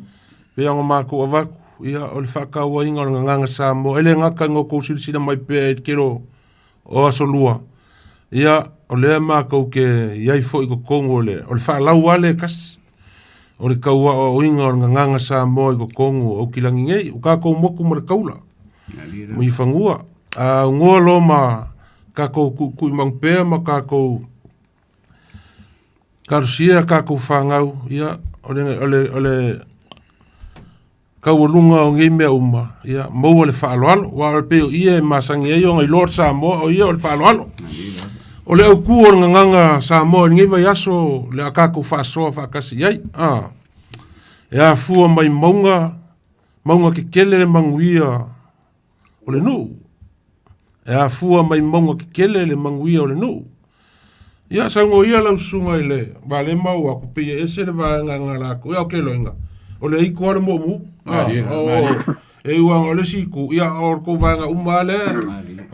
Pei ona matou avatu, ia, o le faatauaina o le gagana Samoa, e le gata ina outou silasila mai pea i le tele o aso lua, ia, o lea matou te i ai foi i totonu o le, o le faalau lava lea e tasi, o le tauaoaoina o le gagana Samoa i totonu o Aukilani nei, o tatou motu ma le taula, ma i fanua. A aunoa loa ma tatou tuutuuimanu pea ma tatou Talosia a tatou fanau, ia, o le, o le, o le taualuga o nei mea uma, ia, maua le faaaloalo. Aua e pei o ia e masani ai ona iloa le Samoa, o ia o le faaaloalo. O le autu o le gagana Samoa i lenei vaiaso, le a tatou faasoa faatasi i ai. A, e afua mai mauga, mauga kekele le manuia o le nuu. E afua mai mauga kekele le manuia o le nuu. Ia saunoa ia lau susuga i le vale ma o atu pei e ese le vaega nga latou. Ia o ke loinga. O le iko ale mo mu. Ah, o e ua o le siku ia o ko vaega uma le.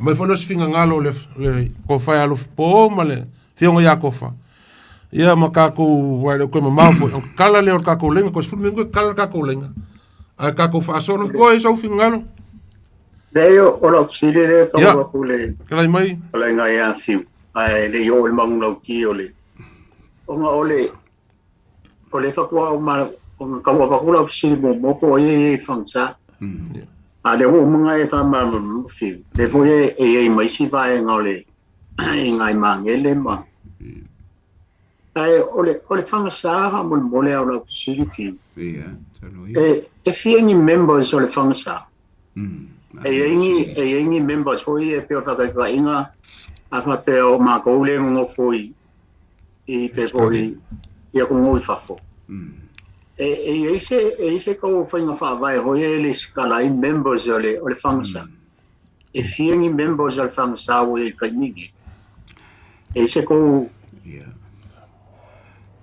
Mai fo le sifinga ngalo le le ko fai alo po ma le fionga ia kofa. Ia ma kakou wa le ko ma mau fo. Kala le o kakou lenga ko sifulu mengu kala kakou lenga. Ae tatou faasolo koe i sou finagalo. Leai, o lau fesili lea e tau atu le Kelai mai. Fetalaiga ia Fiu, ae le i oo i le magunauti o le ona o le o le faatoa ou ma ona tau avatu lau fesili muamua po o ai e i ai i le fagasa. A o lea ua uma ona e faamalamalama Fiu, o lea foi e i ai ma isi vaega o le i nai Magele ma Ae o le, o le fagasa faamolemole a o lau fesili Fiu. Ia, E, e fia ni members o le fagasa? E i ai ni, e i ai ni members foi e pei o le faataitaiga a faapea o matou lea e nonofo i, i pe foi i atunuu i fafo. E, e i ai se, e i ai se tou faiga faavae foi e lesitala ai members o le, o le fagasa? E fia ni members o le fagasa ua i ai i le taimi lenei? E i ai se tou Ia.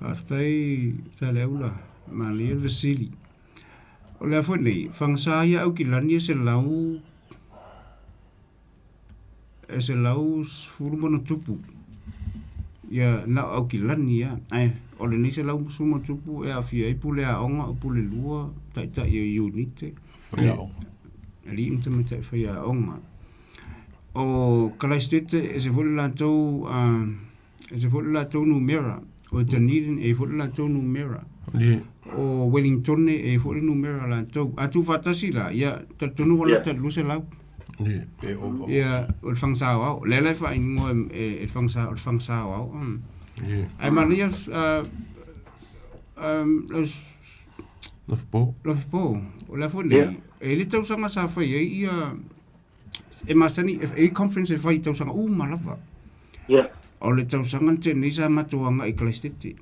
Faafetai Saleaula, manaia le fesili. O le a foi nei, fagasa ia Aukilani e 100 e 110+. Ia na o Aukilani lava, ae o lenei 110+ e aafia ai pule aoga, o pule lua, taitai o iunite, alii ma tamaitai faiaoga. O Kalaisitete e ese foi le latou, ese foi le latou numera, o Dunedin e i ai foi le latou numera. O Wellington e i ai foi le numera o latou. A tuufaatasi la, ia, talitonu ua lata i le 200. Ia, o le fagasa aoao. O lea la e faaigoa e le fagasa, o le fagasa aoao. Ae manaia, Lofipo. Lofipo, o le a foi nei, e i ai le tausaga sa fai ai ia, e masani, e i ai conference e fai i tausaga uma lava. O le tausaga na tea nei sa matou agai i Kalaisitete.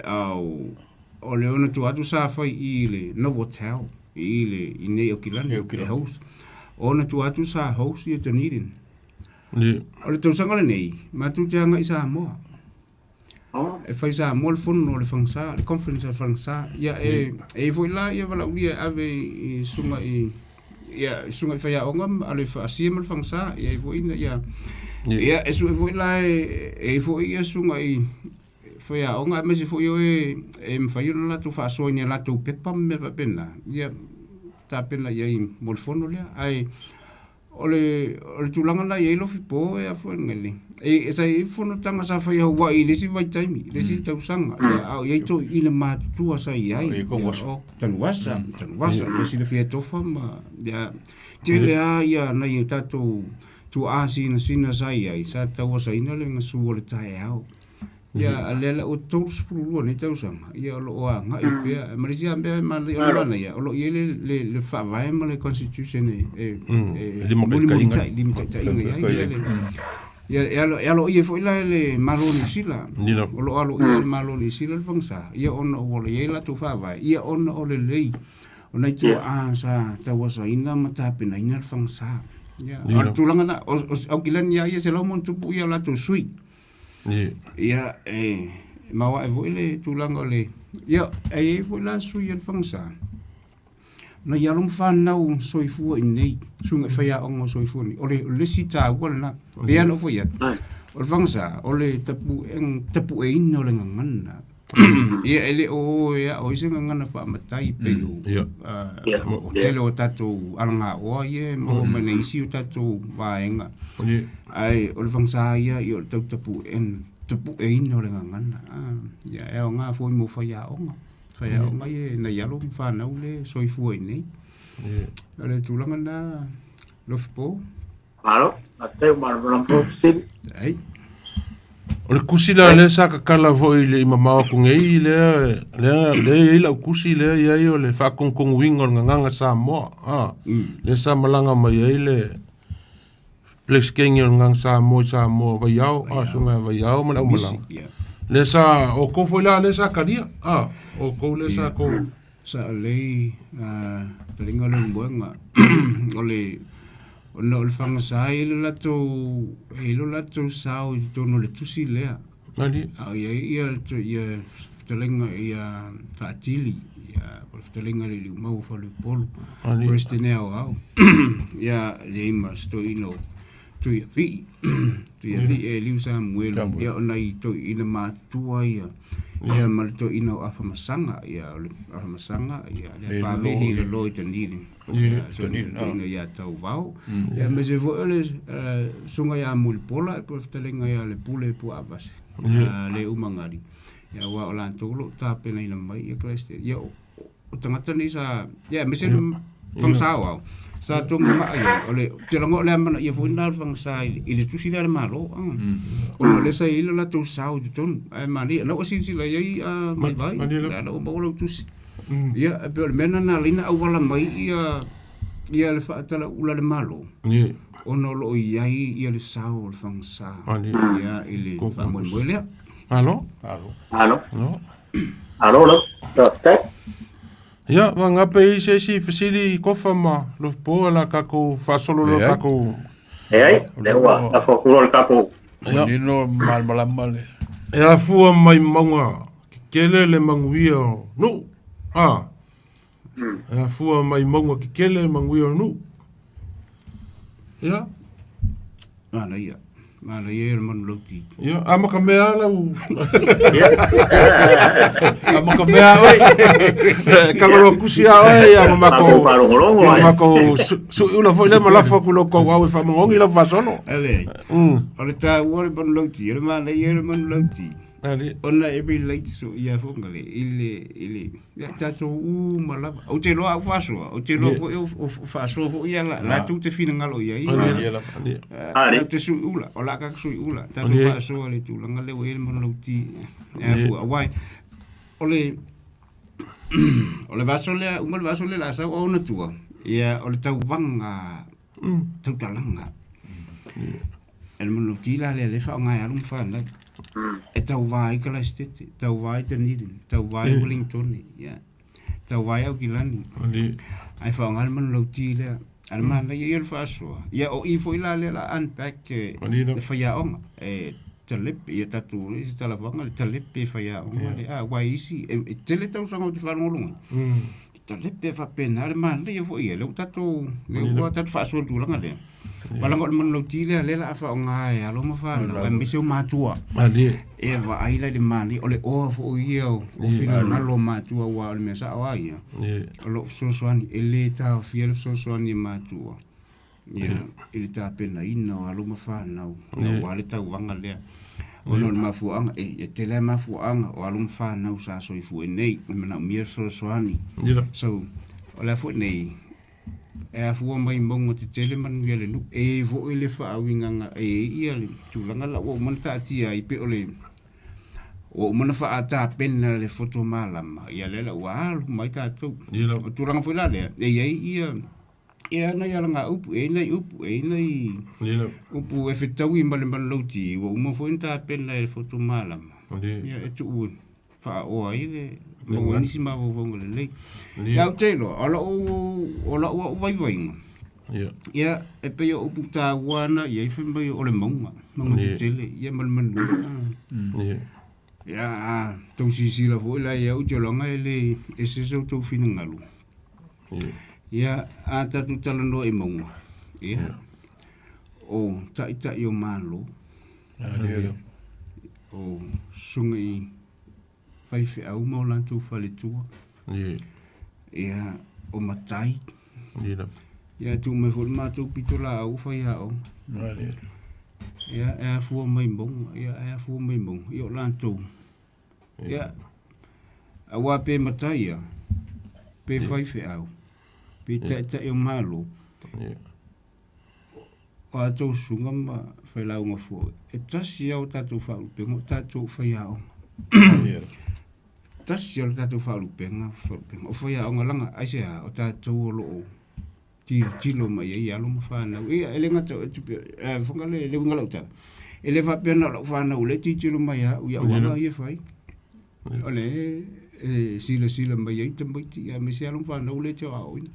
Au, o le ona tua atu sa fai i le Novotel, i le, i nei Aukilani, e host. O ona tua atu sa host ia Dunedin. O le tausaga lenei, matou te agai i Samoa. E fai Samoa le fono o le Fagasa, le conference a le Fagasa. Ia e, e i ai foi la ia valaaulia e ave i susuga i ia susuga i faiaoga a le faasia ma le Fagasa. Ia e foi ina ia ia e sue foi la e e i ai foi ia susuga i faiaoga aemaise foi o e e mafai ona latou faasoa i ni a latou pepa ma mea faapena. Ia tapena i ai mo le fono lea. Ae O le, o le tulaga la i ai Lofipo e afua i le, e, sa i ai fonotaga sa fai i Hawaii i le isi vaitaimi, i le isi tausaga, ia, a o i ai toeaiina matutua sa i ai. Ia, o Tanuvasa, Tanuvasa, le silafia e Tofa ma, ia, tele lava ia nai o tatou tuaa sinasina sa i ai, sa tauasaina le gasu o le taeao. Ia, a lea la ua 32 nei tausaga, ia o lo o agai pea. Ma le isi lava mea e manaia, o le manaia, o lo o i ai le, le, le faavae ma le constitution e, e, e mulimulita'i, limataitaiina i ai ia le, ia, e alo, e aloaia foi la e le Malo o Niu Sila. O lo o aloaia e le Malo o Niu Sila le fagasa, ia ona ua i ai latou faavae, ia ona o lelei o nai tuaa sa tauasaina ma tapenaina le fagasa. Ia, o le tulaga lena, o, o Aukilani lava ia, 100+ ia o latou sui. Ia, e maoae foi le tulaga o le... Ia, e i ai foi la sui a le Fagasa, nai alo ma fanau soifua i inei, suiga i faiaoga o soifua i inei. O le, o le isi taua lena. E pei lava ona ou fai atu, o le Fagasa, o le tapueina o le gagana. Ia, e le o o e ao ai se gagana faamatai pei o, o tele o tatou alagaoa ia e maua mai nai isi o tatou vaega. Ae o le fagasa ia, ia o le tau tapueina o le gagana. Ia, e aoga foi mo faiaoga. Faiaoga ia nai alo ma fanau le soifua i inei. O le tulaga lena, Lofipo. Malo, faafetai ua malamalama foi fesili. Ai. O le kusi la lea sa kakala foi i le i mamao atu nei lea lea lea i ai lau kusi lea i ai o le faakogokogoina o le gagaga Samoa a lea sa malaga mai ai le Peresetene o le Gagaga Samoa i Samoa Vaiao a susuga ia Vaiao ma le aumalaga lea sa outou foi la lea sa talia a outou lea sa tou Sa lelei taliga o le moega o le ona o le fagasa e i ai lo latou e i ai lo latou sao i totonu o le tusi lea. A o i ai ia ia fetalaiga ia Faatili ia po o le fetalaiga i le Liumau o Faleupolu Peresetene Aoao ia leai ma se toeaina o Tuiavii Tuiavii e Liu Samuelu ia o nai toeaina matutua ia ia ma le toeaina o Afamasaga ia o le Afamasaga ia le Pavehi le Loi Tanili toeaina ia Tauvao ia aemaise foi o le susuga ia Mulipola po o le fetalaiga ia Lepule Puaavasi le Umagali ia aua o latou o lo o tapenaina mai ia Peresetene ia o tagata nei sa ia aemaise le fagasa aoao sa togi maa i ai o le ou te lago o le amanaia foi lena o le fagasa i le tusi lea a le Malo ona o lea sa i ai le latou sao i totonu ae malie o lena ua silasila i ai Vaivai lea ua maua lau tusi ia e pei o le mea lena na ala ai ona auala mai ia ia le faatalauula a le Malo ona o lo o i ai ia le sao o le fagasa ia i le faamoemoe lea. Malo. Malo. Malo lau. Faafetai. Ia, vagape i se isi fesili Kofa ma Lofipo ala tatou faasolo loa tatou. Leai, lea ua lafo atu loa le tatou. Ia. Manino malamalama le. E afua mai mauga kekele le manuia o nuu. A. E afua mai mauga kekele le manuia o nuu. Ia. Manaia. Manaia ia le manulauti. Ia, a ma ka mea lau. A ma ka mea oi. Ka lo kusi a oi ia ma mako. Ma mako su ula foi le ma lafo ku lo ko au e fa mongi la fa solo. Ale. O le taua o le manulauti, o le manaia o le manulauti. Ona e relate so ia fonga le i le i le ia tatou uma lava. Ou te iloa au faasoa, ou te iloa foi o faasoa foi ia la latou te finagalo i ai. Tatou te sui ula, o la ka sui ula, tatou faasoa le tulaga lea ua i ai le manulauti e fua. Auai o le o le vaiaso lea, uma le vaiaso lea o le a sau au ona tua, ia o le tauvaga tautalaga. E le manulauti la lea lea e faaaoga e alo ma fanau. E tauva ai Kalaisitete, tauva ai Dunedin, tauva ai Wellington, ia. Tauva ai Aukilani. Ae faaaoga le manulauti lea. A le manaia ia o le faasoa. Ia o i foi la lea o le a unpack e le faiaoga. E talepe, ia tatou le isi talafaga le talepe e faiaoga le a, aua e isi, e tele tausaga ou te faalogologo ai. Talepe faapena le manaia foi ia, lea ua tatou, lea ua tatou faasoa i le tulaga lea. Valaga o le manulauti lea, lea o le a faaaoga e alo ma fanau, aemaise o matua. E vaai la i le manaia, o le oa foi ia o finagalo o matua, aua o le mea sao lava ia, o lo o fesoasoani, e le taofia le fesoasoani e matua ia, i le tapenaina o alo ma fanau, aua le tauvaga lea. Ona o le mafuaaga, e tele lava mafuaaga o alo ma fanau sa soifua nei, e manaomia le fesoasoani. So, o le a foi nei, e afua mai mauga tetele manuia le nuu. E i ai foi le faauigaga, e i ai ia le tulaga la ua uma ona taatia ai pei o le ua uma ona faatapena le foto malama, ia lea la ua alu mai tatou. O tulaga foi la lea, e i ai ia ia nai alagaupu, e i ai nai upu, e i ai nai upu e fetaui ma le manulauti, ua uma foi ona tapena e le foto malama. Ia e tuu faaoa ai le maua ai nisi mafaufauga lelei. Ia ou te iloa, o lou o lau au vaivaiga, ia e pei o upu taua na i ai fai mai o le mauga, mauga tetele, ia ma le manuia. Ia a tou silasila foi la i ai ou te iloaga e le ese so outou finagalo. Ia a tatou talanoa i mauga, ia o taitai o Malo, O susuga i faifeau ma o latou faletua. Ia, o matai. Ia, tuu mai foi le matou pitolaau faiaoga. Ia, e afua mai mauga, ia, e afua mai mauga, ia o latou. Ia, aua pe matai ia, pe faifeau, pe taitai o Malo, O a outou susuga ma failauga foi, e tasi lava o tatou faalupega, o tatou faiaoga. Tasi lava lo tatou faalupega, faalupega. O faiaoga laga, aisea, o tatou o lo o tilotilo mai ai alo ma fanau. Ia, e le gata, e fofoga le uiga o lau tala, e le faapea na o lau fanau o lea e tilotilo mai ia au i au aga ia e fai. O lea e silasila mai ai tamaiti, aemaise alo ma fanau lea e te aoaoina.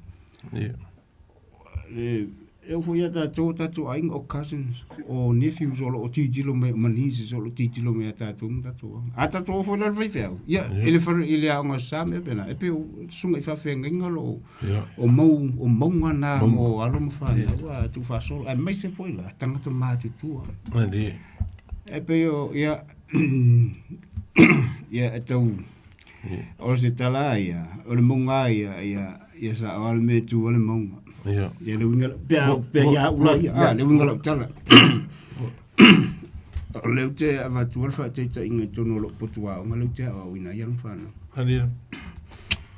E oo foi ia tatou, o tatou aiga, o cousins, o nephews o lo o tilotilo mai, ma nieces o lo o tilotilo mai ia tatou ma tatou aga. A tatou o foi la i le faifeau, ia, i le fale, i le aoga o sa mea faapena, e pei o susuga i faafeagaiga o lo o, o mau, o mauga na mo alo ma fanau a tuufaasolo, aemaise foi la tagata matutua. E pei o, ia, ia, e tau, O se tala ia, o le mauga ia, ia, ia sao lava le mea e tu ai le mauga. Ia. Ia le uiga, pe a, pe ia au la ia, a, le uiga o lau tala. O lea ou te avatua le faataitaiga i totonu o lou potu aoga lea ou te aoaoina ai alo ma fanau.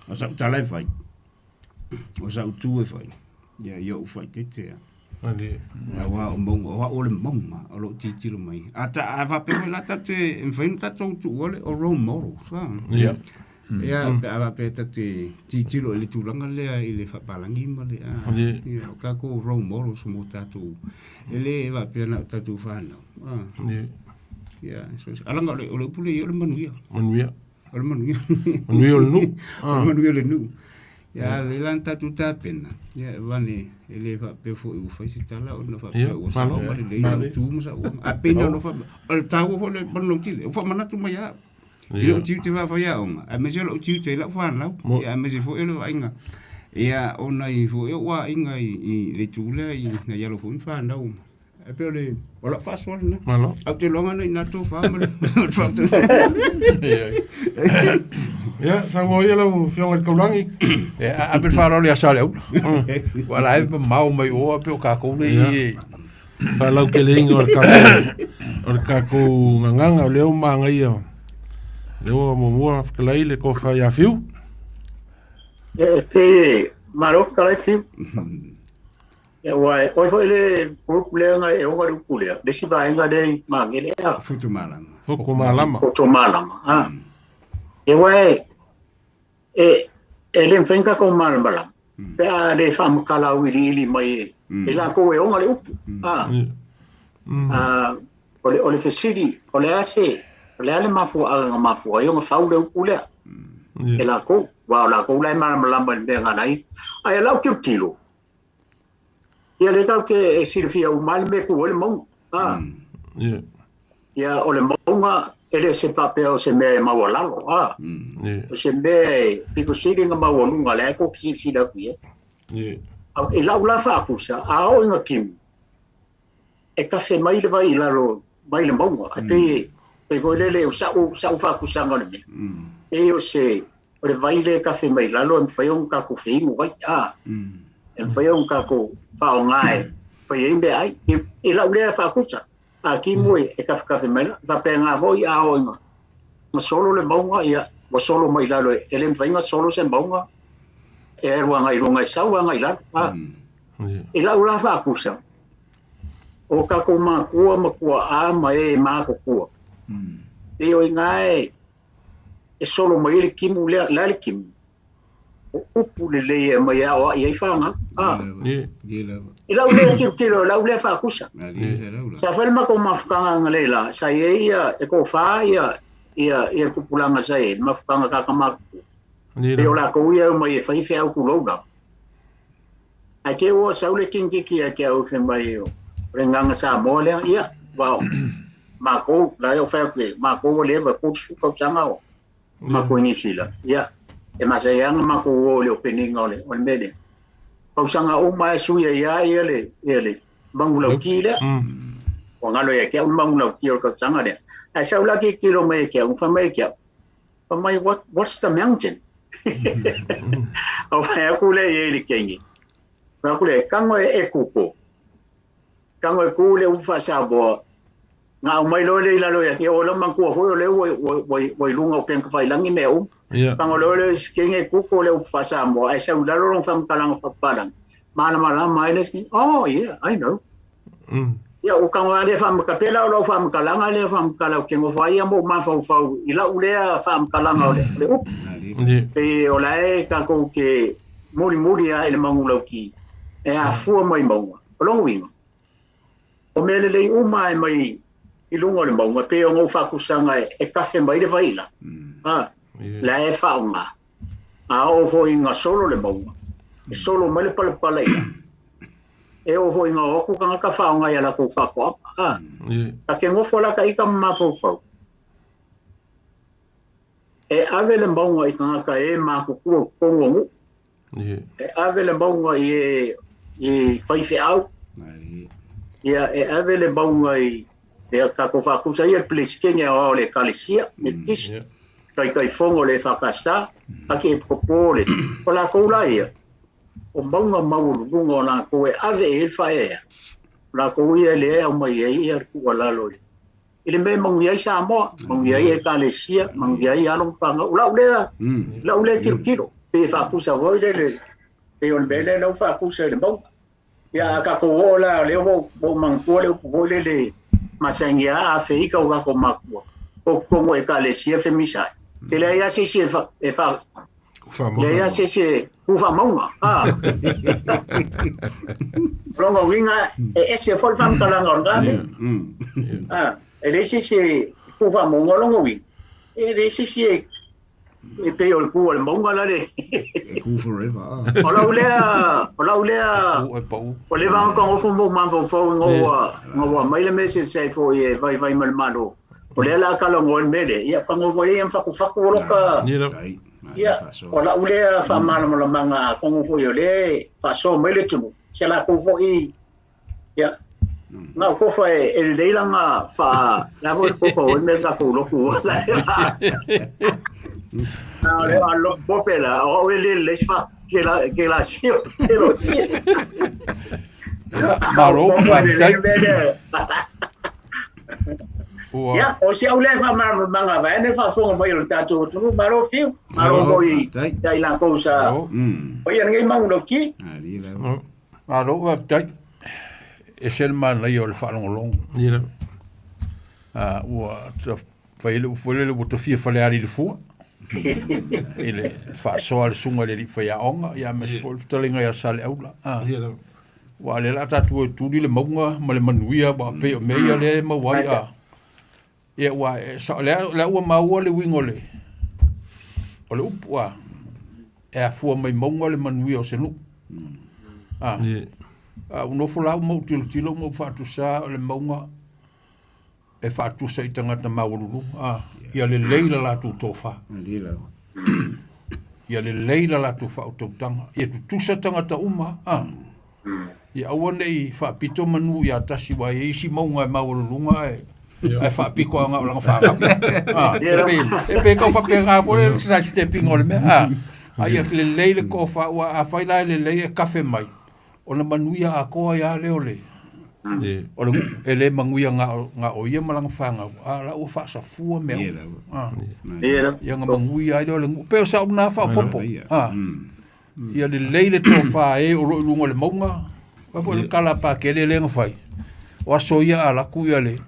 O sau tala e fai, O sau tu e fai, ia, ia ou faaeteete lava. Aua o mauga, o au o le mauga o lo o tilotilo mai. A ta, a faapea foi la tatou te, e mafai ona tatou tuua le, o role models a. Ia. Ia, pe a faapea tatou te tilotilo i le tulaga lea i le faapalagi ma le, a, ia, o tatou role models mo tatou, e le faapea na o tatou fanau, a. Ia, so, alaga o le, o le upu lea i ai o le manuia. Manuia. O le manuia. Manuia o le nuu. O le manuia o le nuu. Ia, lea la na tatou tapena, ia, vane, e le faapea foi ua fai se tala ona faapea ua sao ma lelei sau tu ma sau aga. A pei na ona faapea, o le taua foi le manulauti lea, ua faamanatu mai ia au. I lou tiute faafaiaoga, aemaise o lou tiute i lau fanau, ia aemaise foi o le vaaiga, ia, o nai foi ou aiga i le itu lea i nai alo foi ma fanau. E pei o le o lau faasoa lena. Malo. Ae ou te iloa na ina tofa ma le Ia, saunoa ia lau Afioga i le Taulagi. Ia, ave le faaaloalo ia Saleaula. Ua la e mamao mai o pe o kākou le i e. Faalauteleina o le tatou o le tatou gagana o lea ua manaia. Lea ua muamua fetalai le tofa ia Fiu. E pe malo fetalai Fiu. Ia ua e oi foi le group lea nga e oga le upu lea. Le si vaega lea i Magele a. Futumalama. Futumalama. Futumalama. Ah. E ua e e e le mafai ona tatou malamalama pe a le faamatala auiliili mai e e latou e ona le upu. A, a, o le, o le fesili, o le a se, o le a le mafuaaga na mafua ai ona fau le upu lea e latou, aua o latou la e malamalama i le mea na ala ai. Ae o lau tilotilo, ia lea tatou te e silafia uma lava le mea e tu ai le mauga. A, ia o le mauga e le o se faapea o se mea e maualalo, a, o se mea e pito sili ona maualuga, lea tou te silasila atu i ai. I lau la faatusa, a oo ina timu, e kafe mai le vai i lalo mai le mauga. Ae pei e pei foi lele o sa'u sa'u faatusaga o le mea, pei o se o le vai lea e kafe mai lalo e mafai ona tatou feinu ai, a, e mafai ona tatou faaaoga e fai ai meaai. I lau lea faatusa, a timu e kafekafe mai la, faapena foi a oo ina na solo le mauga, ia ua solo mai lalo, e le mafai ona solo se mauga e alu agai i luga, e sau agai i lalo, a. I lau la faatusa, o tatou matua ma tuaa ma e matutua, pei o i ina e solo mai ai le timu lea, o le a le timu? O upu lelei e aumai e aoai ai fanau. A. I lau lea tilotilo, i lau lea faatusa. Sa fai le matou mafutaga analeila, sa i ai ia, e toafa ia, ia, ia le tupulaga sa i ai, le mafutaga tagata matutua. Pei o latou ia e omai e fai feau tulou lava. Ae te i ua sau le kinititi ia te au fai mai o le agaga Samoa lea, ia, aua o matou, la e ou fai atu i ai, matou ua leva, 30 tausaga o matou i Niu Sila, ia, e masani lava ona matou o i le opening-a o le o le mea lea. Tausaga uma e sui ai lava ia le, ia le manulauti lea. Ua galo ia te au le manulauti o le tausaga lea. Ae sau la tilotilo mai ia te au, fai mai ia te au, Fai mai, what, what's the mountain? Ou fai atu lea i ai i le teine. Fai atu lea, tago e, e kuko. Tago e ku le upu faa-Samoa. Na aumai loa lea i lalo ia te o lau manatua foi o lea ua, ua, ua, ua i luga o upega tafailagi mea uma. Yeah. Tago loa lea i e kuko le upu faa-Samoa, ae sau i lalo lona faamatalaga faapapalagi. Malamalama ai le isi, oh yeah, I know. Ia, ua tago lava lea faamatala, pei la o lau faamatalaga lea faamatala ou te nofo ai ia ma ou mafaufau i lau lea faamatalaga o le, o le upu. Pei o la e tatou te mulimuli lava i le manulauti e afua mai mauga. O lona uiga, o mea lelei uma lava e mai i luga o le mauga, pei ona ou faatusaga e kafe mai le vai i lalo, a, la e faaaoga. A oo foi ina solo le mauga, e solo mai le palapala i lalo. E oo foi ina o atu tagata faaaoga i a latou faatoaga. A, ta te nofo la ta ita ma mafaufau, e ave le mauga i tagata e matutua i totonu o nuu, e ave le mauga i e i faifeau, ia e ave le mauga i le tatou faatusa ia le Peresetene Aoao o le Ekalesia Metotisi, Taitaifono o le EFKS, Ake Epikopo le, o latou la ia, o mauga maualuluga o latou e ave i ai le faaeaea, o latou ia lea e aumai ai ia le tuualalo i i le mea e manuia ai Samoa, manuia ai Ekalesia, manuia ai alo ma fanau. O lau lea, lau lea tilotilo, pei e faatusa foi lele, pei o le mea lea ua faatusa i le mauga. Ia, a tatou oo la, o lea ua ou manatua le upu foi lele masani lava a feika o tatou matua, o totonu o Ekalesia femisa ai. E leai lava se isi e fa, e fa, leai lava se isi e ku faamauga. Ah. O lona uiga, e ese foi le faamatalaga o lena mea. Ah, e leai se isi e ku faamauga o lona uiga, e leai se isi e e pei o le ku o le mauga la le. E ku forever. Ah. O lau lea, o lau lea, o leva ona tagofo ma ou mafaufau ina ua, ina ua aumai le mea eseese ai foi e vaivai mai le Malo. O lea o le a talanoa i le mea lea, ia tagofo ai ia ma fatufatu o loka. Ia, o lau lea faamalamalamaga atonu foi o lea e faasoa mai le atunuu, se latou foi, ia, na o kofa e, e lelei lana faa, la foi le kofa o le mea le tatou lotu. Na o le a lotu pope la, o au e le lelei se fa, ke la, ke la sio, ke lo sio. Malo, faafetai. Ua. Ia, o si au lea faamalamalamaga vaeane le faafofoga mai o le tatou atunuu. Malo Fiu, malo foi ia i latou sa faia lenei magulauti. Malo faafetai. Ese le manaia o le faalogologo. Ia. Ah, ua ta fai le upu foi lele ua tafia faleali i le fua. I le faasoa a le susuga i le alii faiaoga, ia aemaise foi le fetalaiga ia Saleaula. Ah. Aua o lea o le a tatou o e tuli le mauga ma le manuia, aua pei o mea ia lea e maua ai a. Ia aua e sao lea lea ua maua le uiga o le o le upu a. E afua mai mauga le manuia o se nuu. A. A ua nofo la au ma ou tilotilo ma ou faatusa o le mauga e faatusa i tagata maualuluga a. Ia lelei la latou tofa. Ia lelei la latou faautautaga. Ia tutusa tagata uma a. Ia aua ne i faapito manu ia tasi aua e i ai isi mauga e maualuluga ae ae faapito lava na o lana fanau. A, e pei e pei e tau faapena foi le side stepping o le mea. A, a ia lelei le tofa aua afai la e lelei e kafe mai, ona manuia atoa ai lava lea o le o le nuu. E le manuia na o na o ia ma lana fanau, a o la ua faasafua mea uma. A, ia ona manuia ai lea o le nuu. E pei o sau lena faaopoopo. A. Ia lelei le tofa a e o lo o i luga o le mauga. Aua foi le tala a Pakele lea na fai, o aso ia a alu atu ia le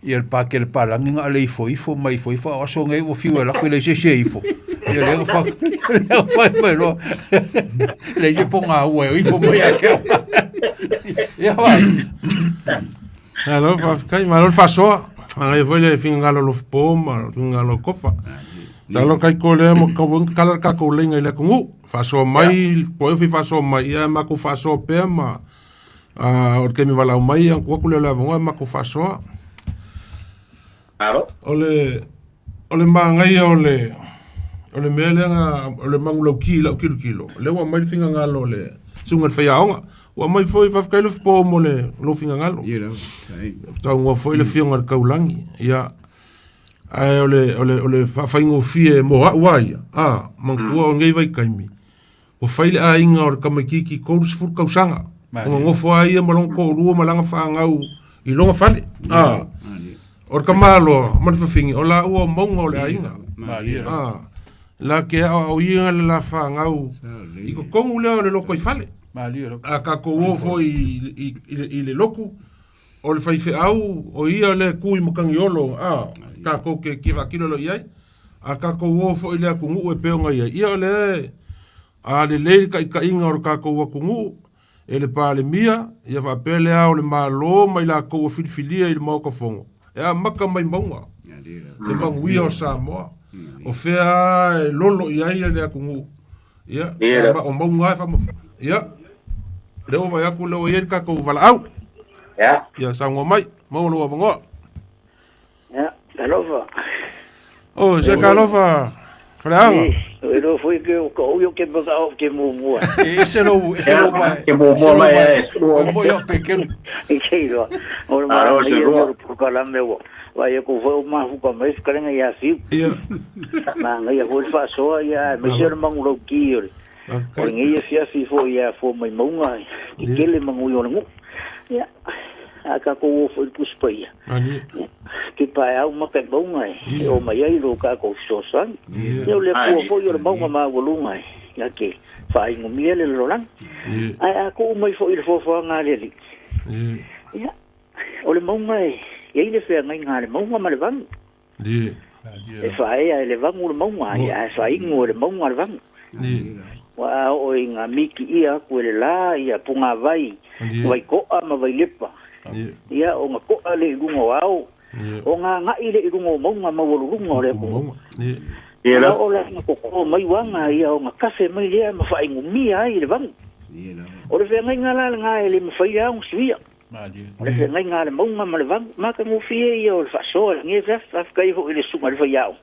ia le Pakele palagi na o le ifoifo ma ifoifo, a o aso nei ua fiu e alu atu e leai se isi e ifo. Ia lea na fai lea na fai mai loa, e leai se pogaua e ifo mai ia te au. Ia vai. Malo, faafetai, malo le faasoa. Manaia foi le finagalo o Lofipo ma le finagalo o Kofa. Talo kai ko lea mo kau weng kala ka ko lenga i le atunuu. Faasoa mai, po e fi faasoa mai, ia makou faasoa pea ma o le taimi valaau mai, ia tuu atu lea o le avanoa e makou faasoa. Malo. O le, o le manaia o le, o le mea lea na, o le manulauti i lau tilotilo, lea ua aumai le finagalo o le susuga i le faiaoga. Ua aumai foi, faafetai Lofipo mo le, lou finagalo. Taunoa foi le afioga i le Taulagi. Ia, ae o le, o le, o le faafaigofie mo au a ia, a, manatua o lenei vaitaimi, ua fai le aiga o le tamaitiiti 30 tausaga, ona nofo a ia ma lona toalua ma lana fanau i lona fale, a, o le tamaloa ma le fafine, o laua o mauga o le aiga, a, la te aoaoina le la fanau i totonu lea o le lotoifale, a tatou o foi i le lotu, O le faifeau, o ia lea e tu i Matagiolo, a, tatou te tilotilo loa i ai. A tatou o foi i le atunuu e pei ona i ai, ia o lea a lelei le taitaiga o le tatou atunuu e le Palemia, ia faapea le Ao o le Malo ma i latou ua filifilia i le Maota Fono, e amata mai mauga le manuia o Samoa. O fea lava e lolo i ai le atunuu, ia, o mauga lava e Ia, lea ua vaai atu lea ua i ai le tatou valaau. Ia. Ia, saunoa mai, maua lou avanoa. Ia, talofa. Oh, se talofa, Faleaga. E lo foi ke o ka o ke maka o ke muamua. E ese lou, ese lou vai. Ke muamua mai e. O mo yo pekelu. E ke iloa. O le Alo, se manaia lua. o le polokalame ua vaai atu foi o mafuta mai fetalaiga ia Fiu. Ia. Manaia foi le faasoa ia aemaise o le manulauti o le o lenei afiafi foi ia afua mai mauga tetele manuia o le nuu. Ia, a tatou o foi i le Tusi Paia. Ia, ke paeau maka i mauga e oo mai ai lo tatou fesoasoani. Ia o le Atua foi o le mauga maualuga e ia te faainumia le lalolagi. Ae a tuu mai foi i le foafoaga a le Alii, ia, o le mauga e i ai le feagaiga a le mauga ma le vagu. E faaea e le vagu le mauga, ia ae faainu e le mauga le vagu. Ua a oo ina mitiia atu e le la ia pugāvai, Vaitoa ma Vailepa, ia ona to'a lea i luga o ao, ona agai lea i luga o mauga maualuluga o le atunuu. A oo la ina totō mai uaga, ia ona kafe mai lea ma faainumia ai le vagu. O le feagaiga la lena e le mafai lava ona suia. O le feagaiga a le mauga ma le vagu, matagofie ia o le faasoa i lenei afiafi. Faafetai foi i le susuga i le faiaoga.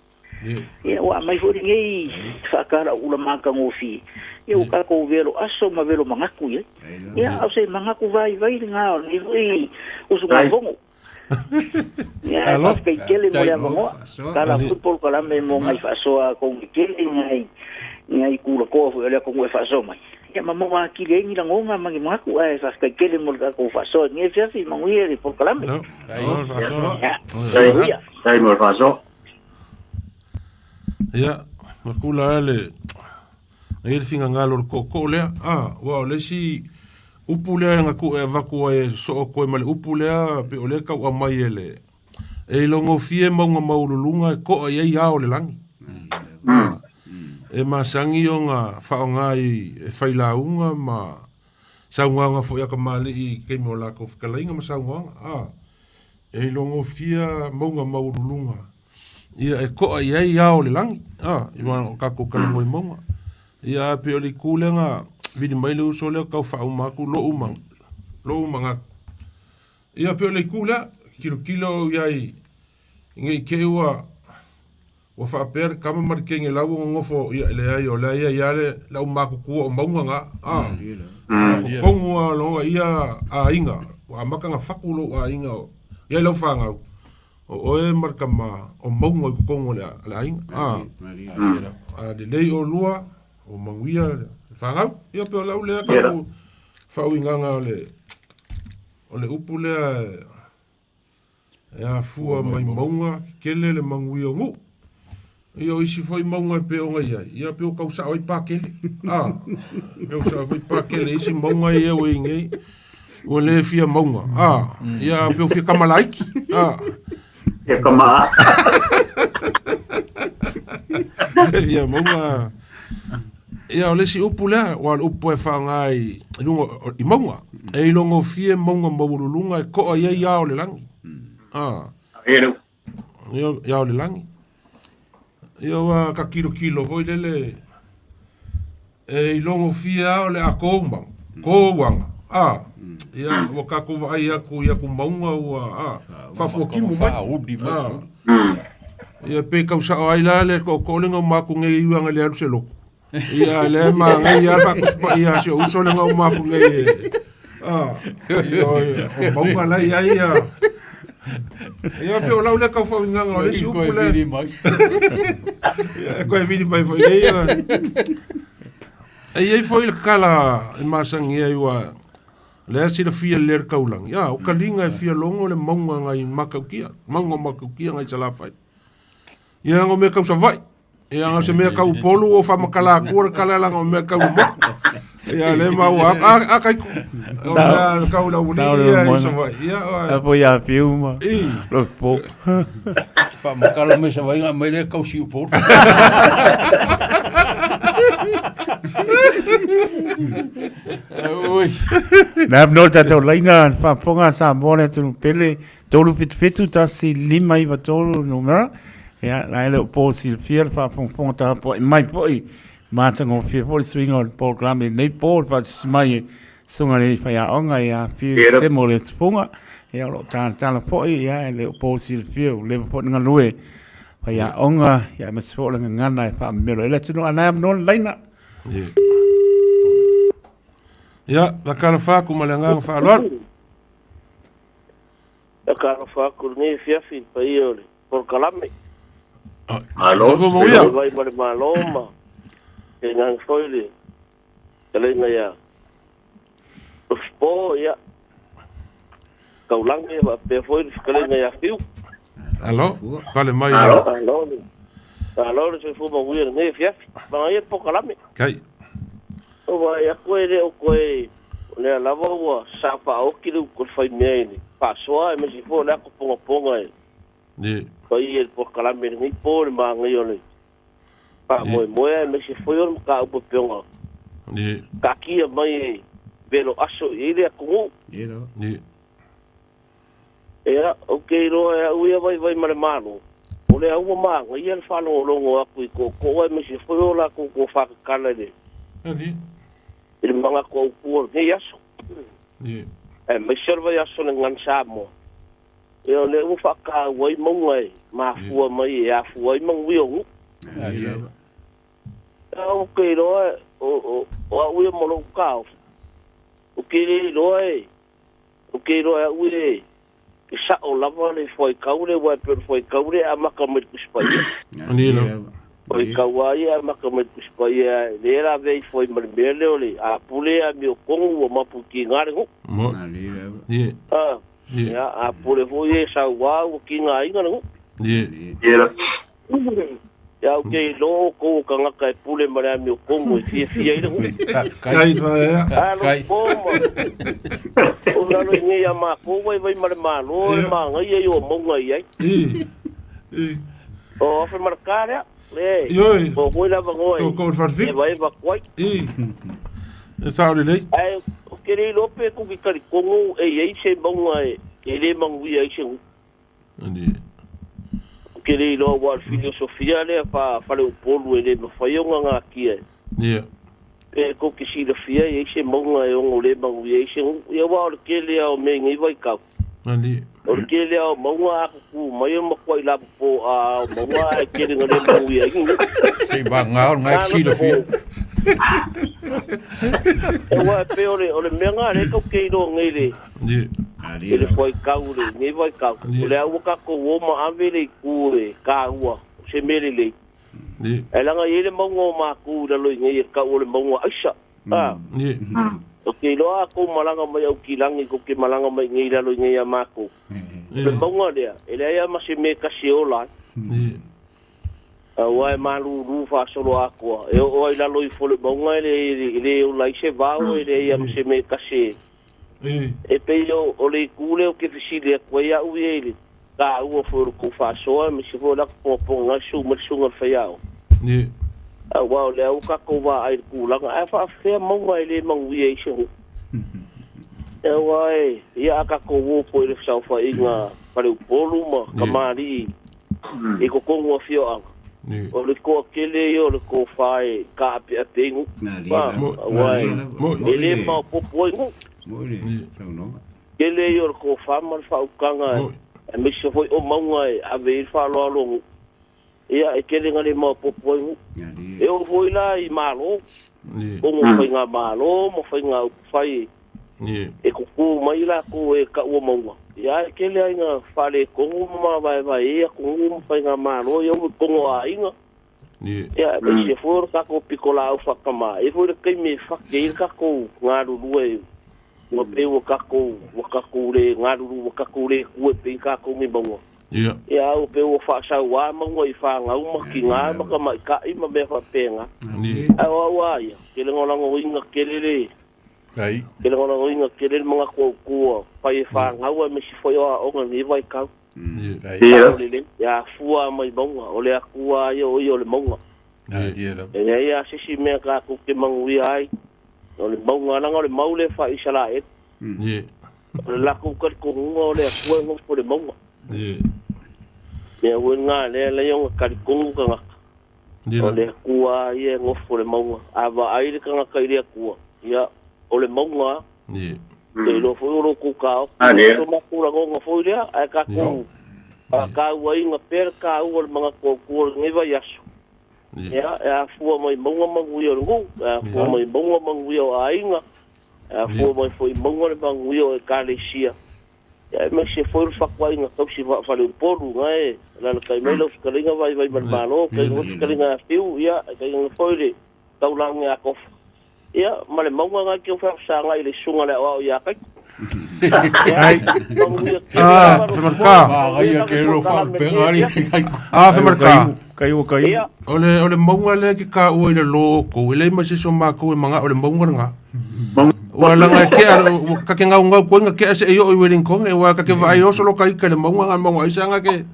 Ia ua aumai foi lenei faatalauula matagofie, ia ua tatou velo aso ma velo manatu i ai. Ia, o se manatu vaivai lena o lenei foi usugafono. Ia, ae faafetai tele mo le avanoa. Tala foi polokalame mo nai faasoa a tou tele i nai tulakoa foi o le atunuu e faasoa mai. Ia ma maua atili ai ni lagona ma ni manatu, ae faafetai tele mo le tatou faasoa i lenei afiafi, manuia le polokalame. Ia, manuia. Faafetai mo le faasoa. Ia, makula lava le e i le finagalo o le tootoo lea, a, aua o le isi upu lea na tuu e avatu ai e sosoo atu ai ma le upu lea, pei o lea e tau aumai e le, e ilogofie mauga maualuluga e to'a i ai ao o le lagi. E masani ona faaaoga i e failauga ma saunoaga foi a kamali'i i taimi o latou fetalaiga ma saunoaga, a, e ilogofie mauga maualuluga ia e to'a i ai ao o le lagi, a, i o tatou talanoa i mauga. Ia, ae pei o le itu lea na vili mai le uso lea tau faauma atu lou ma lou manatu. Ia pei o le itu lea, tilotilo au i ai ne i te i ua ua faapea le tama ma le teine la ua nonofo, ia e leai o la e i ai lava le aumatutua o mauga na, a. Ia totonu lava o lona ia aiga, ua amata ona fatu lou aiga i ai lau fanau, o oe ma le tama o mauga i totonu o le aiga, a. A lelei oulua, ua manuia le fanau. Ia pei o lau lea tau faauigaga o le O le upu lea e afua mai mauga tetele le manuia o nuu. Ia o isi foi mauga e pei ona i ai, ia pei ua tau sao ai Pakele. A, tau sao foi Pakele i isi mauga ia ua i ai nei, ua le fia mauga. A, ia pei ua fia tama laiti. A. Fia tama. Fia mauga. Ia, o le isi upu lea, aua o le upu e faaaoga i luga i mauga. E ilogofie mauga maualuluga e to'a i ai ao o le lagi. A. Ia, ao o le lagi. Ia, ua ta tilotilo foi lele, e ilogofie lava o le a tou mau, tou aga. A. Ia, ua tatou vaai atu i atu mauga ua, a, faafuatimu mai. A. Ia pe tau sao ai la le tootoo le gauma atu nei i uaga le alu se lotu. Ia le manaia lava le faatusipaia a si ou uso le gauma atu nei e a ia o mauga la i ai ia. Ia pe o lau lea tau faauigaga o le isi upu lea. Ia e koe vili mai foi nei ia. E i ai foi le tala e masani ai ua Lea silafia lelei e le taulagi, a, o kaliga e fia logo le mauga ngai Matautia, mauga o Matautia ngai Salafai. Ia leaga o mea tau Savaii, ia leaga o se mea tau Upolu ua ou faamatala atua le tala leaga o mea tau le motu. Ia lea maua atu, a, a Kaiko, o mea tau le aualii ia i Savaii. Ia, A foi a fiu ma lo po. Faamatala mai Savaii na aumai lea tausi i Upolu. Oi. Nā no tātou laina whāponga Samoa le atunu pele 377 1593 numera. Ia, nā ele o pō silafia le whāpongaponga tahapoa i mai poi mātangofie foi le suiga o le polokalame nei pō le whaasisi mai e sunga le whaiaonga i a whiu se mo le tupunga. Ia, o lo tālatala foi, ia, ele o pō silafia o lewa foi nga lue whaiaonga, ia, ma se foi o le ngangana e whaamelo. Ele atunu anai am no le laina. Ia, faatalofa atu ma le agaga faaaloalo. Faatalofa atu i lenei afiafi i le paia o le polokalame. Malo. Soifua manuia. Le vai ma le Malo ma le agaga foi le fetalaiga ia Lufipo, ia, Taulagi faapea foi le fetalaiga ia Fiu. Alo, pale mai. Malo. Malo le, malo le soifua manuia i lenei afiafi. Manaia le polokalame. Kai. O vaai atu e le o toe, o lea lava ua sa faaoti le utu a le faimea i le faasoa aemaise foi o le ato pongaponga e paia i le polokalame i lenei po i le manaia o le faamoemoe aemaise foi o le mataupu e pei ona taatia mai e velo aso i ai le atunuu. Ia, ou te iloa e au ia vaivai ma le Malo, o lea ua manaia le faalogologo atu i tootoo aemaise foi o latou tofa tatala i le, i le manatu autu o lenei aso. Aemaise o le vaiaso o le Gagana Samoa, ia o lea ua faataua ai mauga e mafua mai e afua ai manuia o nuu. Ia, ou te iloa o au ia ma lou taofi, ou te le iloa e Ou te iloa e au e sao lava le fuaitau lea, aua e pei o le fuaitau lea e amata mai i le Tusi Paia. Ani lava. O i kaua ia maka mai Tusi Paia le la vei foi ma le mea lea o le a pule a mio kongu ua mapu ki ngā le ngu. Mo. Ie. Ah. Ie. Ia, a pule foi e sauā ua ki ngā inga le ngu. Ie. Ia, au ke lo ko ka ngaka e pule ma le amio kongu e fia fia i le ngu. Kai fa A lo po ma. O lalo i ngei a mā ko wai wai ma le malo e mā ngai e o maunga i ai. Ie. O afe ma le kārea. Le. Ioi. O koe lava ngoe. Ko ko farfi. E vai va kuai. Ie. E sao le lei. Ai, o ke rei lope ku ki kari kongu e iei se maunga e e le manguia i se ngu. Ie. O ke rei loa wa filosofia lea fa fale upolu e le mawhai o ngā ngā kia. Ie. E ko ki silafia e se maunga e ongo le manguia i se ngu. Ia wa o le kele au me ngai vai kau. Ali. O le kele au maunga aku ku mai o makua i lapu po a o maunga e kele ngā le manguia i ngu. Sei ba ngā o ngai silafia. E wa pe o le mea ngā le kau ke iro ngai le. Ie. I le whai kau le, ngai vai kau. O le aua kako o ma ave le i ku e kā ua, o se mere le. Ie. E langa i le maunga o māku i lalo i ngai e kau o le maunga aisa. Ah. Ie. O ke iloa a kou malanga mai au ki langi ko ke malanga mai ngai lalo i ngai a mākou. O le maunga lea, e lea ia ma se me kasi o lai. Ie. Ua e malūlū faasolo akoa. E oo ai lalo i fo le maunga e le o lai se vao e lea ia ma se me kasi. E pei o le iku lea o ke fesili aku ai au ia i le ka ua fo le kou faasoa me se fo laka poapoga ngai su ma le suga le faiao. Ie. Aua o le au kakou vaai le kulaga ae faafefea mauga e lē manuia i se nuu. E ua e ia a kakou o po i le fesaofaiga faleupolu ma kamali'i i kokonu afioaga. O le toakele ia o le tofā e kaapeape ai nuu. Aua e lē maopopo ai nuu. Kele ia o le tofā ma le faaukaga e maise foi o mauga e ave ai le faaaloalo nuu. Ia e kele nga le maopopo ai nuu. E o foi la i malo. Kongo whai ngā malo, ma whai ngā upufai e kuku mai la ko e ka ua maunga. Ia e kele ai ngā whale kongo ma vai vai e a kongo ma whai ngā malo, ia ua kongo a inga. Ia e se fōra kako piko la au whakama. E fōra kei me whake i kako ngā rurua e ua pe ua kako le ngā ruru ua kako le kue pe i kako mi maunga. Ia. Ia au pe ua whaasau a maunga i whangauma ki ngā maka mai kai ma mea whapenga. Au au a ia, ke lengo lango inga kelele. Ai. Ke lengo lango inga kelele mga kua kua. Pai e whangaua me si whai oa onga ni vai kau. Ia. Ia fua mai maunga, o le akua ia o ia o le maunga. E ia sisi mea ka kuke manguia ai. O le maunga langa o le maule wha isala e. Ia. O le lako ukari kongunga o le akua ngofo le maunga. Ia. Mea ue ngā lea lea onga karikongu ka ngaka. O le akua ia ngofo le maunga. A va ai le kangaka i le akua. Ia, o le maunga. Ia. Te iloa foi o lo kou kao. A lea. O makura ngonga foi lea. Ae kakou. A kāua inga pera kāua le mga kua kua le ngai vai aso. Ia, e afua mai maunga manguia o le ngu. E afua mai maunga manguia o ainga. E afua mai foi maunga le manguia o e kalesia. Ia e mai se foi le whakuainga kausi whaafale upolu ngai e lala kai mai lau fikalinga vai vai ma le malo kai ngā fikalinga a whiu ia kai ngā foi le taulangi a kofa. Ia ma le maunga ngai ki o whaafasanga i le sunga le au ia kai. Ai. Ah, whamarka. Ia ke ro whapenga ari. Ah, whamarka. Kai o kai. O le maunga lea ke ka ua i le lō kou. E lei ma se so mākou e manga o le maunga ngā. Ua langa ke a ka ke ngau ngau koe ke ase e o i Wellington e ua ka ke vai o solo kai ke le maunga ngā maunga isa ngā ke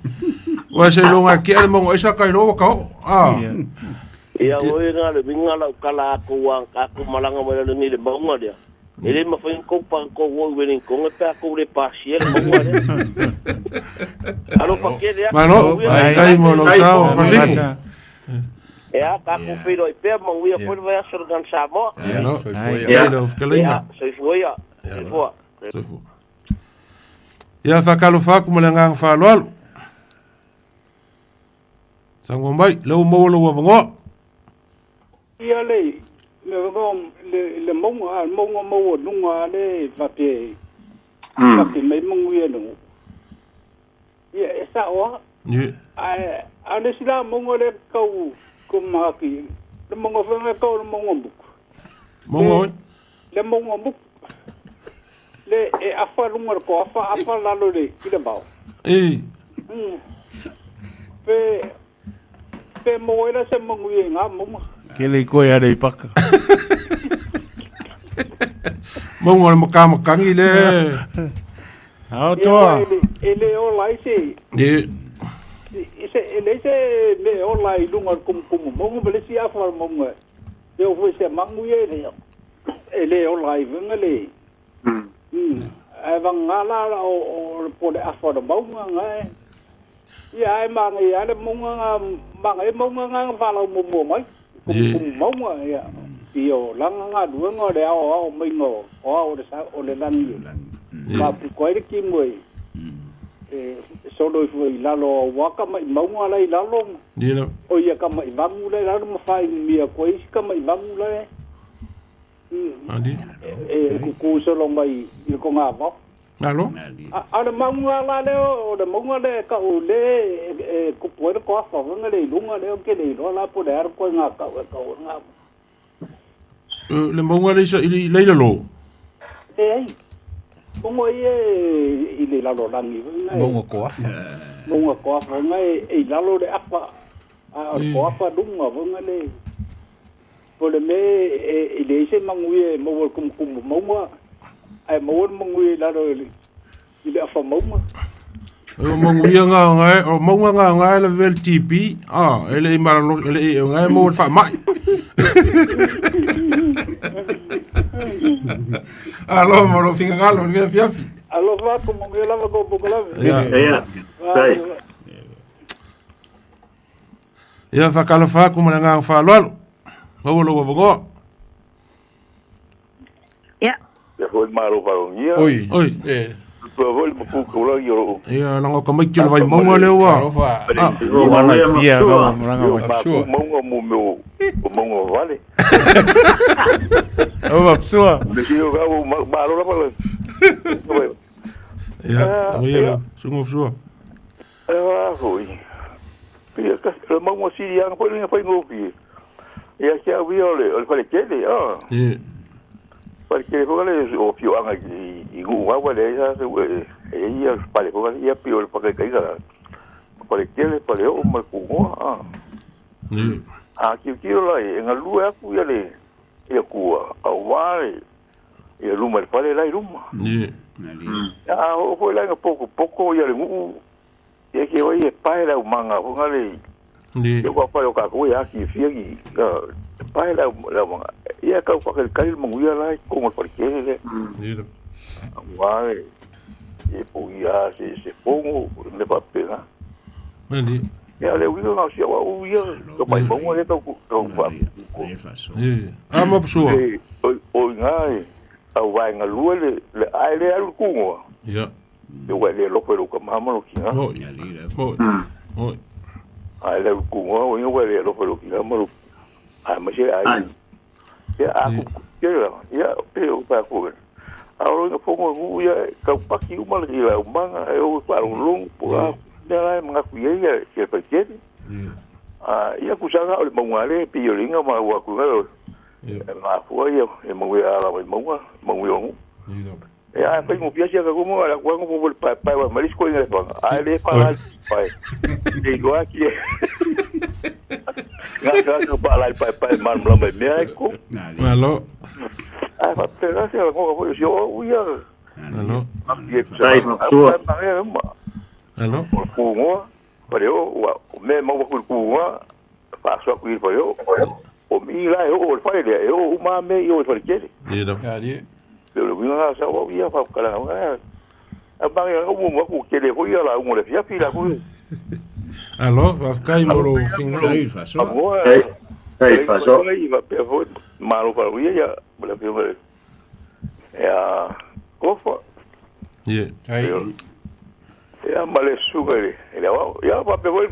ua se longa ke a le maunga isa kai lo ka o. Ah. Ia oi ngā le winga lau kala ako wa ako malanga mai le ni le maunga lea. E le mawhai kou pang kou o i Wellington e pē kou le pāsia le maunga lea. Alo pakele a. Mano, kai mo lo sao, whawhiku. Ia, kākou whiro i pēr, manguia pōri vai aso le gan Samoa. Ia, ia, ia, soifua ia, soifua. Soifua. Ia, whakalo whaku ma le nganga whaaloalo. Sango mai, lau maua lau awangoa. Ia le, le maunga, maunga maua nunga le vape, vape mai manguia nungu. Ia, e sa oa. Ia. Ai, A o le isi la mauga lea kau ko mahaki, le mauga foi lea kau o le mauga muku. Mauga oi? Le mauga muku. Le e afa luga le koafa, afa lalo le i le vao. E. Pe pe maua ai la se manuia i ngā mauga. Kele i koe are i paka. Mauga o le makamakangi le. Ao toa. E le ola ai se. E. Se e leai se mea e ola ai i luga o le kumukumu mauga ma le isi afa o le mauga. E oo foi se magu ia e le e le ola ai foi le. Ae vagana la o o po le afa o le mauga nga e. Ia ae manaia lava le mauga nga manaia mauga nga na valaau muamua mai. Kumukumu mauga ia. Ia o lana galuega o le aoao maiga o ao o le sa o le lagi e faapito ai le timu e e solo ifo i lalo aua tama'i mauga la i lalo ma o ia tama'i vagu la i lalo ma faainumia atu ai isi tama'i vagu la e e kuku solo mai i le togavao. Alo. A o le mauga la lea o le mauga lea e kau le e kupu ai le toafa foi lea i luga lea ou te le iloa la po o le a le ituaiga kau e kau ai na. Le mauga lea i le lalo? Leai. Mauga ia i le lalolagi foi na. Mauga toafa. Mauga toafa foi na e i lalo le afa a o le toafa luga foi na le. Po o le mea e leai se manuia e maua i le tumutumu mauga, ae maua le manuia i lalo i le afa mauga. O manuia nga nga o mauga nga nga le vel TB ah e le malolo e le e nga mo le faamai. Alo mo lo fingalo le fiafi. Alo fa ko mo lava ko po lava. Ia. Ia. Tai. Ia whakalofa aku ma le agaga faaaloalo. Maua lou avanoa. Ia. Ia foi malo faalogia. Oi. Oi. Eh. Tua foi le mapu kaulagi o loo. Ia langa o tamaiti o le Vaimauga lea ua. Alofa. Ah. Ia, Mapu maunga mo meo o maunga o vale. O mapsua. Le sio ka o malo lava le. Ia, ia, sunga mapsua. A foi. Ia ka le maunga sili anga foi le whaingofie. Ia kia au ia o le wharekele, ah. Ia. Wharekele foi le o fioanga i nuu awa le ia se e ia pale foi ia pio le pakaikaiga la. Wharekele pale o ma kungoa, ah. Ia. A kiu kiu la e ngalue aku ia le ia kua au wale ia luma le pale lai luma. Ia. A o foi la nga poko poko ia le nuu ia ke oi e pae lau manga foi ngale. Ia. Ia kua pae o ka koe a ki fia ki pae lau lau manga. Ia kau whakari kari mangu ia lai kongo pare kere le. Ia. Wale e po ia se se pongo me papena. Nani. Ia le uiga ngā sia wa u ia ka mai maunga le kau kau wha. Ia. A mapsua. E o ngā e au vai ngā lua le le ai le alu kungoa. Ia. E wai le lope lo ka mama lo ki ngā. Moi. Moi. Moi. Ai le kungoa o ia wai le lope lo ki ngā ma lo. Ai ma se ai. Ia a ku ke la. Ia pe o pa ku. A o ngā pongo ngu ia kau paki uma le ila umanga e o pa lo long po a. Ia lai mga ku ia ia ke pa ke. A ia ku sanga o le maunga le pi o linga ma ua ku ngā. E ma fua ia e maunga ala mai maunga maunga o ngu. E a fai mo pia sia ka kumu ala ku ngo po le pa pa wa maris ko inga pa. A le pa la pa. E go aki. Nga ka ka pa la pa pa man mla mai mea ko. Alo. A fa pe la sia ko ko si o ia. Alo. Tai mapsua. Alo. O kungoa, pare o wa me mau ku kungoa, pa so ku pare o. O mi la e o pare le e o uma me i o pare kere. Ia. Ali. Le le winga sa wa ia fa kala nga. A ba ia o mo ku kere ho ia la o le fia fi la ku. Alo, whafkai mo lo finga. Ei, ei faso. Ei va pe ho malo pa ia ia le fi me. Ia kofa. Ia. Ai. Ia ma le suga le. Ia wa ia va pe ho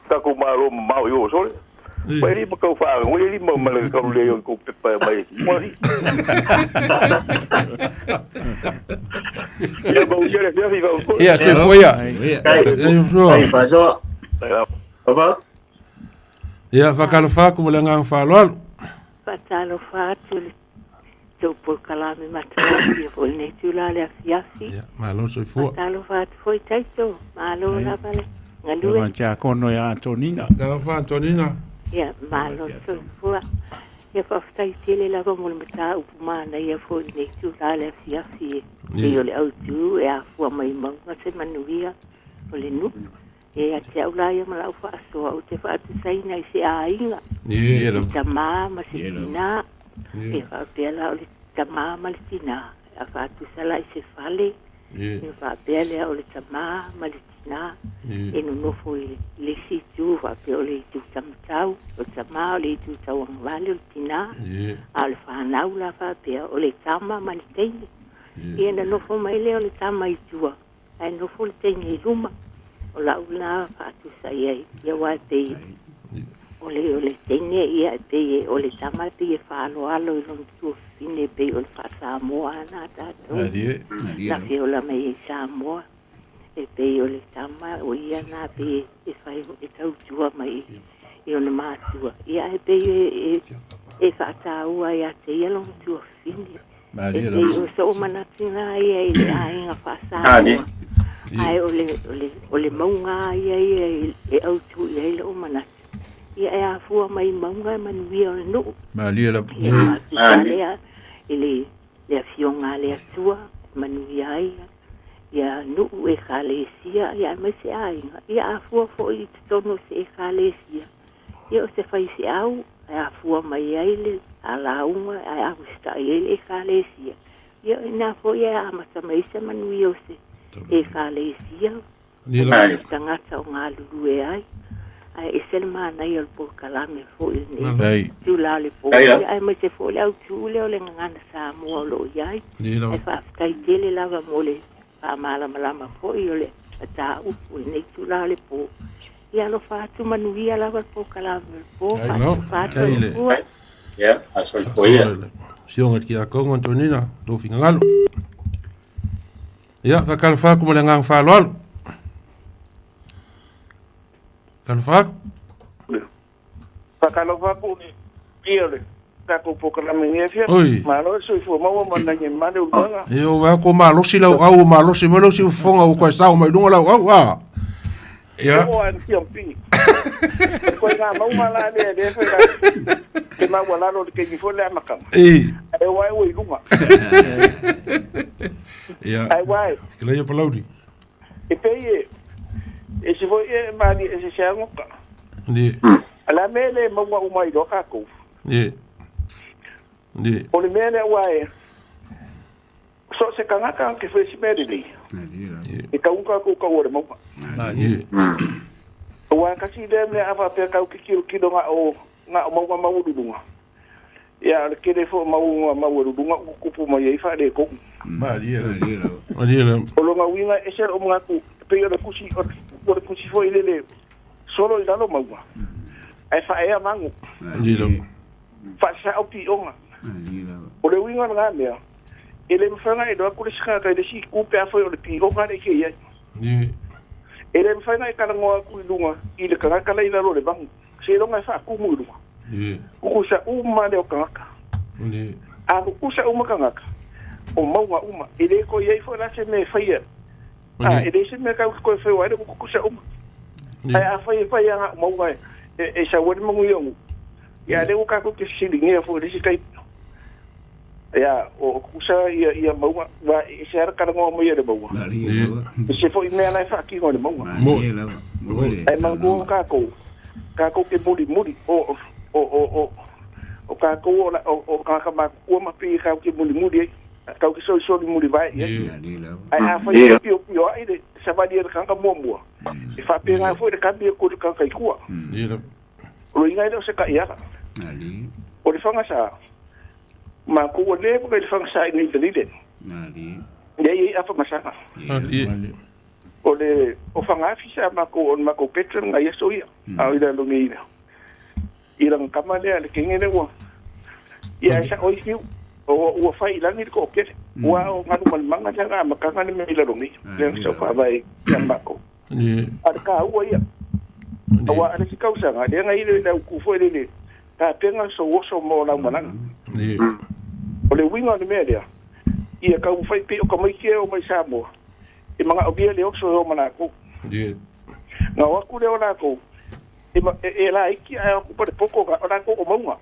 ta ku malo mau yo sole. Pai ri ma kau wha, ngoi ri ma le kau le yo ku pepa mai. Mo ri. Ia ba ia le fia fi va ko. Ia se foi ia. Ei, faso. Ava. Ia, faatalofa atu ma le agaga faaaloalo. Faatalofa atu i le tou polokalame matagofie foi i lenei itula o le afiafi. Ia, malo le soifua. Faatalofa atu foi Taito, malo lava le galue. Talofa Tiakono ia Antonina. Talofa Antonina. Ia, malo le soifua. Ia, faafetai tele lava mo le mataupu manaia foi i lenei itula o le afiafi e pei o le autu e afua mai mauga se manuia o le nuu. E ia te au la ia ma lau faasoa, ou te faatusaina i se aiga, se tamā ma se tinā. E faapea la o le tamā ma le tinā, a faatusa la i se fale, ona faapea lea o le tamā ma le tinā e nonofo i le isi itu, faapea o le itu taumatau, o le tamā, o le itu tauagavale o le tinā, a o le fanau la faapea o le tama ma le teine. Ia ona nofo mai lea o le tama i tua, Ae nofo le teine i luma, o lau lena faatusa i ai, ia aua e pei o le o le teine ia e pei e o le tama e pei e faaaloalo i lona tuafafine e pei o le faa-Samoa lava na tatou. Na feola mai ai i Samoa, e pei o le tama o ia na pei e fai e tautua mai i ona matua, ia ae pei e e faataua ia te ia lona tuafafine. E pei o sou manatu lena ia i le aiga faa-Samoa, ae o le, o le, o le mauga lava ia ia e autu i ai lou manatu. Ia e afua mai i mauga e manuia o le nuu. Malie lava. Ia faatusa lea i le, le Afioga a le Atua e manuia ai ia nuu, ekalesia, ia aemaise aiga. Ia afua foi i totonu o se ekalesia, Ia o se faifeau e afua mai ai le alauga ae ausitai ai le Ekalesia. Ia o ina foi e amata mai ai se manuia o se Ekalesia, o tagata o galulue ai. Ae ese le manaia o le polokalame foi lenei itula o le po, ia aemaise foi le autu lea o le Gagana Samoa o lo o i ai. Ae faafetai tele lava mo le faamalamalama foi o le mataupu i lenei itula o le po. Ia alofa atu manuia lava le polokalame o le po. Faatofa atu e le Atua. Ia, asoifua ia. Afioga i le Tiakono Antonina, lou finagalo. Ia, faatalofa atu ma le agaga faaaloalo. Talofa atu. Faatalofa atu i le paia o le tatou polokalame i lenei afiafi. Oi. Malo le soifua maua ma nai e male uluaga. E o vae ko malosi lau au, o malosi mai lau siufofoga ua toe sao mai luga lau au, a. Ia. Oo a tia pi. Koe ngā maunga la lea lea fai la. Te maua lalo le keimi foi le amakanga. E. Ai wae ua i lunga. Ia. Ai wae. Ke leia palauri. E pei e, e se foi e mali e se se agoka. Ni. A la mea le mauga uma iloa kākou. Ni. Ni. O le mea lea ua e, so se kangaka ke fai se mea lelei. E kau kākou kau o le mauga. Ni. Ua kasi lea mea a faapea kau ke kilokilo ngā o, ngā o mauga maualuluga. Ia, o le tele foi o mauga maualuluga ua tutupu mai ai faaletonu. Malie lava. Malie lava. O lona uiga e ese lou manatu, e pei o le tusi, o le tusi foi lele solo i lalo mauga, ae faaea magu. Malie lava. Faasao pioga. O le uiga o lena mea, e le mafai ona e iloa atu le isi tagata i le isi itu pe afai o le pioga lea e te i ai. E le mafai ona e talanoa atu i luga i le tagata la i lalo o le magu. Seiloga e faatumu i luga. Tutusa uma lea o tagata. A tutusa uma tagata, o mauga uma. E le toe i ai foi la se mea e faia. A, e leai se mea tatou te toe feoai ai le tutusa uma. Ae afai e fai lava na o mauga e sau ai le manuia o nuu, ia a lea ua tatou te fesiligia foi i le isi taimi. Ia, o tutusa ia mauga, aua e ese lava le talanoa mai a le mauga, ese foi mea la e faatino e le mauga. Ae manatua tatou, tatou te mulimuli, o, o, o, o tatou o, o tagata matutua ma pei tatou te mulimuli ai, tatou te solisoli mulivae i ai. Ae afai e piopioai le savali a le tagata muamua, e faapena foi le kami atu e le tagata i tua. O lona uiga e le o se taiala. O le fagasa, matou ua leva ona i le fagasa i nei Dalile. Lea e i ai afa masaga. O le o fagafi sa matou o le matou veteran nai aso ia. A o i lalo nei i lana tama lea le teine lea ua ia e sao ai fiu. O ua fai i lagi le toatele. Ua o galu ma le maga lea na amataga le mea i lalo nei. Lea na sau faavae ia matou. A o le taua ia. Auā a le isi tausaga, lea na i ai le autu foi lele, tapena sou oso mo lau malaga. O le uiga o le mea lea, ia taumafai pei o tamaiti ia e omai i Samoa, e manaomia le oso e o ma latou. Na o atu lea o latou, e, e, e laiti ae o atu pa le poto, o latou o mauga.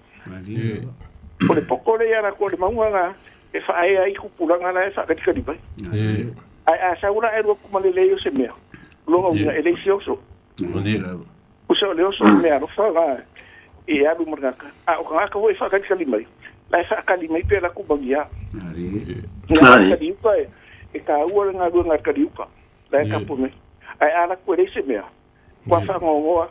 O le poto lea ia latou o le mauga na e faaea ai tupulaga la e faakalikali mai. Ae a sau la ae alu atu ma le leai o se mea, o lona uiga e leai se oso. Tusa o le oso le mea alofa la e alu ma le tagata, a o tagata foi e faakalikali mai, la e faakali mai pe alu atu magia. Na o le kaliuka e, e taua le galuega a le kaliuka, la e tapu nei. Ae a alu atu e leai se mea, ua faanoanoa.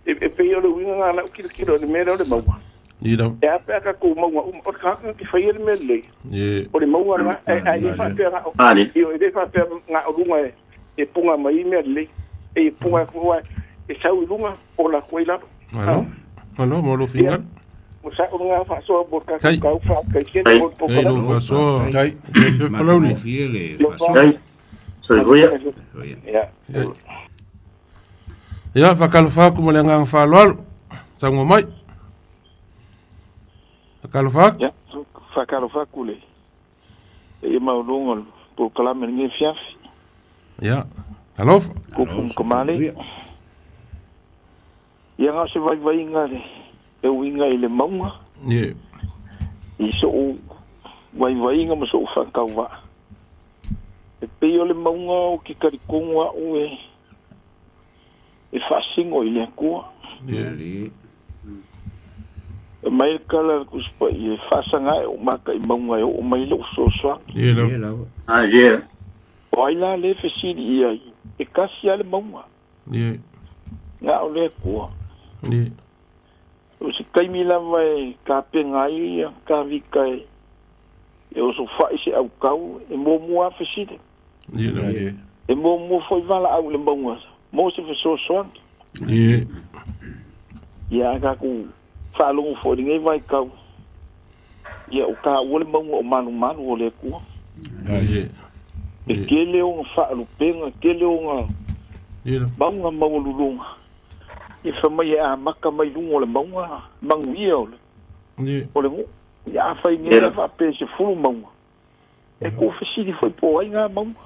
E, e pei o le uiga na lau tilotilo i le mea lea o le mauga. E a pe a tatou mauga uma, o le tagata na te faia le mea lelei, o le mauga lena, ae, ae le faapea na o, ioe, e le faapea na o luga e, e puga mai ai mea lelei. E puga atu aua e sau i luga, ola atu ai lalo. Malo. Malo, mo lou finagalo. Ua sa'o lena faasoa mo le tatou tau faafetai tele mo le Kai lou polokalame. faasoa. Kai. Kai Palauli. Lofa. Soifua. Ia. Ia, faatalofa atu ma le agaga faaaloalo. Saunoa mai. Faatalofa atu. Ia, faatalofa atu le paia maualuga o le polokalame i lenei afiafi. Ia, talofa. Tupu ma tamalii. Ia, na o se vaivaiga le e uiga i le mauga. Ie. I so'u vaivaiga ma so'u faatauvaa. E pei o le mauga ou te talitonu a'u e e faasino i le Atua. Ie. E mai le tala a le Tusi Paia, e faasaga ae ou mata i mauga e oo mai lou fesoasoani. Ie lava. Ie. O ai la lea e fesili i ai, e tasi lava le mauga. Ie. Na o le Atua. Ie. O se taimi lava e tapena ai ia Tavita e e osofai se autau, e muamua lava fesili. Ie lava. Ie. E muamua foi valaau i le mauga mo se fesoasoani. Ie. Ia a tatou faalogo foi i lenei vaitau, ia o taua le mauga o malumalu o le Atua. Ie. E tele ona faalupega, tele ona mauga maualuluga, ia fai mai e amata mai luga o le mauga manuia o le, o le nuu. Ia afai nei la faapea e 10 mauga, e tuufesili foi po o ai na mauga.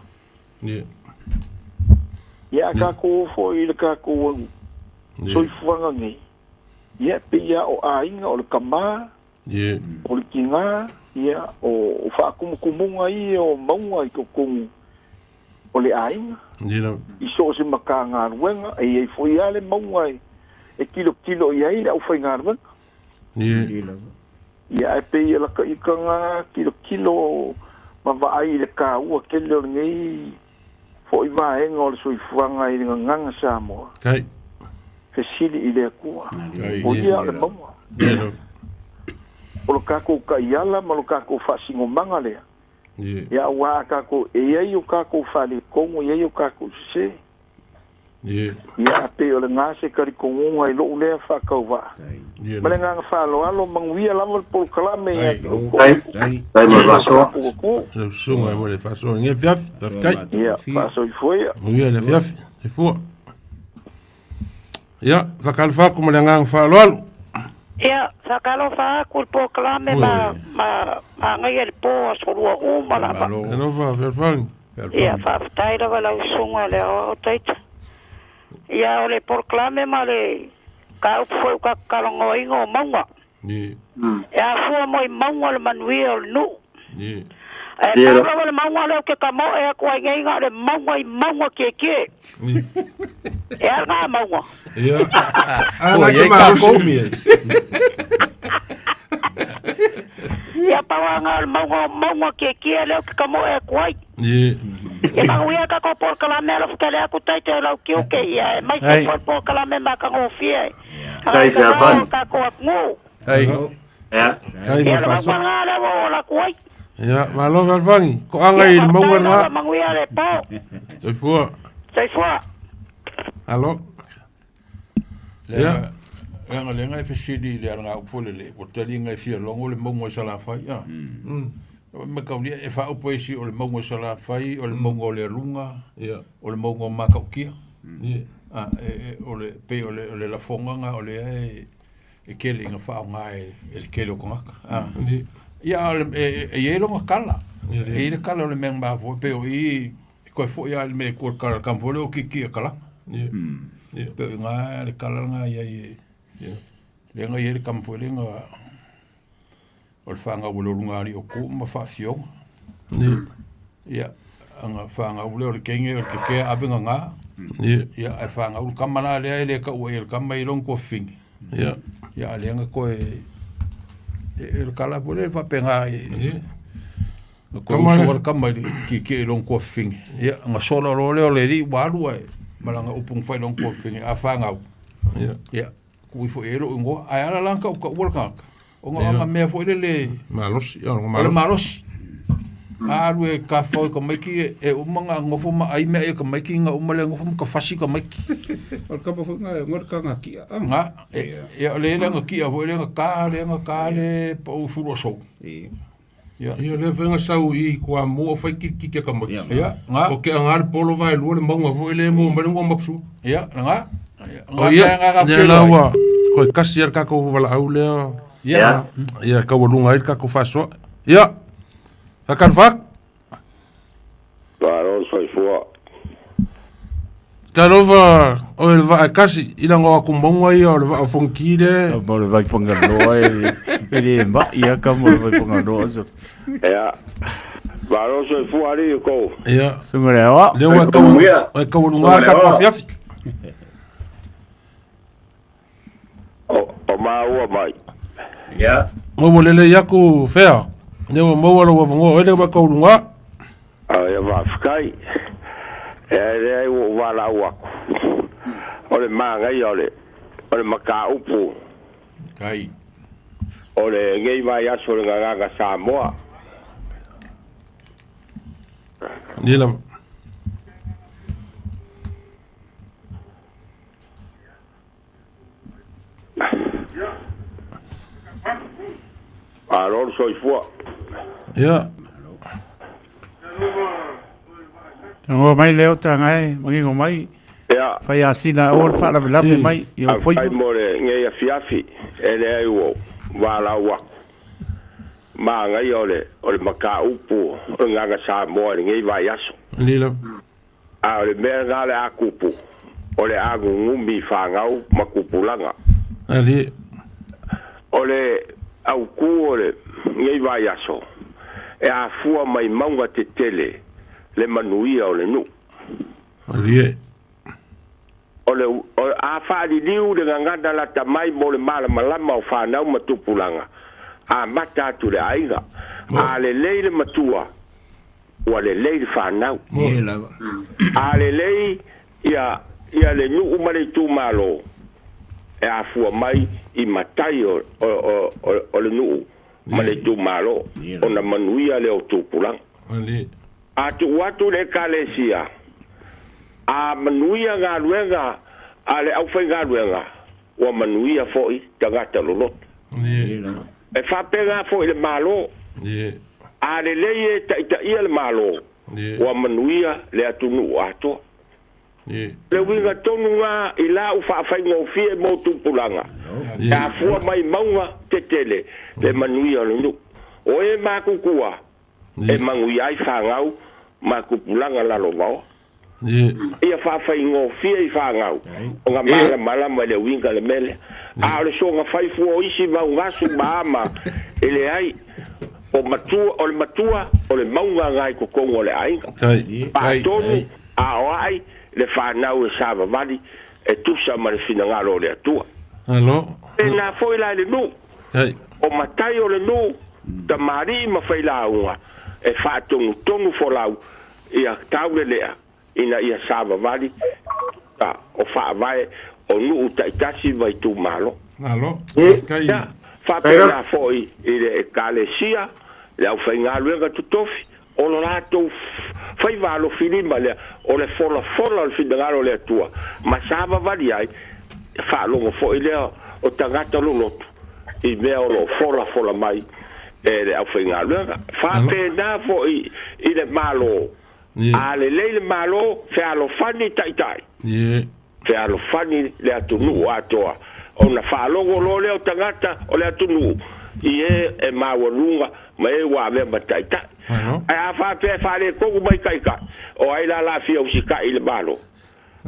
Ia a tatou o foi i le tatou soifuaga nei, ia e pei lava o aiga, o le tama, o le tina, ia o faatumutumuga ia o mauga i totonu o le aiga. I so o se Matagaluega, e i ai foi lava le mauga e tilotilo i ai le aufaigaluega. Ia, ae pei e lata ita na tilotilo ma vaai i le taua tele o lenei foi vaega o le soifuaga i le gagana Samoa. Fesili i le Atua. O ia o le mauga. O lo tatou taiala ma lo tatou faasinomaga lea. Ia, aua a tatou, e i ai o tatou faaletonu, e i ai o tatou sese. Ia, pei o lena se talitonuga i lou lea faatauvaa. Ma le agaga faaaloalo, manuia lava le polokalame ia te outou. Faafetai mo le faasoa. Lau susuga mo le faasoa i lenei afiafi. Faafetai. Ia, faasoifua ia. Manuia le afiafi. Soifua. Ia, faatalofa atu ma le agaga faaaloalo. Ia, faatalofa atu i le polokalame ma, ma, ma agaia le po aso lua uma lava. Alofa, fealofani. Ia, faafetai lava lau susuga le aoao taita. Ia, o le polokalame ma le mataupu foi ua tatou talanoaina o mauga. E afua mai mauga le manuia o le nuu. Ae pau lava le mauga lea ou te tamoe atu ai nei na o le mauga i mauga tietie. E a lena mauga? Ia. A la ke malosi. Ia pau lava o le mauga o mauga tietie lea ou te tamoe atu ai. Ia. Ia manuia tatou polokalame alofa tele atu taita i lau tiute ia e maise Ai. foi le polokalame matagofie. Ai, fealofani. O tatou atunuu. Ai. Ia. Kai mo Ia le faasoa. mauga lea ua ola atu ai. Ia, malo fealofani. Ko anga i le mauga Faafetai lava lena. manuia le po. Soifua. Soifua. Alo. Ia. Leaga leaga e fesili i le alagaupu foi lele, ua tali e fia logo le mauga i Salafai, a. Ma kaulia e faaupu ai si o le mauga i Salafai, o le mauga o Lealuga, o le mauga o Matautia. A, e, e, o le, pei o le, o le lafoga nga o lea e, e kele ina whaonga e, e le kele o kongaka. A. Ia, a o le, e, e, e i ai longa kala. E i le kala o le mea mafua, pei o i, e koe foi a le mea kua kala kam foi le o kiki a kalanga. Pei o i ngā le kala ngā ia i, le nga i le kam foi le nga, o le whangau o le runga ari o ku ma whaafioga. Ia, anga whangau le o le kenge o le kekea awenga ngā. Ia, ai whangau le kama la lea e le ka ua i le kama i long kua fingi. Ia, a leanga koe e, e le kala po le whapenga i. Koe usu le kama i le ki ki i long kua fingi. Ia, nga sola ro leo le ri waru ai. Malanga upung whai long kua fingi. A whangau. Ia, Kui foi e lou ingoa. Ae ala la ka uka ua le kaka. O nga anga mea foi le le... Malosi. O le malosi. Alu e ka fau ka maiki e, e uma nga ngofo ma ai mea e ka maiki nga uma le ngofo ma ka fasi ka maiki. O le kapa foi nga ngor ka nga kia. Nga, e, e le le nga kia foi le nga ka le nga ka le pa u furu sou. Ia. Ia lea foi nga sau i kua mua o whai kiki kia ka maki. Ia, nga. Ko ke anga le polo vai lua le maunga foi le mo mai ngua mapsu. Ia, nga. O ia, ia la ua, koe kasi ar kako wala au lea. Ia. Ia, ka ua lunga ai kako whasoa. Ia, hakan whak. Malo soifua. Talofa, o le vaa kasi, ina ngā aku maunga ia o le vaa fonki le. Mo le vai pangaloa e, e le ma ia ka mo le vai pangaloa. Ia. Malo soifua ali ko. Ia. Sunga le awa. Le ua kau, ua kau lunga ka ko fiafi. O, o maua mai. Ia. Mo mo lele iaku fea. Ne ua maua lo wavangoa, o ele ua kau lunga. Ia faafetai. E leai ua ou valaau atu, o le manaia o le o le mataupu Tai. o lenei vaiaso o le Gagaga Samoa. Nei lava. Malo le soifua. Ia. Tangoa mai leo tanga e, mangingo mai. Ia. Whai a sina o le whaalavelave mai i o Faafetai mo lenei afiafi e leai ua ou valaau atu. Manaia o le o le mataupu o le Gaga Samoa i lenei vaiaso. A o le mea lena o le a tupu, o le a nunumi i fanau ma tupulaga. O le autū o lenei vaiaso, e afua mai mauga tetele le manuia o le nuu. O le a faaliliu le gagana lata mai mo le malamalama o fanau ma tupulaga, amata atu i le aiga. A lelei le matua, ua lelei le fanau. A lelei ia ia le nuu ma le itumalo, e afua mai i matai o o o o le nuu ma le itumalo, ona manuia lea o tupulaga. A tuu atu le Ekalesia, a manuia galuega a le aufaigaluega, ua manuia foi tagata loloto. E faapena foi le Malo. A lelei e taitaia le Malo, ua manuia le atunuu atoa. Le uiga tonu lena i lau faafaigofie mo tupulaga, e afua mai mauga tetele le manuia o le nuu. O e matutua e manuia ai fanau ma tupulaga lalovaoa. Ia faafaigofie i fanau ona malamalama i le uiga le mea lea. A o le soona fai fua o isi mau gasu ma ama, e leai. O matua, o le matua, o le mauga lena i totonu o le aiga. Faatonu, aoai le fanau e savavali e tusa ma le finagalo o le Atua. Pēnā foi la i le nuu. O matai o le nuu, tamalii ma failauga e faatonutonu folau ia taulelea ina ia savavali ta o faavae o nuu taitasi ma itumalo. Ia, faapena foi i le Ekalesia, le aufaigaluega totofi, o lo latou faiva alofilima lea, o le folafola o le finagalo o le Atua, ma savavali ai, faalogo foi lea o tagata loloto i mea o lo o folafola mai e le aufaigaluega. Faapena foi i le Malo, a lelei le Malo, fealofani taitai. fealofani le atunuu atoa ona faalogo loa lea o tagata o le atunuu i e e maualuga ma e ua avea ma taitai. Ae a faapea e faaletonu mai taitai, o ai la la fia usitai i le Malo?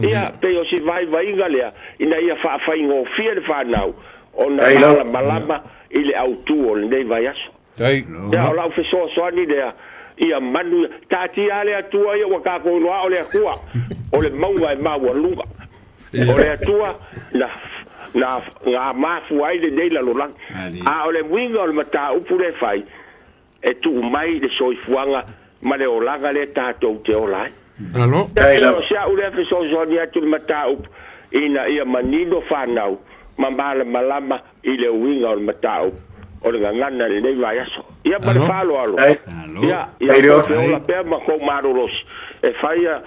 Ia, pei o si vaivaiga lea ina ia faafaigofie le fanau ona malamalama i le autu o lenei vaiaso. Ia, o lau fesoasoani lea, ia manu, taatia lava le Atua ia ua tatou iloa o le Atua, o le mauga e maualuga. O le Atua na, na, na mafua ai lenei lalolagi. A o le uiga o le mataupu lea e fai, e tuu mai le soifuaga ma le olaga lea tatou te ola ai. Alo. Ia, o si au lea fesoasoani atu i le mataupu ina ia manino fanau ma malamalama i le uiga o le mataupu o le gagana i lenei vaiaso. Ia ma le faaaloalo, ia, ia tou te ola pea ma tou malolosi e fai ia,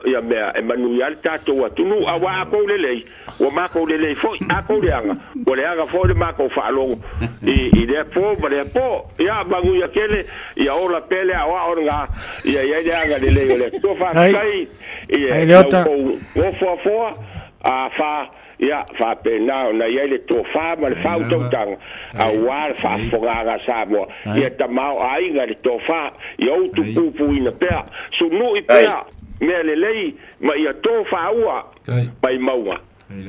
ia mea e manuia ai le tatou atunuu. Aua a tou lelei, ua matou lelei foi, a tou leaga, ua leaga foi le matou faalogo i, i lea po ma lea po. Ia, manuia tele, ia ola pea le aoao lena, ia i ai le agalelei o le Atua. Faafetai i le tou nofoafoa, a fa, Ia, faapena ona i ai le tofa ma le faautautaga aua le faafofogaaga a Samoa. Ia tamaoaiga le tofa, ia utu puipuina pea, sunui pea mea lelei ma ia to faaua mai mauga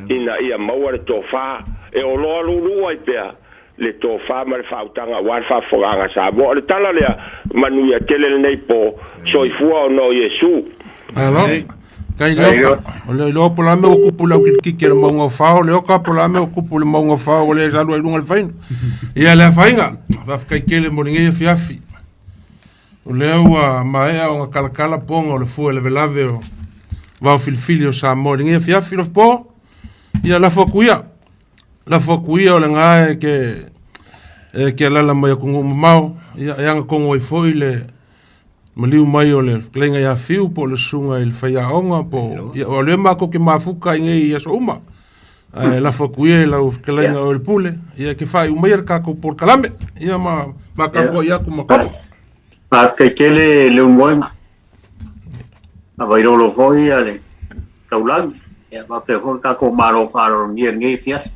ina ia maua le tofa e oloa luuluu ai pea le tofa ma le faautaga aua le faafofogaaga a Samoa. O le tala lea, manuia tele lenei po, soifua ona o Iesu. Malo. Kai leo, o le iloa po la me o kupu lau kikiki le maunga o fao, le oka po la me o kupu le maunga o fao, o le salu ai lunga le faina. Ia le afainga, faafetai tele mo lenei afiafi. O lea ua maea ona kalakala poga o le fua lavelave o vao filifili o Samoa i lenei afiafi, Lofipo. Ia lafo atu ia. Lafo atu ia o lena e ke e ke alala mai atunuu mamao, ia e agatonu ai foi le maliu mai o le fetalaiga ia Fiu po o le susuga i le faiaoga po ia o lea matou te mafuta i nei aso uma. Ae lafo atu ia i lau fetalaiga o le pule, ia ke faaiu maia le tatou polokalame, ia ma ma tapuai atu ma tofa. Faafetai tele Leulumoega. Availolo foi ia le taulagi. Ia faapea foi le tatou Malo faaaloalogia i lenei afiafi.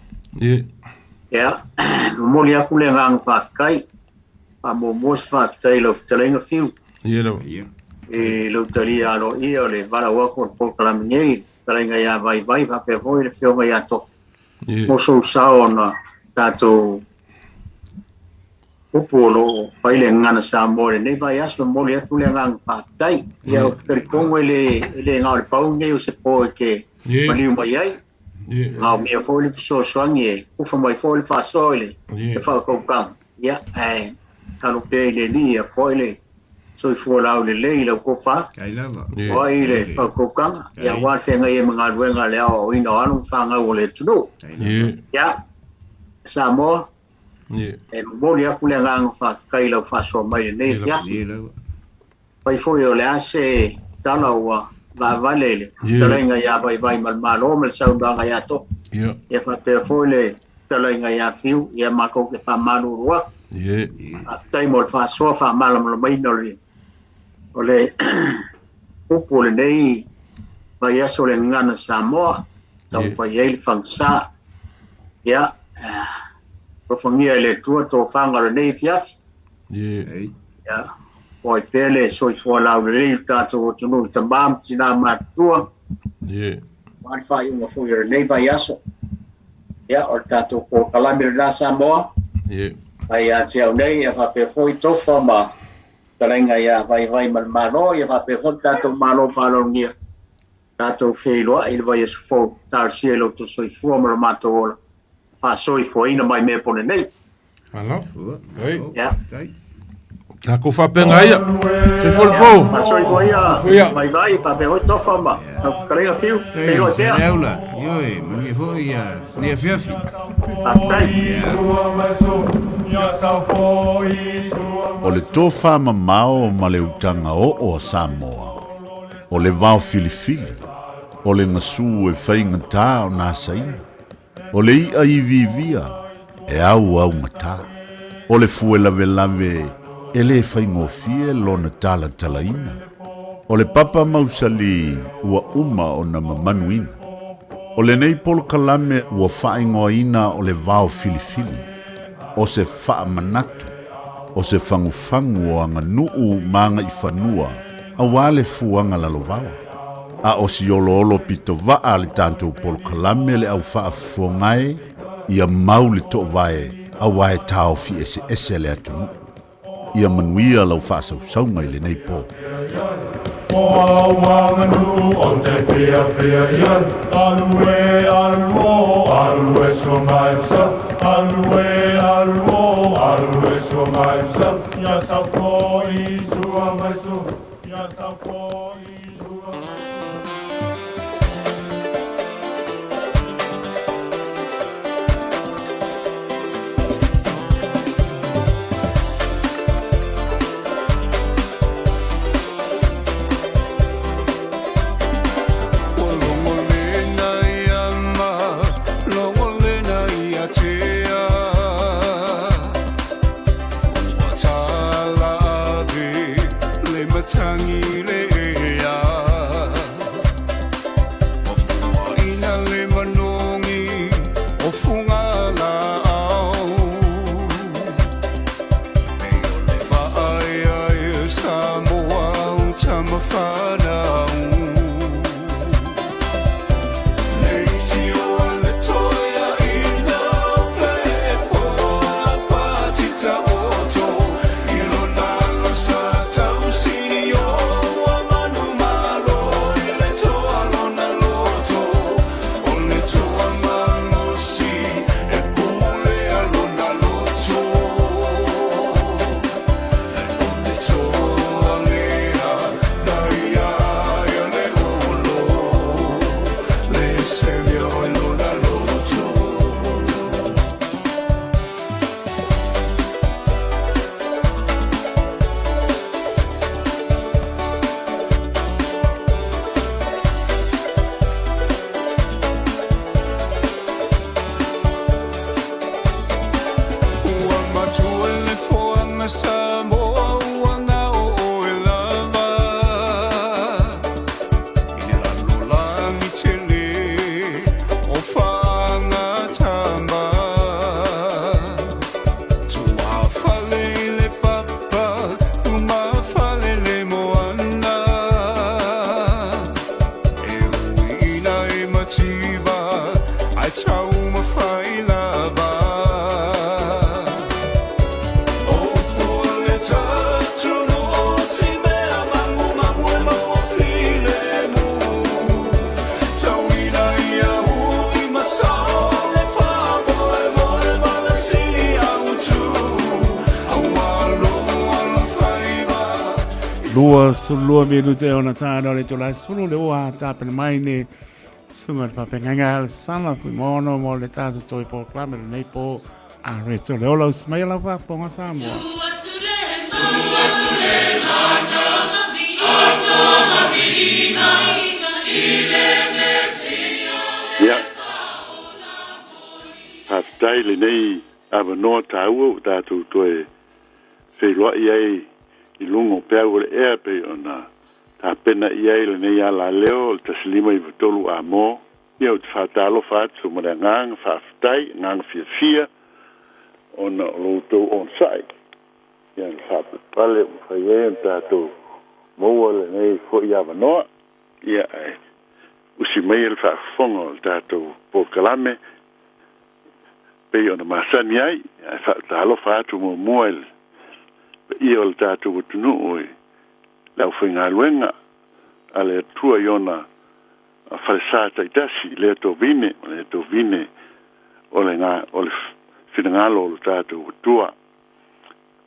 Ia, momoli atu le agaga faafetai. Faamuamua se faafetai i lau fetalaiga Fiu. Ia lava. I lou talia aloaia o le valaau atu o le polokalame nei, le fetalaiga ia Vaivai faapea foi le afioga ia Tofa. Mo sou sao ona tatou upu o lo o fai le gagana Samoa i lenei vaiaso, e momoli atu le agaga faafetai. Ia, ou te talitonu e le, e le na o le pau lenei o se po e te maliu mai ai. Maomia foi le fesoasoani e ufa mai foi le faasoa i le le faakautaga. Ia, ae talo pea i le Alii ia foi le soifua laulelei i lau tofa. O ai le faakautaga, ia aua le feagai ai ma galuega a le aoaoina o alo ma fanau o le atunuu. Ia, Samoa, e momoli atu le agaga faafetai i lau faasoa mai i lenei afiafi. Fai foi o le a se tala ua vaavale i le fetalaiga ia Vaivai ma le Malo ma le saunoaga ia Tofa. Ia faapea foi le fetalaiga ia Fiu, ia matou te faamalulu atu. Faafetai mo le faasoa faamalamalamaina o le o le upu o lenei vaiaso o le Gagana Samoa, taumafai ai le fagasa. Ia, alofagia e le Atua tofaga o lenei afiafi. Ia, o ai pea le soifua laulelei i lo tatou atunuu i tama ma tina matutua. Aua le faaiuga foi o lenei vaiaso. Ia, o le tatou polokalame lena Samoa. Mai ia te au nei, ia faapea foi Tofa ma fetalaiga ia Vaivai ma le Malo, ia faapea foi le tatou Malo faaaloalogia. Tatou feiloai i le vaiaso fou, talosia i lo outou soifua ma lo matou ola, faasoifuaina mai mea pone nei. Malo. Ia. Tatou faapenga ia. Soifua le po. Faasoifua ia. Vaivai, faapea foi Tofa ma lau fetalaiga Fiu. Feiloai pea. Leaula. Ioe, manuia foi ia lenei afiafi. Faafetai. O le tofa mamao ma le utaga oo a Samoa, o le vao filifili, o le gasu e faigata ona asaina, O le iʻa iviivia e auaugata. O le fue lavelave e lē faigofie lona talatalaina. O le papa mausali ua uma ona mamanuina. O lenei polokalame ua faaigoaina o le Vao Filifili, o se faamanatu, o se fagufagu o aganuu ma agaifanua auā le fuaga lalovaoa. A o si oloolo pitovaa a le tatou polokalame le au faafofoga e, ia mau le toovae auā e taofi eseese le atunuu. Ia manuia lau faasausauga i lenei po. O au aganuu ou te fiafia i ai, Alu e, alu o, alu e suamaisa, Alu e, alu o, alu e suamaisa, Ia sau fo'i suamaisu, ia sau fo'i suamaisu. Ua logolena ia ma logolena ia tea Ua tala ave le matagi le ea Ua puaina le manogi o fugalaau E o le faaeaea Samoa o tama fanau Leitioa le toeaina feepoa patitaoto I lona alo sa tausinio ua manumalo i le toa lona loto O le toa malosi e pulea lona loto O le toa lea na ia ia le olo Le semia o lona loto. Ua matua le foaga Samoa ua gao oe lava I le lalolagi tele o faagatama Tuafale i le papa lumafale le moana E uiina e mativa ae taumafai lava O pua le tatunuu si mea magumagu e maua filemu Tauina ia uli ma sao le faamoemoe ma le sili autu Auā lou alofaiva 22 minute ona tāna o le itula e 10 le ua tapena mai le susuga i le faafeagaiga Alesana Fuimaono mo le tatou toe polokalame o lenei po a Reto Leola usi mai lau faafofoga Samoa. Ia, faafetai i lenei avanoa taua ua tatou toe feiloai ai i luga o peau o le ea pei ona tapena i ai lenei alaleo o le 1593 Amo. Ia, ou te faatalofa atu ma le agaga faafetai, agaga fiafia ona o lo outou onosai ia na faapupale ua mafai ai ona tatou maua lenei foi avanoa. Ia, ae usi maia le faafofoga o le tatou polokalame pei ona masani ai, ae faatalofa atu muamua i le paia o le tatou atunuu i le aufaigaluega a le Atua i ona falesa taitasi i lea tovine ma lea tovine o le o le finagalo o le tatou Atua.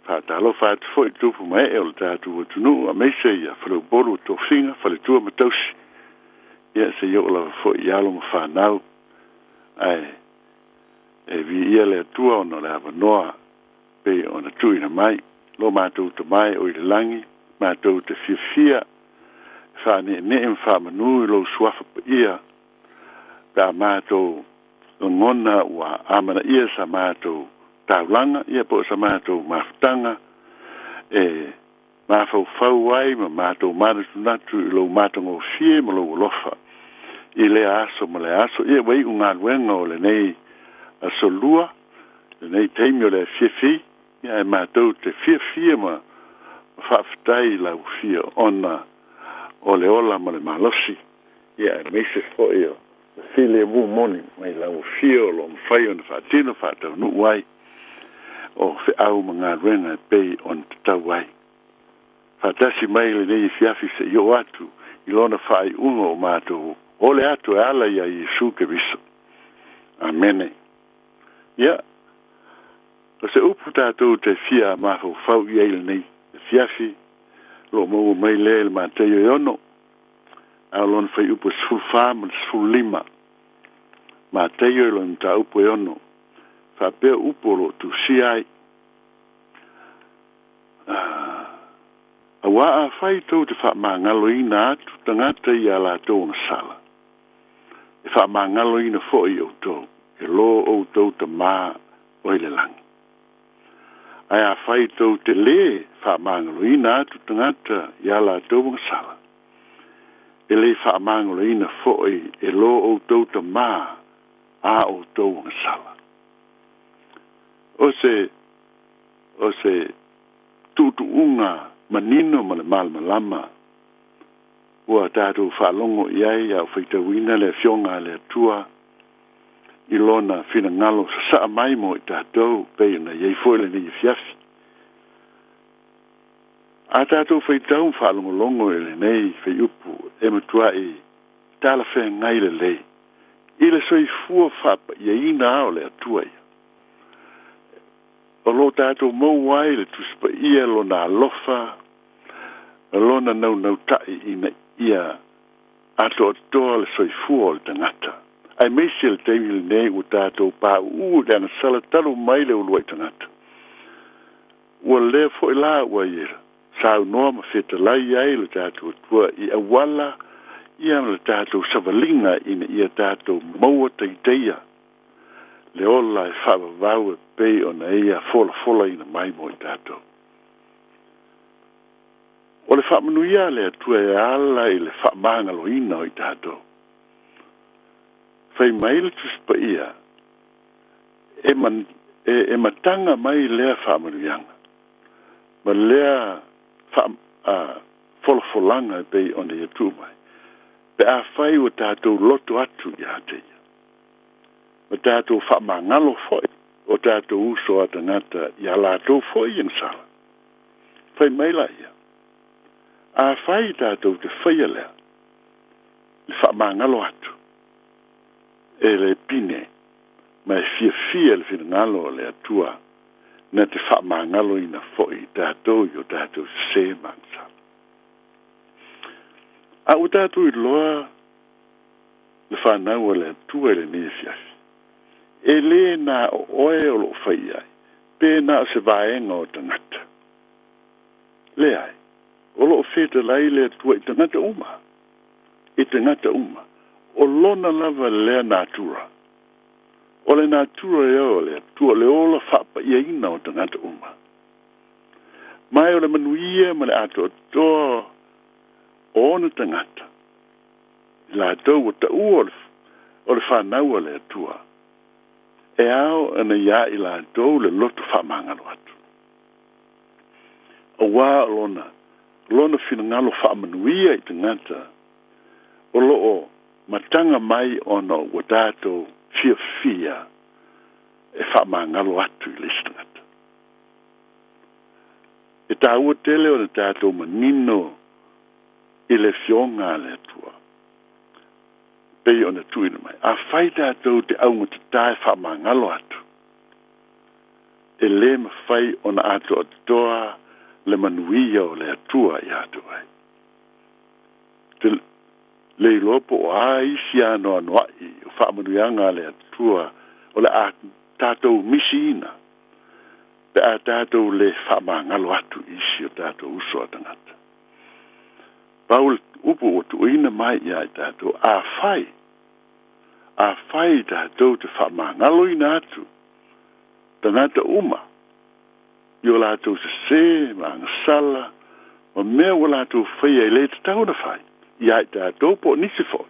Faatalofa atu foi i tupu ma ee o le tatou atunuu aemaise ia faleupolu o tofiga, faletua ma tausi, ia seia oo lava foi i alo ma fanau. Ae e viia le Atua ona o le avanoa pei ona tuuina mai. Lo matou Tama e o i le lagi, matou te fiafia e faaneenee ma faamanu i lou suafa paia pe a matou lagona ua amanaia sa matou taulaga, ia po o sa matou mafutaga e mafaufau ai ma matou manatunatu i lou matagofie ma lou alofa. i lea aso ma lea aso. Ia ua iu galuega o lenei asolua, lenei taimi o le afiafi, ia ae matou te fiafia ma faafetai i lau Afio ona o le ola ma le malosi, ia aemaise foi o le filemu moni mai lau Afio o lo o mafai ona faatino faataunuu ai o feau ma galuega e pei ona tatau ai. Faatasi mai i lenei afiafi seia oo atu i lona faaiuga o matou ole atu e ala ia Iesu Keriso. Amene. Ia, o se upu tatou te fia mafaufau i ai i lenei afiafi, o lo o maua mai lea i le Mataio e 6, a o lona fuaiupu e 14 ma le 15. Mataio i lona mataupu e 6, faapea upu o lo o tusia ai. Auā afai tou te faamagaloina atu tagata i a latou agasala, e faamagaloina foi outou e lo outou Tamā o i le lagi. Ae afai tou te lē faamagaloina atu tagata i a latou agasala, e lē faamagaloina foi e lo outou Tamā a outou agasala. O se o se tuutuuga manino ma le malamalama ua tatou faalogo i ai a o faitauina le Afioga a le Atua i Lona finagalo sasaa mai mo i tatou pei ona i ai foi lenei afiafi. A tatou faitau ma faalogologo i lenei faiupu e matuai talafeagai lelei i le soifua faapaiaina a o le Atua ia. O lo o tatou maua ai le Tusi Paia Lona alofa, Lona naunautai ina ia atoatoa le soifua o le tagata. Aemaise le taimi lenei ua tatou pauu i le agasala talu mai le uluai tagata. Ua lea foi la ua ia saunoa ma fetalai ai lo tatou Atua i auala ia ma le tatou savaliga ina ia tatou maua taitaia le ola e faavavau e pei ona Ia folafolaina mai mo i tatou. O le faamanuia a le Atua e ala i le faamagaloina o i tatou. Fai mai le Tusi Paia, e, man, e, e mataga mai lea faamanuiaga ma lea faa, a, folafolaga e pei ona ia tuu mai, pe afai ua tatou loto atu ia te Ia. Ma tatou faamagalo foi o tatou uso a tagata ia latou foi agasala. Fai mai laia, Afai tatou te faia lea, le faamagalo atu, e le pine ma e fiafia le finagalo o le Atua na te faamagaloina foi i tatou i o tatou sesē ma agasala. A ua tatou iloa le fanau a le Atua i lenei afiafi, e lē na o oe o lo o fai i ai, pe na o se vaega o tagata. Leai, o lo o fetalai le Atua i tagata uma, i tagata uma, o Lona lava lea natura. O le natura ea o le Atua, o le ola faapaiaina o tagata uma. Ma o le manuia ma le atoatoa o ona tagata, i latou ua taua o le fanau a le Atua, e ao ona iā i latou le loto faamagalo atu. Auā o lona, lona finagalo faamanuia i tagata o lo o mataga mai ona ua tatou fiafia e faamagalo atu i le isi tagata. E taua tele ona tatou manino i le Afioga a le Atua pei ona tuuina mai. Afai tatou te augatatā e faamagalo atu, e lē mafai ona atoatoa le manuia o le Atua ia te oe. Te le iloa po o a isi anoanoai o faamanuiaga a le Atua o le a tatou misiina pe a tatou lē faamagalo atu i isi o tatou uso a tagata. Pau le upu ua tuuina mai ia i tatou, afai, afai tatou te faamagaloina atu tagata uma i o latou sesē ma agasala ma mea ua latou faia e lē tatau ona fai ia i tatou po o nisi foi.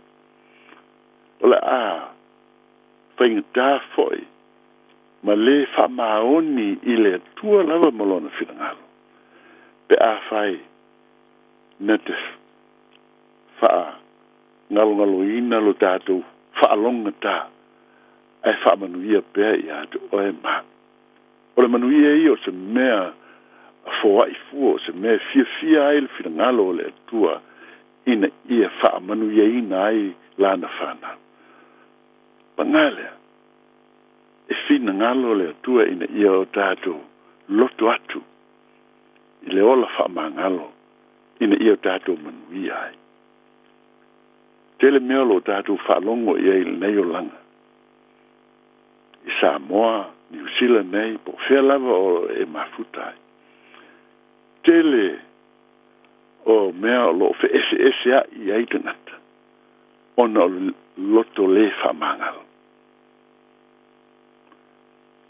O le a faigata foi ma lē faamaoni i le Atua lava ma Lona finagalo, pe afai na te faagalogaloina lo tatou faalogogata ae faamanuia pea ia te oe ma au. O le manuia ia o se mea foai fua, o se mea e fiafia ai le finagalo o le Atua ina ia faamanuiaina ai Lana fanau. Paga lea, e finagalo le Atua ina ia o tatou loto atu i le ola faamagalo ina ia o tatou manuia ai. Tele mea o lo o tatou faalogo i ai i lenei olaga i Samoa, Niu Sila nei, po o fea lava o e mafuta ai. Tele o mea o lo o feeseeseaʻi ai tagata ona o le loto lē faamagalo.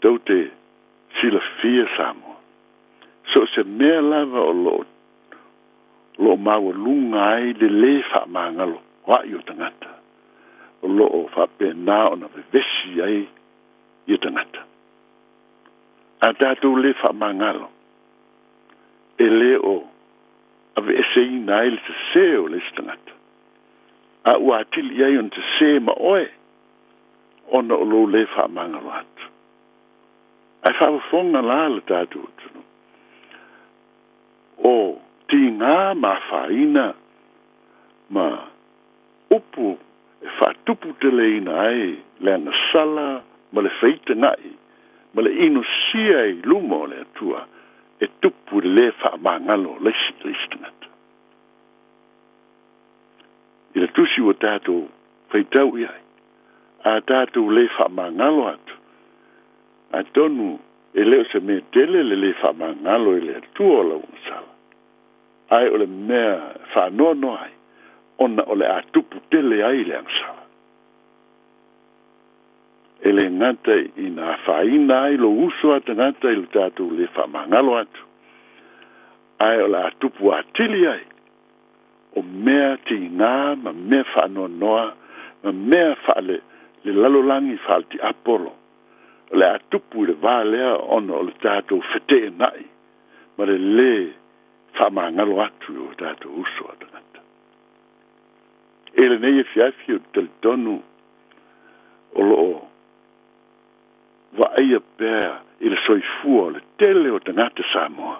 Tou te silafia Samoa, so o se mea lava o lo o lo o maualuga ai le lē faamagalo aʻi o tagata, o lo o faapena ona vevesi ai ia tagata. A tatou lē faamagalo, e lē o aveeseina ai le sesē o le isi tagata, a ua atili i ai ona sesē ma oe ona o lou lē faamagalo atu. Ae faafofoga la le tatou atunuu, o tigā ma afaina ma upu e faatuputeleina ai le agasala ma le feitagaʻi ma le inosia i luma o le Atua e tupu i le lē faamagalo o le isi i le isi tagata. I le tusi ua tatou faitau i ai, a tatou lē faamagalo atu, atonu e le o se mea tele le lē faamagalo i le Atua o lau agasala, ae o le mea e faanoanoa ai, ona o le a tupu tele ai le agasala. E lē gata ina afaina ai lou uso a tagata i lo tatou lē faamagalo atu, ae o le a tupu atili ai o mea tigā ma mea faanoanoa ma mea faale le lalolagi faale-tiapolo o le a tupu i le va lea ona o le tatou feteenaʻi ma le lē faamagalo atu i o tatou uso a tagata. I lenei afiafi ou te talitonu o lo o vaaia pea i le soifua o le tele o tagata Samoa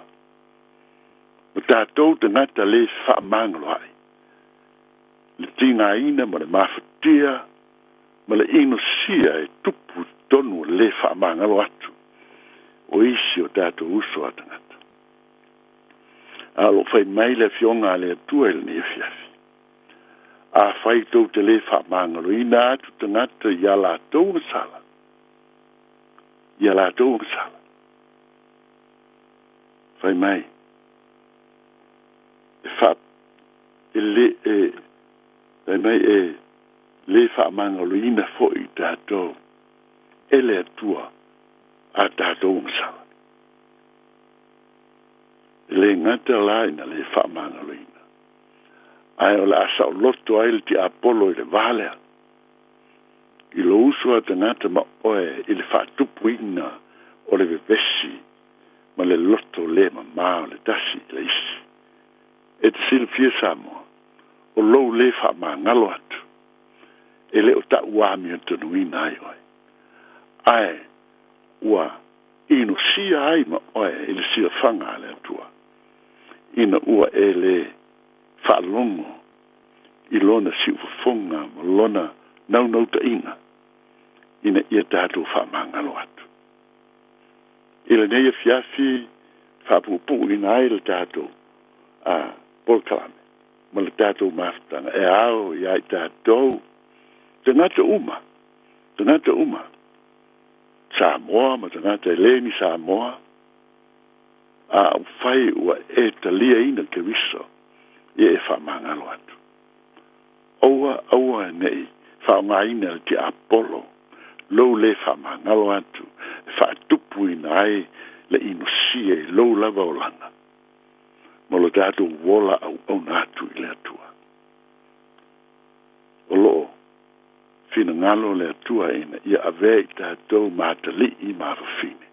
ma tatou tagata lē fefaamagaloaʻi, le tigaina ma le mafatia ma le inosia e tupu i totonu o le lē faamagalo atu o isi o tatou uso a tagata. A o lo o fai mai le Afioga a le Atua i lenei afiafi, Afai tou te lē faamagaloina atu tagata i a latou agasala, i a latou agasala, fai mai, e faa, e lē, e, fai mai, e lē faamagaloina foi tatou e le Atua a tatou agasala. E lē gata la ina lē faamagaloina, ae o le a saoloto ai le tiapolo i le va lea, i lou uso a tagata ma oe i le faatupuina o le vevesi ma le loto lē mamā o le tasi i le isi. E te silafia Samoa, o lou lē faamagalo atu, e le o taʻu amiotonuina ai oe, ae ua inosia ai ma oe i le silafaga a le Atua, ina ua e lē faalogo i Lona siufofoga ma Lona naunautaiga ina ia tatou faamagalo atu. I lenei afiafi faapuupuuina ai le tatou a polokalame ma le tatou mafutaga e ao ia i tatou tagata uma, tagata uma, Samoa ma tagata e lē ni Samoa, a ufai ua e taliaina Keriso, ia e faamagalo atu. Aua, aua ne i faaaogaina le tiapolo lou lē faamagalo atu e faatupuina ai le inosia i lou lava olaga ma lo tatou ola auauna atu i le Atua. O lo o finagalo o le Atua ina ia avea i tatou ma atalii ma afafine.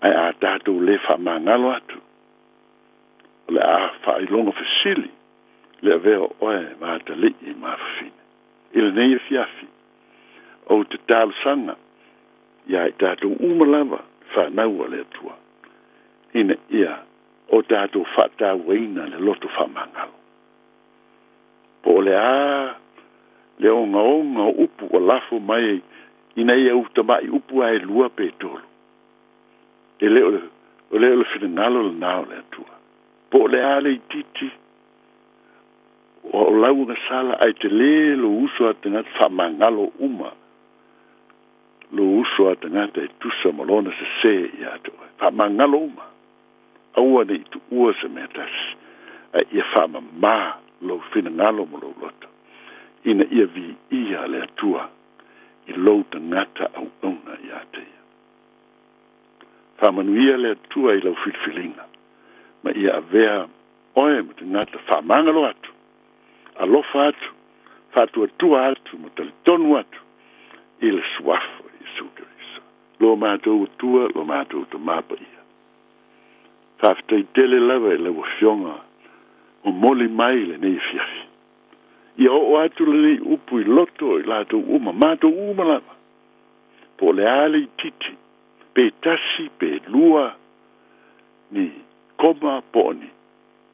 Ae a tatou lē faamagalo atu, o le a faailoga fesili le avea o oe ma atalii ma afafine. I lenei afiafi, ou te talosaga iā i tatou uma lava fanau a le Atua, ina ia o tatou faatauaina le loto faamagalo. Po o le a le ogaoga o upu ua lafo mai ina ia utamaʻi upu a e lua pe tolu. E le o le, o le o le finagalo lenā o le Atua. Po o le a le itiiti o lau agasala ae telē lou uso a tagata faamagalo uma lou uso a tagata e tusa ma lona sesē iā te oe. Faamagalo uma. Aua ne i tuua se mea tasi, ae ia faamamā lou finagalo ma lou loto, ina ia viia le Atua i lou tagata auauna iā te ia. Faamanuia le Atua i lau filifiliga, ma ia avea oe ma tagata faamagalo atu, alofa atu, faatuatua atu ma talitonu atu i le suafa o Iesu Keriso. Lo matou Atua, lo matou Tamā paia. Faafetai tele lava i lau Afioga momoli mai lenei afiafi. Ia oo atu lenei upu i loto o i latou uma, matou uma lava, po o le a le itiiti, pe tasi pe lua ni koma po o ni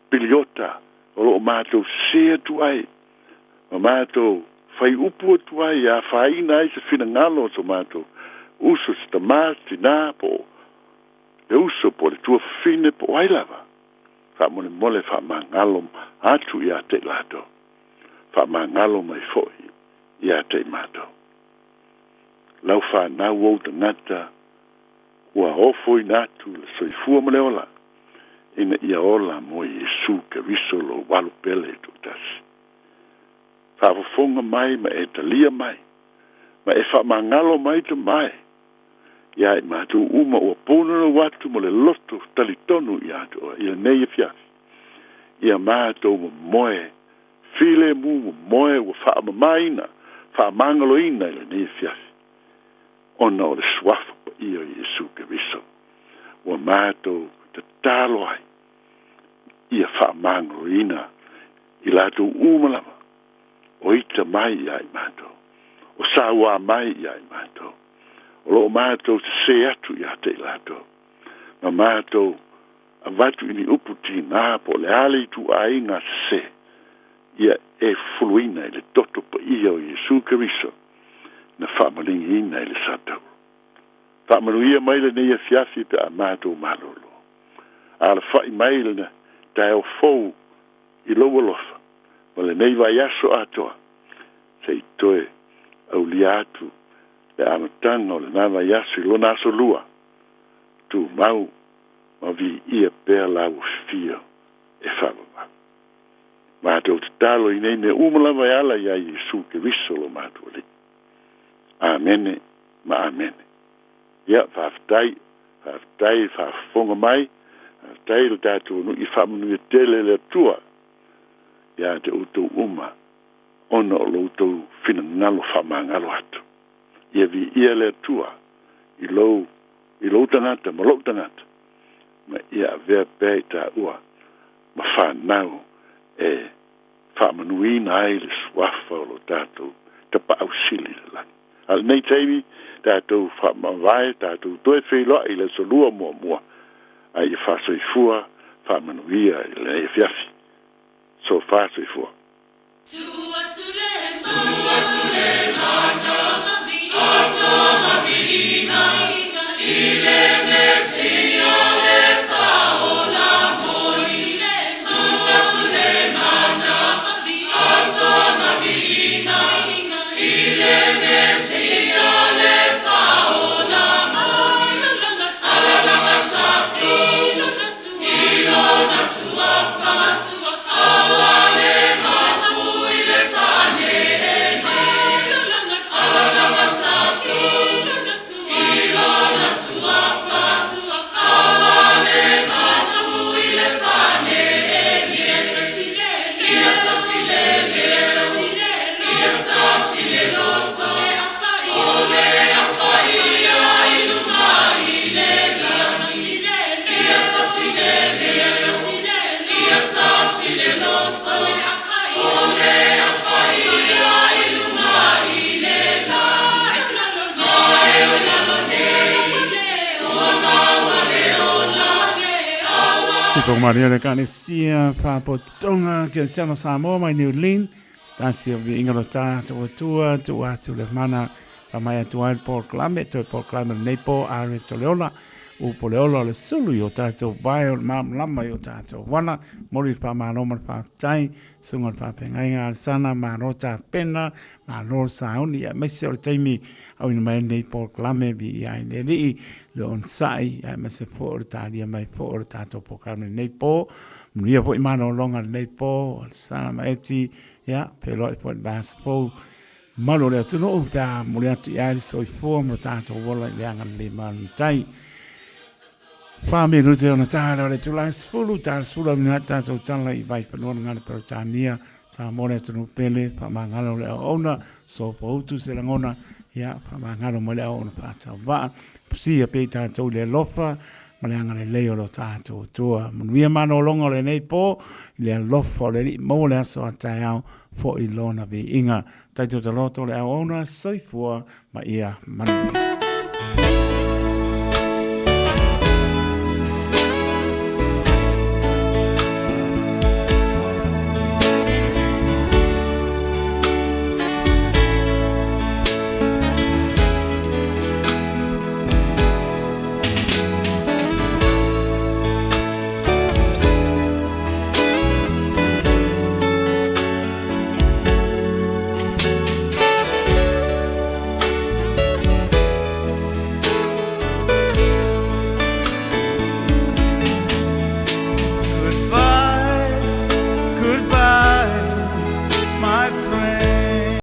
piliota o lo o matou sesē atu ai ma matou fai upu atu ai e afaina ai se finagalo o so matou uso, se tamā, se tinā, po o le uso, po o le tuafafine, po o ai lava. Faamolemole faamagalo atu iā te i latou, faamagalo mai foi iā te i matou. Lau fanau ou tagata ua ofoina atu le soifua ma le ola ina ia ola mo Iesu Keriso lou alu pele e toatasi. Faafofoga mai ma e talia mai ma e faamagalo mai tamae iā i matou uma ua punonou atu ma le loto talitonu iā te oe i lenei afiafi. Ia matou momoe filemu momoe ua faamamāina, faamagaloina i lenei afiafi, ona o le suafa paia o Iesu Keriso ua matou tatalo ai ia faamagaloina i latou uma lava o ita mai iā i matou, o sauā mai iā i matou, o lo o matou sesē atu iā te i latou, ma matou avatu i ni upu tigā po o le a le ituaiga sesē, ia e fufuluina i le toto paia o Iesu Keriso na faamaligiina i le satauro. Faamanuia mai lenei afiafi pe a matou malolo. Alafaʻi mai lena taeao fou i lou alofa ma lenei vaiaso atoa se i toe aulia atu le amataga o lenā vaiaso i lona aso lua. Tumau ma viia pea lau afifio e faavavau. Matou tatalo i nei mea uma lava e ala iā Iesu Keriso lo matou Alii. Amene ma amene. Ia, faafetai, faafetai i le faafofoga mai, faafetai i lo tatou atunuu, ia faamanuia tele le Atua ia te outou uma ona o lo outou finagalo faamagalo atu. Ia viia le Atua i lou, i lou tagata ma lou tagata, ma ia avea pea i taua ma fanau e faamanuina ai le suafa o lo tatou Tapaau Sili i le lagi. A o lenei taimi, tatou faamavae, tatou toe feiloai i le aso Lua muamua, a ia faasoifua faamanuia i lenei afiafi. Sofa soifua. Tupu Maria le Ekalesia Faapotopotoga Kerisiano Samoa mai New Zealand, se tasi o viiga lo tatou Atua, tuu atu le mana faamai atu ai le polokalame, toe polokalame o lenei po, a re to le ola, upu o le ola o le sulu i o tatou vae o le malamalama i o tatou vala, momoli le faamalo ma le faafetai, susuga i le faafeagaiga Alesana, malo tapena, malo le sauni, aemaise o le taimi auina mai ai lenei polokalame, viia ai le Alii, le onosai, aemaise foi o le talia mai foi o le tatou polokalame i lenei po. Manuia foi malologa i lenei po, Alesana ma Eti, ia, feiloai foi i le vaiaso fou. Malu o le atunuu pe a momoli atu i ai le soifua ma lo tatou ola i le agalelei malumatai. 4 minute ona ta lea o le itula e 10, ta le 10 auina atu tatou tala i Vaifanua le Gale Peretania, Samoa le atunuu pele, faamagalo le auauna, sopoutu se lagona, ia, faamagalo mai le auauna faatauvaa, pusia pea i tatou i le alofa ma le agalelei o lo tatou Atua. Manuia malologa o lenei po i le alofa o le Alii, maua le aso a taeao foi lona viiga. Taito taloto le auauna, soifua ma ia manuia.